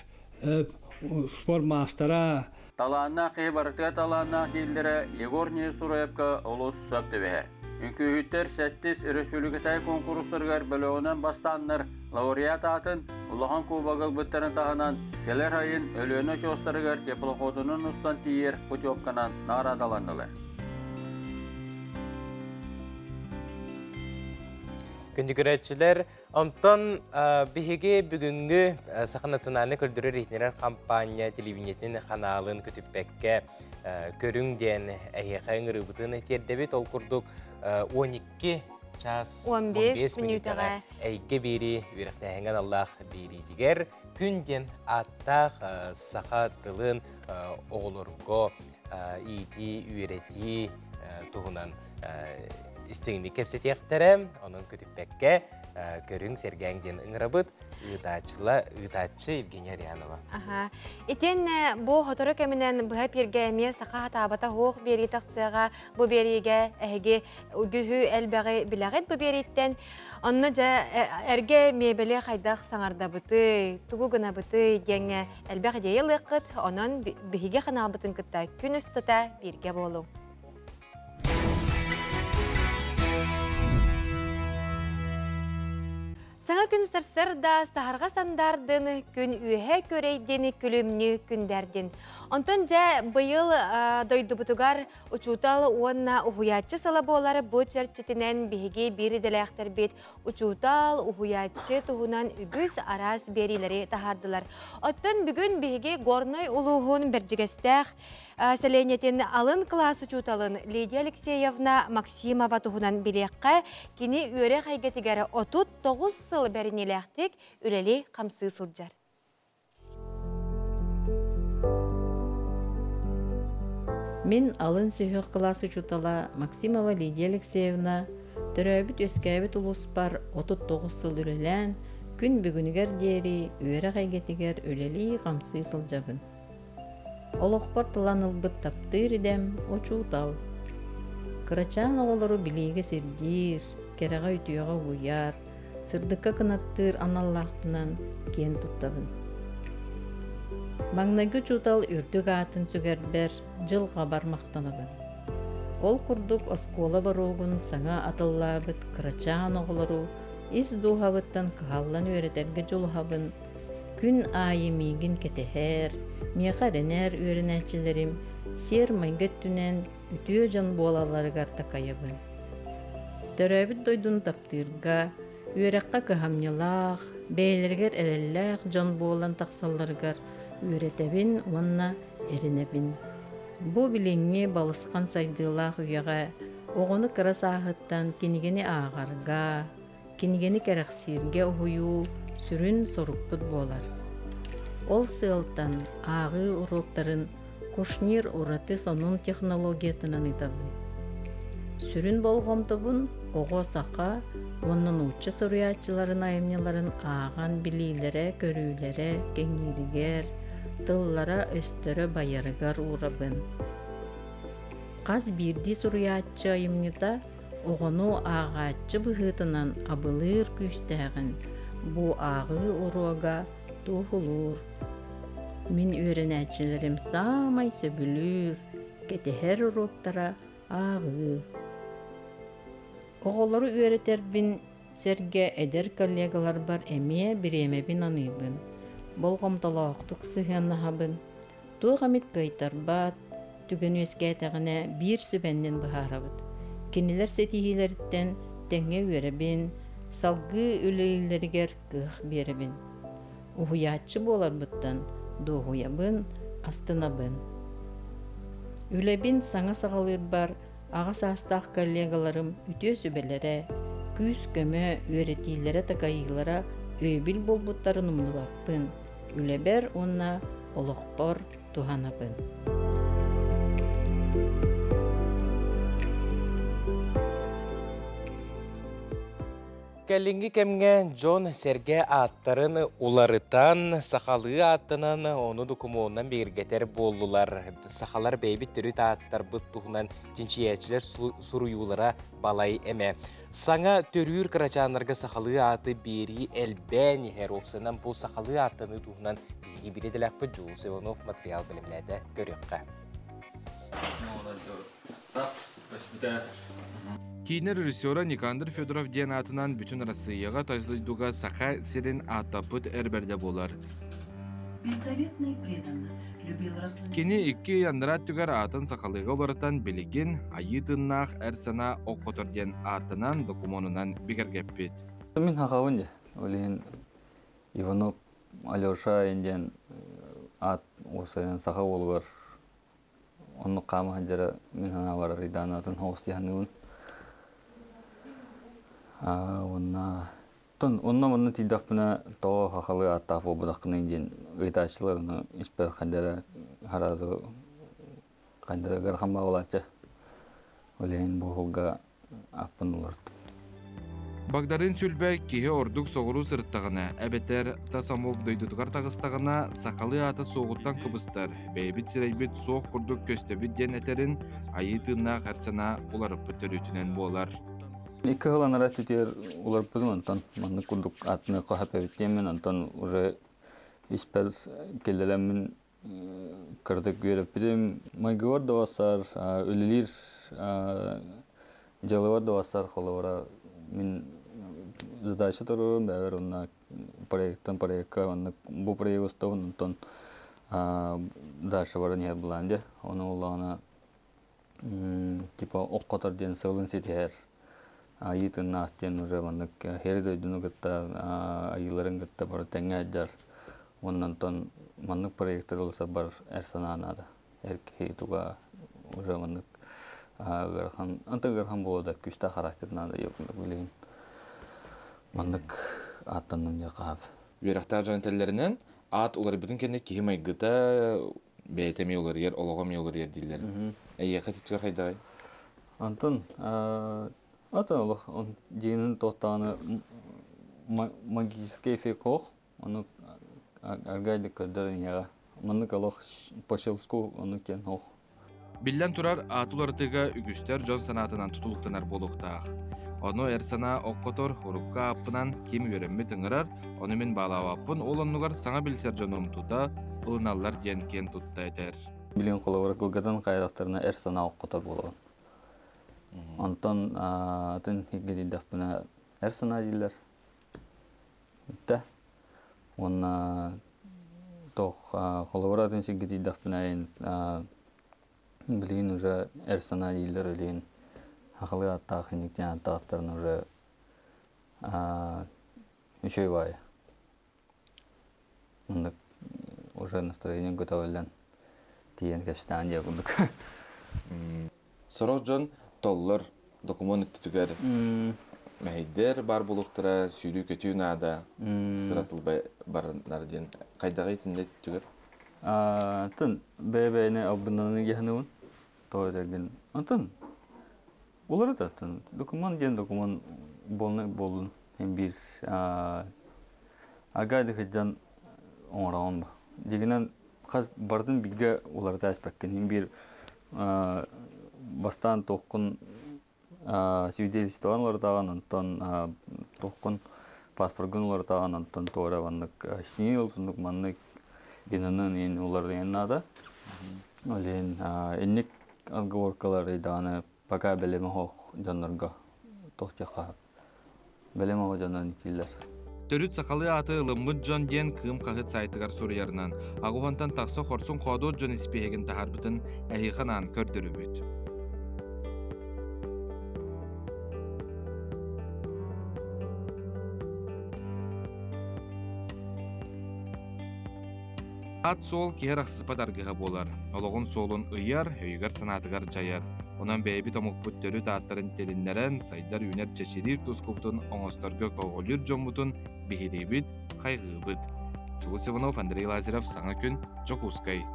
спорт маастара. Талааннаах киһи барытыгар талааннаах дииллэрэ Егор Нестеровка олус сөп түбэһэр. Үҥкүүһүттэр сэттис өрөспүүбүлүкэтээҕи куонкурустарыгар бөлөҕүнэн бастааннар лауреат аатын улахан кубогы ылбыттарын таһынан кэлэр айын Өлүөнэ очуостарыгар теплоходунан устан тиийэр путевканан наҕараадаланнылар. Күндү көрөөччүлэр, онтон биһиги бүгүҥҥү Саха национальнай көрдөрөр иһитиннэрэр хампаанньа телевидениетин ханаалын көтүппэккэ көрүҥ диэн эһиэхэ ыҥырыыбытын тиэрдэбит. Ол курдук 12 час 15 мүнүүтэҕэ эйгэ биэрии үөрэхтээһиҥҥэ аналлаах биэриитигэр күн диэн ааттаах саха тылын оҕолорго иитии, үөрэтии туһунан истиҥник кэпсэтиэхтэрэ. Онон көтүппэккэ көрүҥ, сэргээҥ диэн ыҥырабыт. Ыытааччыла, ыытааччы Евгения Арианова. Аха. Итиэннэ бу сотору кэминэн быһа эпииргэ эмиэ саха хатаабата суох биэрии тахсыаҕа. Бу биэриигэ эһиги үгүһү элбэҕи билэҕит бу биэрииттэн. Онно дьэ эргэ миэбэли хайдах саҥардабытый, тугу гынабытый диэҥҥэ элбэх идея ылыаххыт. Онон биһиги ханаалбытын кытта күн устата бииргэ буолуҥ. Саҥа күн сарсыарда саһарҕа сандаардын, күн үөһэ көрөйдин, күлүмнүү күндэрдин. Онтон дьэ быйыл дойдубутугар учуутал уонна уһуйааччы сыла буолар бу чэрчитинэн биһиги биир идэлээхтэрбит учуутал, уһуйааччы туһунан үгүс араас биэриилэри таһаардылар. Оттон бүгүн биһиги Горнай улууһун Бэрдьигэстээх сэлиэнньэтин алын кылаас учууталын Лидия Алексеевна Максимова туһунан билиэххэ, кини үөрэх эйгэтигэр 39 сыл бэриниилээхтик үлэлии-хамсыы сылдьар. Мин алын сүһүөх кылаас учуутала Максимова Лидия Алексеевна төрөөбүт-үөскээбит улууспар 39 сыл үлэлээн, күн бүгүнүгэр диэри үөрэх эйгэтигэр үлэлии-хамсыы сылдьабын. Олохпор тылан ылбыт таптыыр идэм учуутал. Кырачаан оҕолору билиигэ сирдиир, кэрэҕэ-үтүөҕэ угуйар, сырдыкка кынаттыыр аналлаахпынан киэн туттабын. Маҥнайгы учуутал үрдүк аатын сүгэрбэр дьылҕабар махтанабын. Ол курдук оскуола боруогун саҥа атыллаабыт кырачаан оҕолору ис дууһабыттан кыһаллан үөрэтэргэ дьулуһабын, Күн аайы миигин кэтэһэр, миэхэ эрэнэр үөрэнээччилэрим сиэр-майгы өттүнэн үтүө дьон буолалларыгар такайабын. Төрөөбүт дойдуну таптыырга, үөрэххэ кыһамньылаах, бэйэлэригэр эрэллээх дьон буолан тахсалларыгар үөрэтэбин уонна эрэнэбин. Бу билиҥҥи балысхан сайдыылаах үйэҕэ оҕону кыра сааһыттан кинигэни ааҕарга, Кинигэни кэрэхсииргэ уһуйуу сүрүн сорукпут буолар. Ол сыалтан ааҕыы уруоктарын Кушнир ураты сонун технологиятынан ыытабын. Сүрүн болҕомтобун оҕо саха уонна нуучча суруйааччыларын айымньыларын ааҕан билиилэрэ-көрүүлэрэ кэҥииригэр, тыллара-өстөрө байарыгар уурабын. Хас биирдии суруйааччы айымньыта Оҕону ааҕааччы быһыытынан абылыыр күүстээҕин бу ааҕыы уруога туоһулуур. Мин үөрэнээччилэрим саамай сөбүлүүр, кэтэһэр уруоктара ааҕыы. Оҕолору үөрэтэрбин сэргэ эдэр коллегаларбар эмиэ бириэмэбин аныыбын, болҕомтолоохтук сыһыаннаһабын. Туох эмит кыайтарбат, түгэн үөскээтэҕинэ биир сүбэннэн быһаарабыт. Кинилэр ситиһиилэриттэн тэҥҥэ үөрэбин, салгыы үлэлииллэригэр кыах биэрэбин. Уһуйааччы буоларбыттан дуоһуйабын, астынабын. Үлэбин саҥа саҕалыырбар аҕа саастаах коллегаларым үтүө сүбэлэрэ, күүс-көмө, үөрэтиилэрэ-такайыылара өйөбүл буолбуттарын умнубаппын, үлэбэр уонна олохпор туһанабын. Кэлиҥҥи кэмҥэ дьон-сэргэ ааттарын уларытан, сахалыы ааттанан, ону докумуонунан бигэргэтэр буоллулар. Сахалар бэйэбит төрүт ааттарбыт туһунан чинчийээччилэр суруйуулара балай эмэ. Саҥа төрүүр кырачааннарга сахалыы ааты биэрии элбээн иһэр. Уопсайынан бу сахалыы ааттаныы туһунан биһиги биир идэлээхпит Дьулус Иванов материал бэлэмнээтэ. Көрүөххэ. Киинэ режиссера Никандр Федоров диэн аатынан бүтүн Арассыыйаҕа тас дойдуга Саха сирин ааттаппыт эр бэрдэ буолар. Кини икки анараа өттүгэр аатын сахалыыга уларытан билигин Айыы тыыннаах эр санаа ох-хотор диэн ааттанан докумуонунан бигэргэппит. Мин хахабын дьэ. Ол иһин Иванов Алеша диэн аат уопсайынан саха уолугар Оннук хаама сылдьара мин санаабар арыйдаан атын соҕус дии саныыбын. Уонна тон онно манна тиийдэхпинэ тоҕо хахалыы ааттаах буолбатаххыный диэн ыйытааччылар ону испэр ханна хараазы ханна ыарахан баҕалааччы. Ол иһин бу уһулга аппын уларыттым. Багдарыын Сүлбэ киһи ордук соҕуруу сырыттаҕына, эбэтэр тас омук дойдутугар таҕыстаҕына, сахалыы аата суоҕуттан кыбыстар, бэйэбит сирэйбит суох курдук көстөбүт диэн этэрин айыы тыыннаах эр санаа уларыппыт төрүтүнэн буолар. Икки сыл анараа өттүтүгэр уларыппытым, онтон маннык курдук аатыны хаппэбит диэммин, онтон уже испэр киллэрэммин кыратык үөрэппитим. Майгыбар да бассар, үлэлиир дьыалабар да бассар, холобура мин задача туруорум бэйэбэр уонна проекттан проекка маннык бу проект устабын, онтон дальше баран иһэр былаан дьэ. Ону буоллаҕына типа ох-хотор диэн сыалын ситиһэр айыы тыыннаах диэн уже маннык һиэри дойдуну кытта айыыларын кытта бары тэҥҥэ сылдьар уонна онтон маннык проектары ылса бар эр санаа наада эр киһи туга уже маннык ыарахан антон ыарахан буолуо да күүстээх характер наада билигин маннык ааттанным диэххэ хаап Үөрэхтээх дьон этэллэринэн, аат уларыйбытын кэннэ киһи майгыта бэйэтэ эмиэ уларыйар, олоҕо эмиэ уларыйар дииллэр. Эйиэхэ түтүгэр хайдаҕый? Антон, атын олох диэнин туохтаҕына магический эффект ох, ону аргайдык көрдөрөн иһэҕэ. Маннык олох по щелчку оннук диэн ох. Биллэн турар, аат уларытыыга үгүстэр дьон санаатынан тутулуктанар буолуохтаах. Ону эр санаа ох-хотор урукку ааппынан ким үөрэммит ыҥырар, ону мин баалаабаппын, ол оннугар саҥа билсэр дьонум тута ылыналлар диэн киэн тутта этэр. Билигин холобура кылгатан хайдахтарына эр санаа ох-хотор буолабын. Онтон атын сиргэ тиийдэхпинэ эр санаа дииллэр. Бүттэ. Уонна туох холобура атын сиргэ тиийдэхпинэ билигин уже эр санаа дииллэр билигин сахалыы ааттаах инниктэн ааттаахтарын уже үчүгэй баайы. Оннук уже настроение көтөҕүллэн тиийэн кэпсэтэҕин диэх курдук. Сорох дьон толлор докумуон өттүтүгэр мэһэйдэр баар буолуохтара, сүүрүү-көтүү наада, сыра сылбай барынар диэн хайдаҕый итиннэ өттүгэр? Атын бэйэ-бэйэни албыннаныы дьаһаныбын. Тоҕо этэргин. Антон уларыт атын докумуон диэн докумуон буолна буоллун биир аргайды сылдьан оҥороҕун ба. Дьиҥинэн хас барытын бииргэ уларыта испэккин. Син биир бастаан туоххун свидетельствоҕын уларытаҕын, онтон туоххун паспоргун уларытаҕын, онтон туора маннык синий ылсыннык маннык инанын иин уларыйан наада. Ол иһин инник отговоркалары даҕаны пока бэлэмэ суох дьоннорго туох диэххэ. Бэлэм оҕо дьонон кииллэр. Төрүт сахалыы ааты ылыммыт дьон диэн Кыым хаһыат сайтыгар суруйарынан, аҕуһунтан тахса хорсун хоодуот дьон испииһэгин таһаарбытын эһиэхэ анаан көрдөрүбүт. Ат суол киһи арахсыспат аргыһа буолар. Олоҕун суолун ыйар, өйүгэр-санаатыгар дьайар. Онон бэйэбит омукпут төрүт ааттарын тилиннэрэн, сайдар-үүнэр чэчириир тускубутун оҥосторго көҕүлүүр дьоммутун биһириибит, хайҕыыбыт. Дьулус Иванов, Андрей Лазарев, Саҥа күн, Дьокуускай.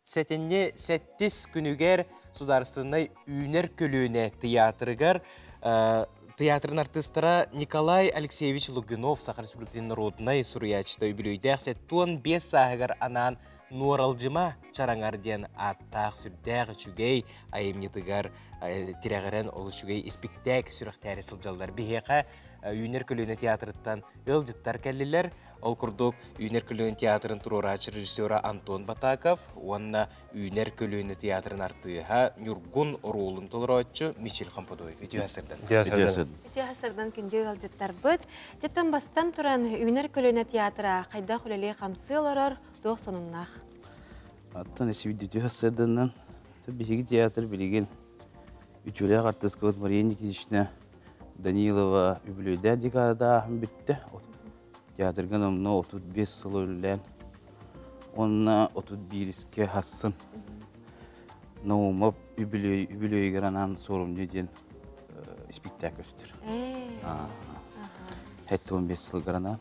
Сэтинньи сэттис күнүгэр Судаарыстыбаннай үүнэр көлүөнэ тыйаатырыгар театрын артыыстара Николай Алексеевич Лугинов Саха Республикатын норуодунай суруйааччыта үбүлүөйдээх 75 сааһыгар анаан Нуоралдьыма чараҥар диэн ааттаах сүрдээх үчүгэй айымньытыгар тирэҕирэн ол үчүгэй испиктээк сүрэхтээри сылдьаллар. Биһиэхэ Үүнэр көлүөнэ театрыттан ыалдьыттар кэллилэр. Ол курдук, Үүнэр көлүөнэ театрын туруорааччы режиссера Антон Батаков уонна Үүнэр көлүөнэ театрын артыыһа Ньургун оруолун толорооччу Мичил Хомподоев. Үтүө сырдан. Үтүө сырдан күндү ыалдьыттарбыт. Дьиттэн бастан туран Үүнэр көлүөнэ театра хайдах үлэлии хамсыы олорор, туох сонуннаах? Аттан эсибит үтүө сырданнан биһиги театр билигин үтүөлээх артыыскабыт Мария Никитична Данилова үбүлүөйдээх декадата ааһан бүттэ. Театрга номнуо 35 сыл үлэлээн, уонна 31-искэ хассын Наумов үбүлүөйүгэр анаан суорумньу диэн испиктээк көстөр. 75 сылгар анаан.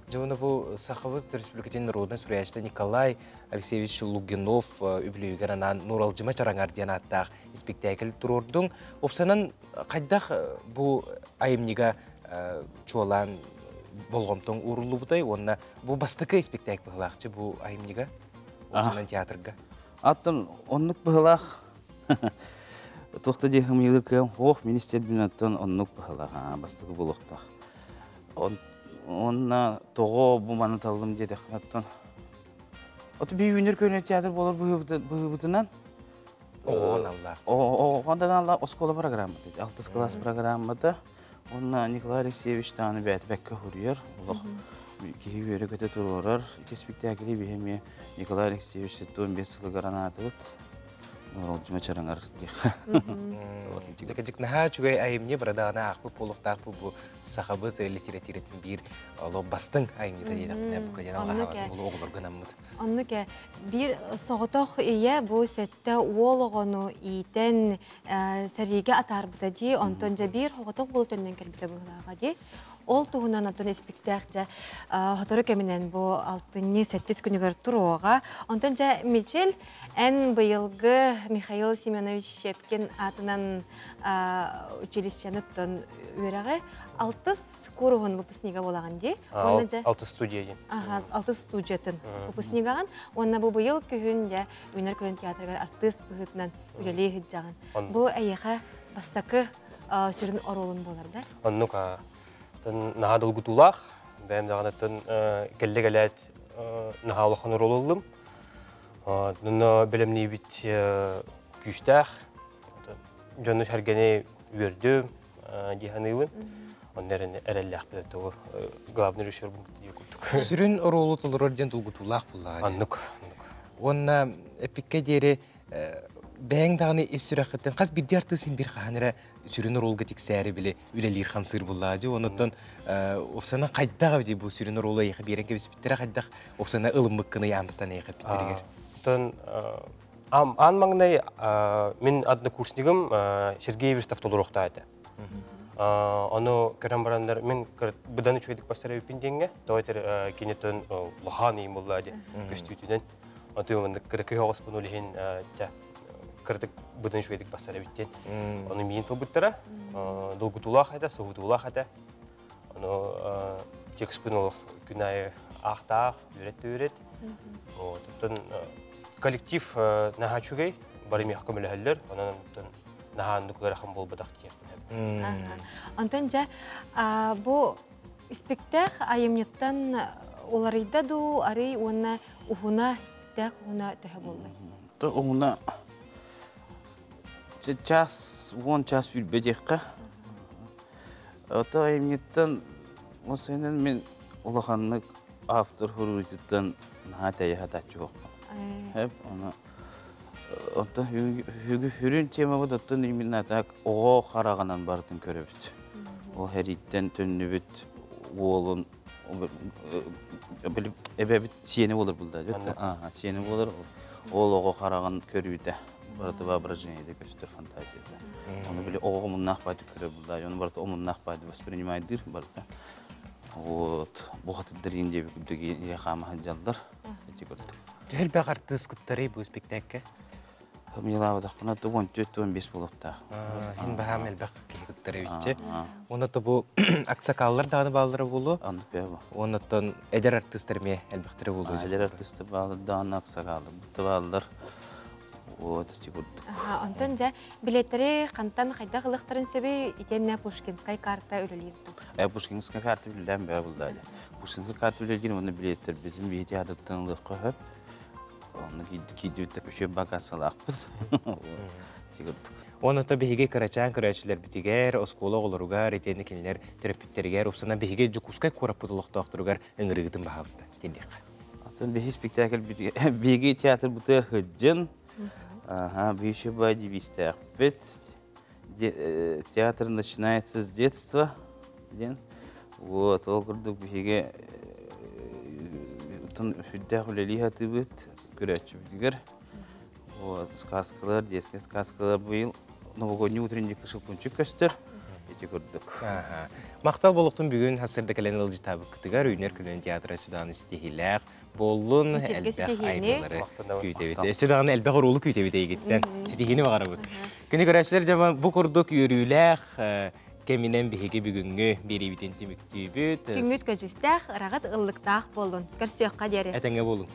Дьэ, бу Сахабыт Республикатын народнай суруйааччыта Николай Алексеевич Лугинов үбүлүөйүгэр анаан Нуралдьыма чараҥар диэн ааттаах испиктээкил туруордуҥ. Упсанан хайдах бу айымньыга чуолаан болҕомтоҥ ууруллубутай уонна бу бастакы испиктээк быһылаахчы бу айымньыга упсанан театрга? Аттан оннук быһылаах туохта дии хымыйылыр кыам ох министердин аттан оннук быһылаах бастакы буолуохтаах. Онна тоҕо бу маны таллым диэтэххин оттон От би үүнэр көнө театр болор быһыыбытынан Оҕоҕон аллаах. Оҕоҕон аллаах оскуола программата. Алтыс класс программата. Онна Николай Алексеевич даҕаны бэйэтэ бэккэ суруйар. Олох киһи үөрэ-көтө туруорар. Ити спектакли биһи эмиэ Николай Алексеевич 75 сылыгар анаатыбыт. Нуоралдьыма чараҥар диэххэ. Дьик наһаа үчүгэй айымньы бырадаҕына аахпыт буолуохтаахпыт бу сахабыт литературатын биир олох бастыҥ айымньыта диэтэхпинэ бука диэн алҕаһаабатым буолуо оҕолорго анаммыт. Оннук биир соҕотох ийэ бу сэттэ уол оҕону иитэн сэриигэ атаарбыта дии, онтон дьэ биир соҕотох уол төннөн кэлбитэ быһыылааҕа дии. Ол туһунан онтон испиктээх дьэ сотору кэминэн бу алтынньы сэттис күнүгэр туруоҕа. Онтон дьэ Мичил, эн быйылгы Михаил Семенович Щепкин аатынан училищены оттон үөрэҕи алтыс кууруһун выпускнига буолаҕын дии. Уонна дьэ алтыс студия диэн. Аха, алтыс студиятын выпускнигаҕын. Уонна бу быйыл күһүн дьэ Үүнэр күнүн театрыгар артыыс быһыытынан үлэлии сылдьаҕын. Бу эйиэхэ бастакы сүрүн оруолун буолар да? Оннук наһаа долгутуулаах. Бэйэм даҕаны кэллэ кэлээт наһаа улахан оруол ыллым. Онно бэлэмниибит күүстээх. Дьону-сэргэни үөрдүм дии саныыбын. Онно эрэллээхпит того главный режиссер курдук. Сүрүн оруолу толорор диэн долгутуулаах буоллаҕа. Оннук. Уонна эпиккэ диэри бэйэҥ даҕаны ис сүрэххиттэн хас биирдии артыыс биир хаһан эрэ сүрүн оруолга тиксээри били үлэлиир хамсыыр буллаҕа дии. Онуттан опсана хайдах эбитий бу сүрүн оруолу эйиэхэ биэрэн кэбиспиттэрэ хайдах опсана ылыммыккын ыйаамыстан эйиэхэ эппиттэригэр? Оттон аан маҥнай мин однокурсникым Сергей Вистов толоруохтаах этэ. Ону көрөн бараннар мин быдан үчүгэйдик бастар эбиппин диэҥҥэ, тоҕо этэр кинитин улахан иим буолла дии көстүүтүнэн. Оту маннык кыракый оҕоспун ол иһин кыратык быдан үчүгэйдик бастар эбит диэн. Ону миин тылбыттара долгутуулаах этэ, соһутуулаах этэ. Ону текспин олох күн аайы аахтаах, үөрэт-үөрэт. Оттон коллектив наһаа үчүгэй, бары миэхэ көмөлөһөллөр. Онон наһаа оннук ыарахан буолбатах диэхпин сөп. Онтон дьэ бу испиктээх айымньыттан уларыйда дуу, арый уонна уһуна, испиктээх уһуна төһө буолла? Уһуна Час, 10 час үрбе диэххэ. Ото айымньыттан осайынан мен улаханнык автор хуруйтуттан наһаа тэйэ хатааччы суохпун. Хэп, оны Онтон хүрүн темабыт оттон именно так оҕо хараҕынан барытын көрөбүт. Ол хэрииттэн төннүбүт уолун эбэбит сиэни болар булда. Сиэни болар. Ол оҕо хараҕын көрүүтэ. Барыта воображениеде көстөр фантазияда. Оны били оҕо омуннаах байды көрөр булда. Оны барыта омуннаах байды воспринимайдыр барыта. Вот. Бу хатыддар индия күрдүги ире хаама хадьаллар. Эти көрдүк. Төһөлбөх артыыс кыттарый бу спектакка? Милавадахпына 14-15 болуктаах. Хин баһаам элбэх киһи кыттар эбитчи. Онно бу аксакаллар даҕаны бааллара буолуо. Оннуттан эдэр артыыстар эмиэ элбэхтэрэ буолуо. Эдэр артыыстар бааллар даҕаны аксакаллар бааллар. Вот ити курдук. Онтон дьэ билеттэри хантан хайдах ылыахтарын сөбүй итиэннэ Пушкинскай карта үлэлиир дуу? Пушкинскай карта үлэлээн бөҕө булда. Пушкинскай карта үлэлиир уонна билеттэрбитин биһи театртан ылыахха сөп. Онно киирдибит үчүгэй бакассалаахпыт. Ити курдук. Онно биһиги кырачаан көрөөччүлэрбитигэр, оскуола оҕолоругар, итиэннэ кинилэр төрөппүттэригэр, упсанан биһиги Дьокуускай куораппыт олохтоохторугар ыҥырыгытын баһаалыста тиэрдиэххэ. Атын биһи спектакль биһиги театр бутыар хыджын. Ага, биһи бай девизтээхпит. Театр начинается с детства диэн. Вот, ол курдук биһиги сүрдээх үлэлии сатыыбыт көрөөччүбүтүгэр. Вот, сказкалар, детские сказкалар быйыл новогодний утренник шелкунчик көстөр. Ити курдук. Махтал болуктун бүгүн хасырда кэлэн ылдьытаабыккытыгар үүнэр көлүөн театра Судааны ситиһиилээх боллун элбэх айымньылары күүтэбит. Өссө даҕаны элбэх оруолу күүтэбит эйигиттэн. Ситиһиини баҕарабыт. Күнү көрөөччүлэр дьэ бу курдук үөрүүлээх кэминэн биһиги бүгүҥҥү биэриибитин түмүктүүбүт. Күҥҥүт көдьүүстээх, ыраҕыт ыллыктаах буоллун. Көрсүөххэ диэри. Этэҥҥэ буолуҥ.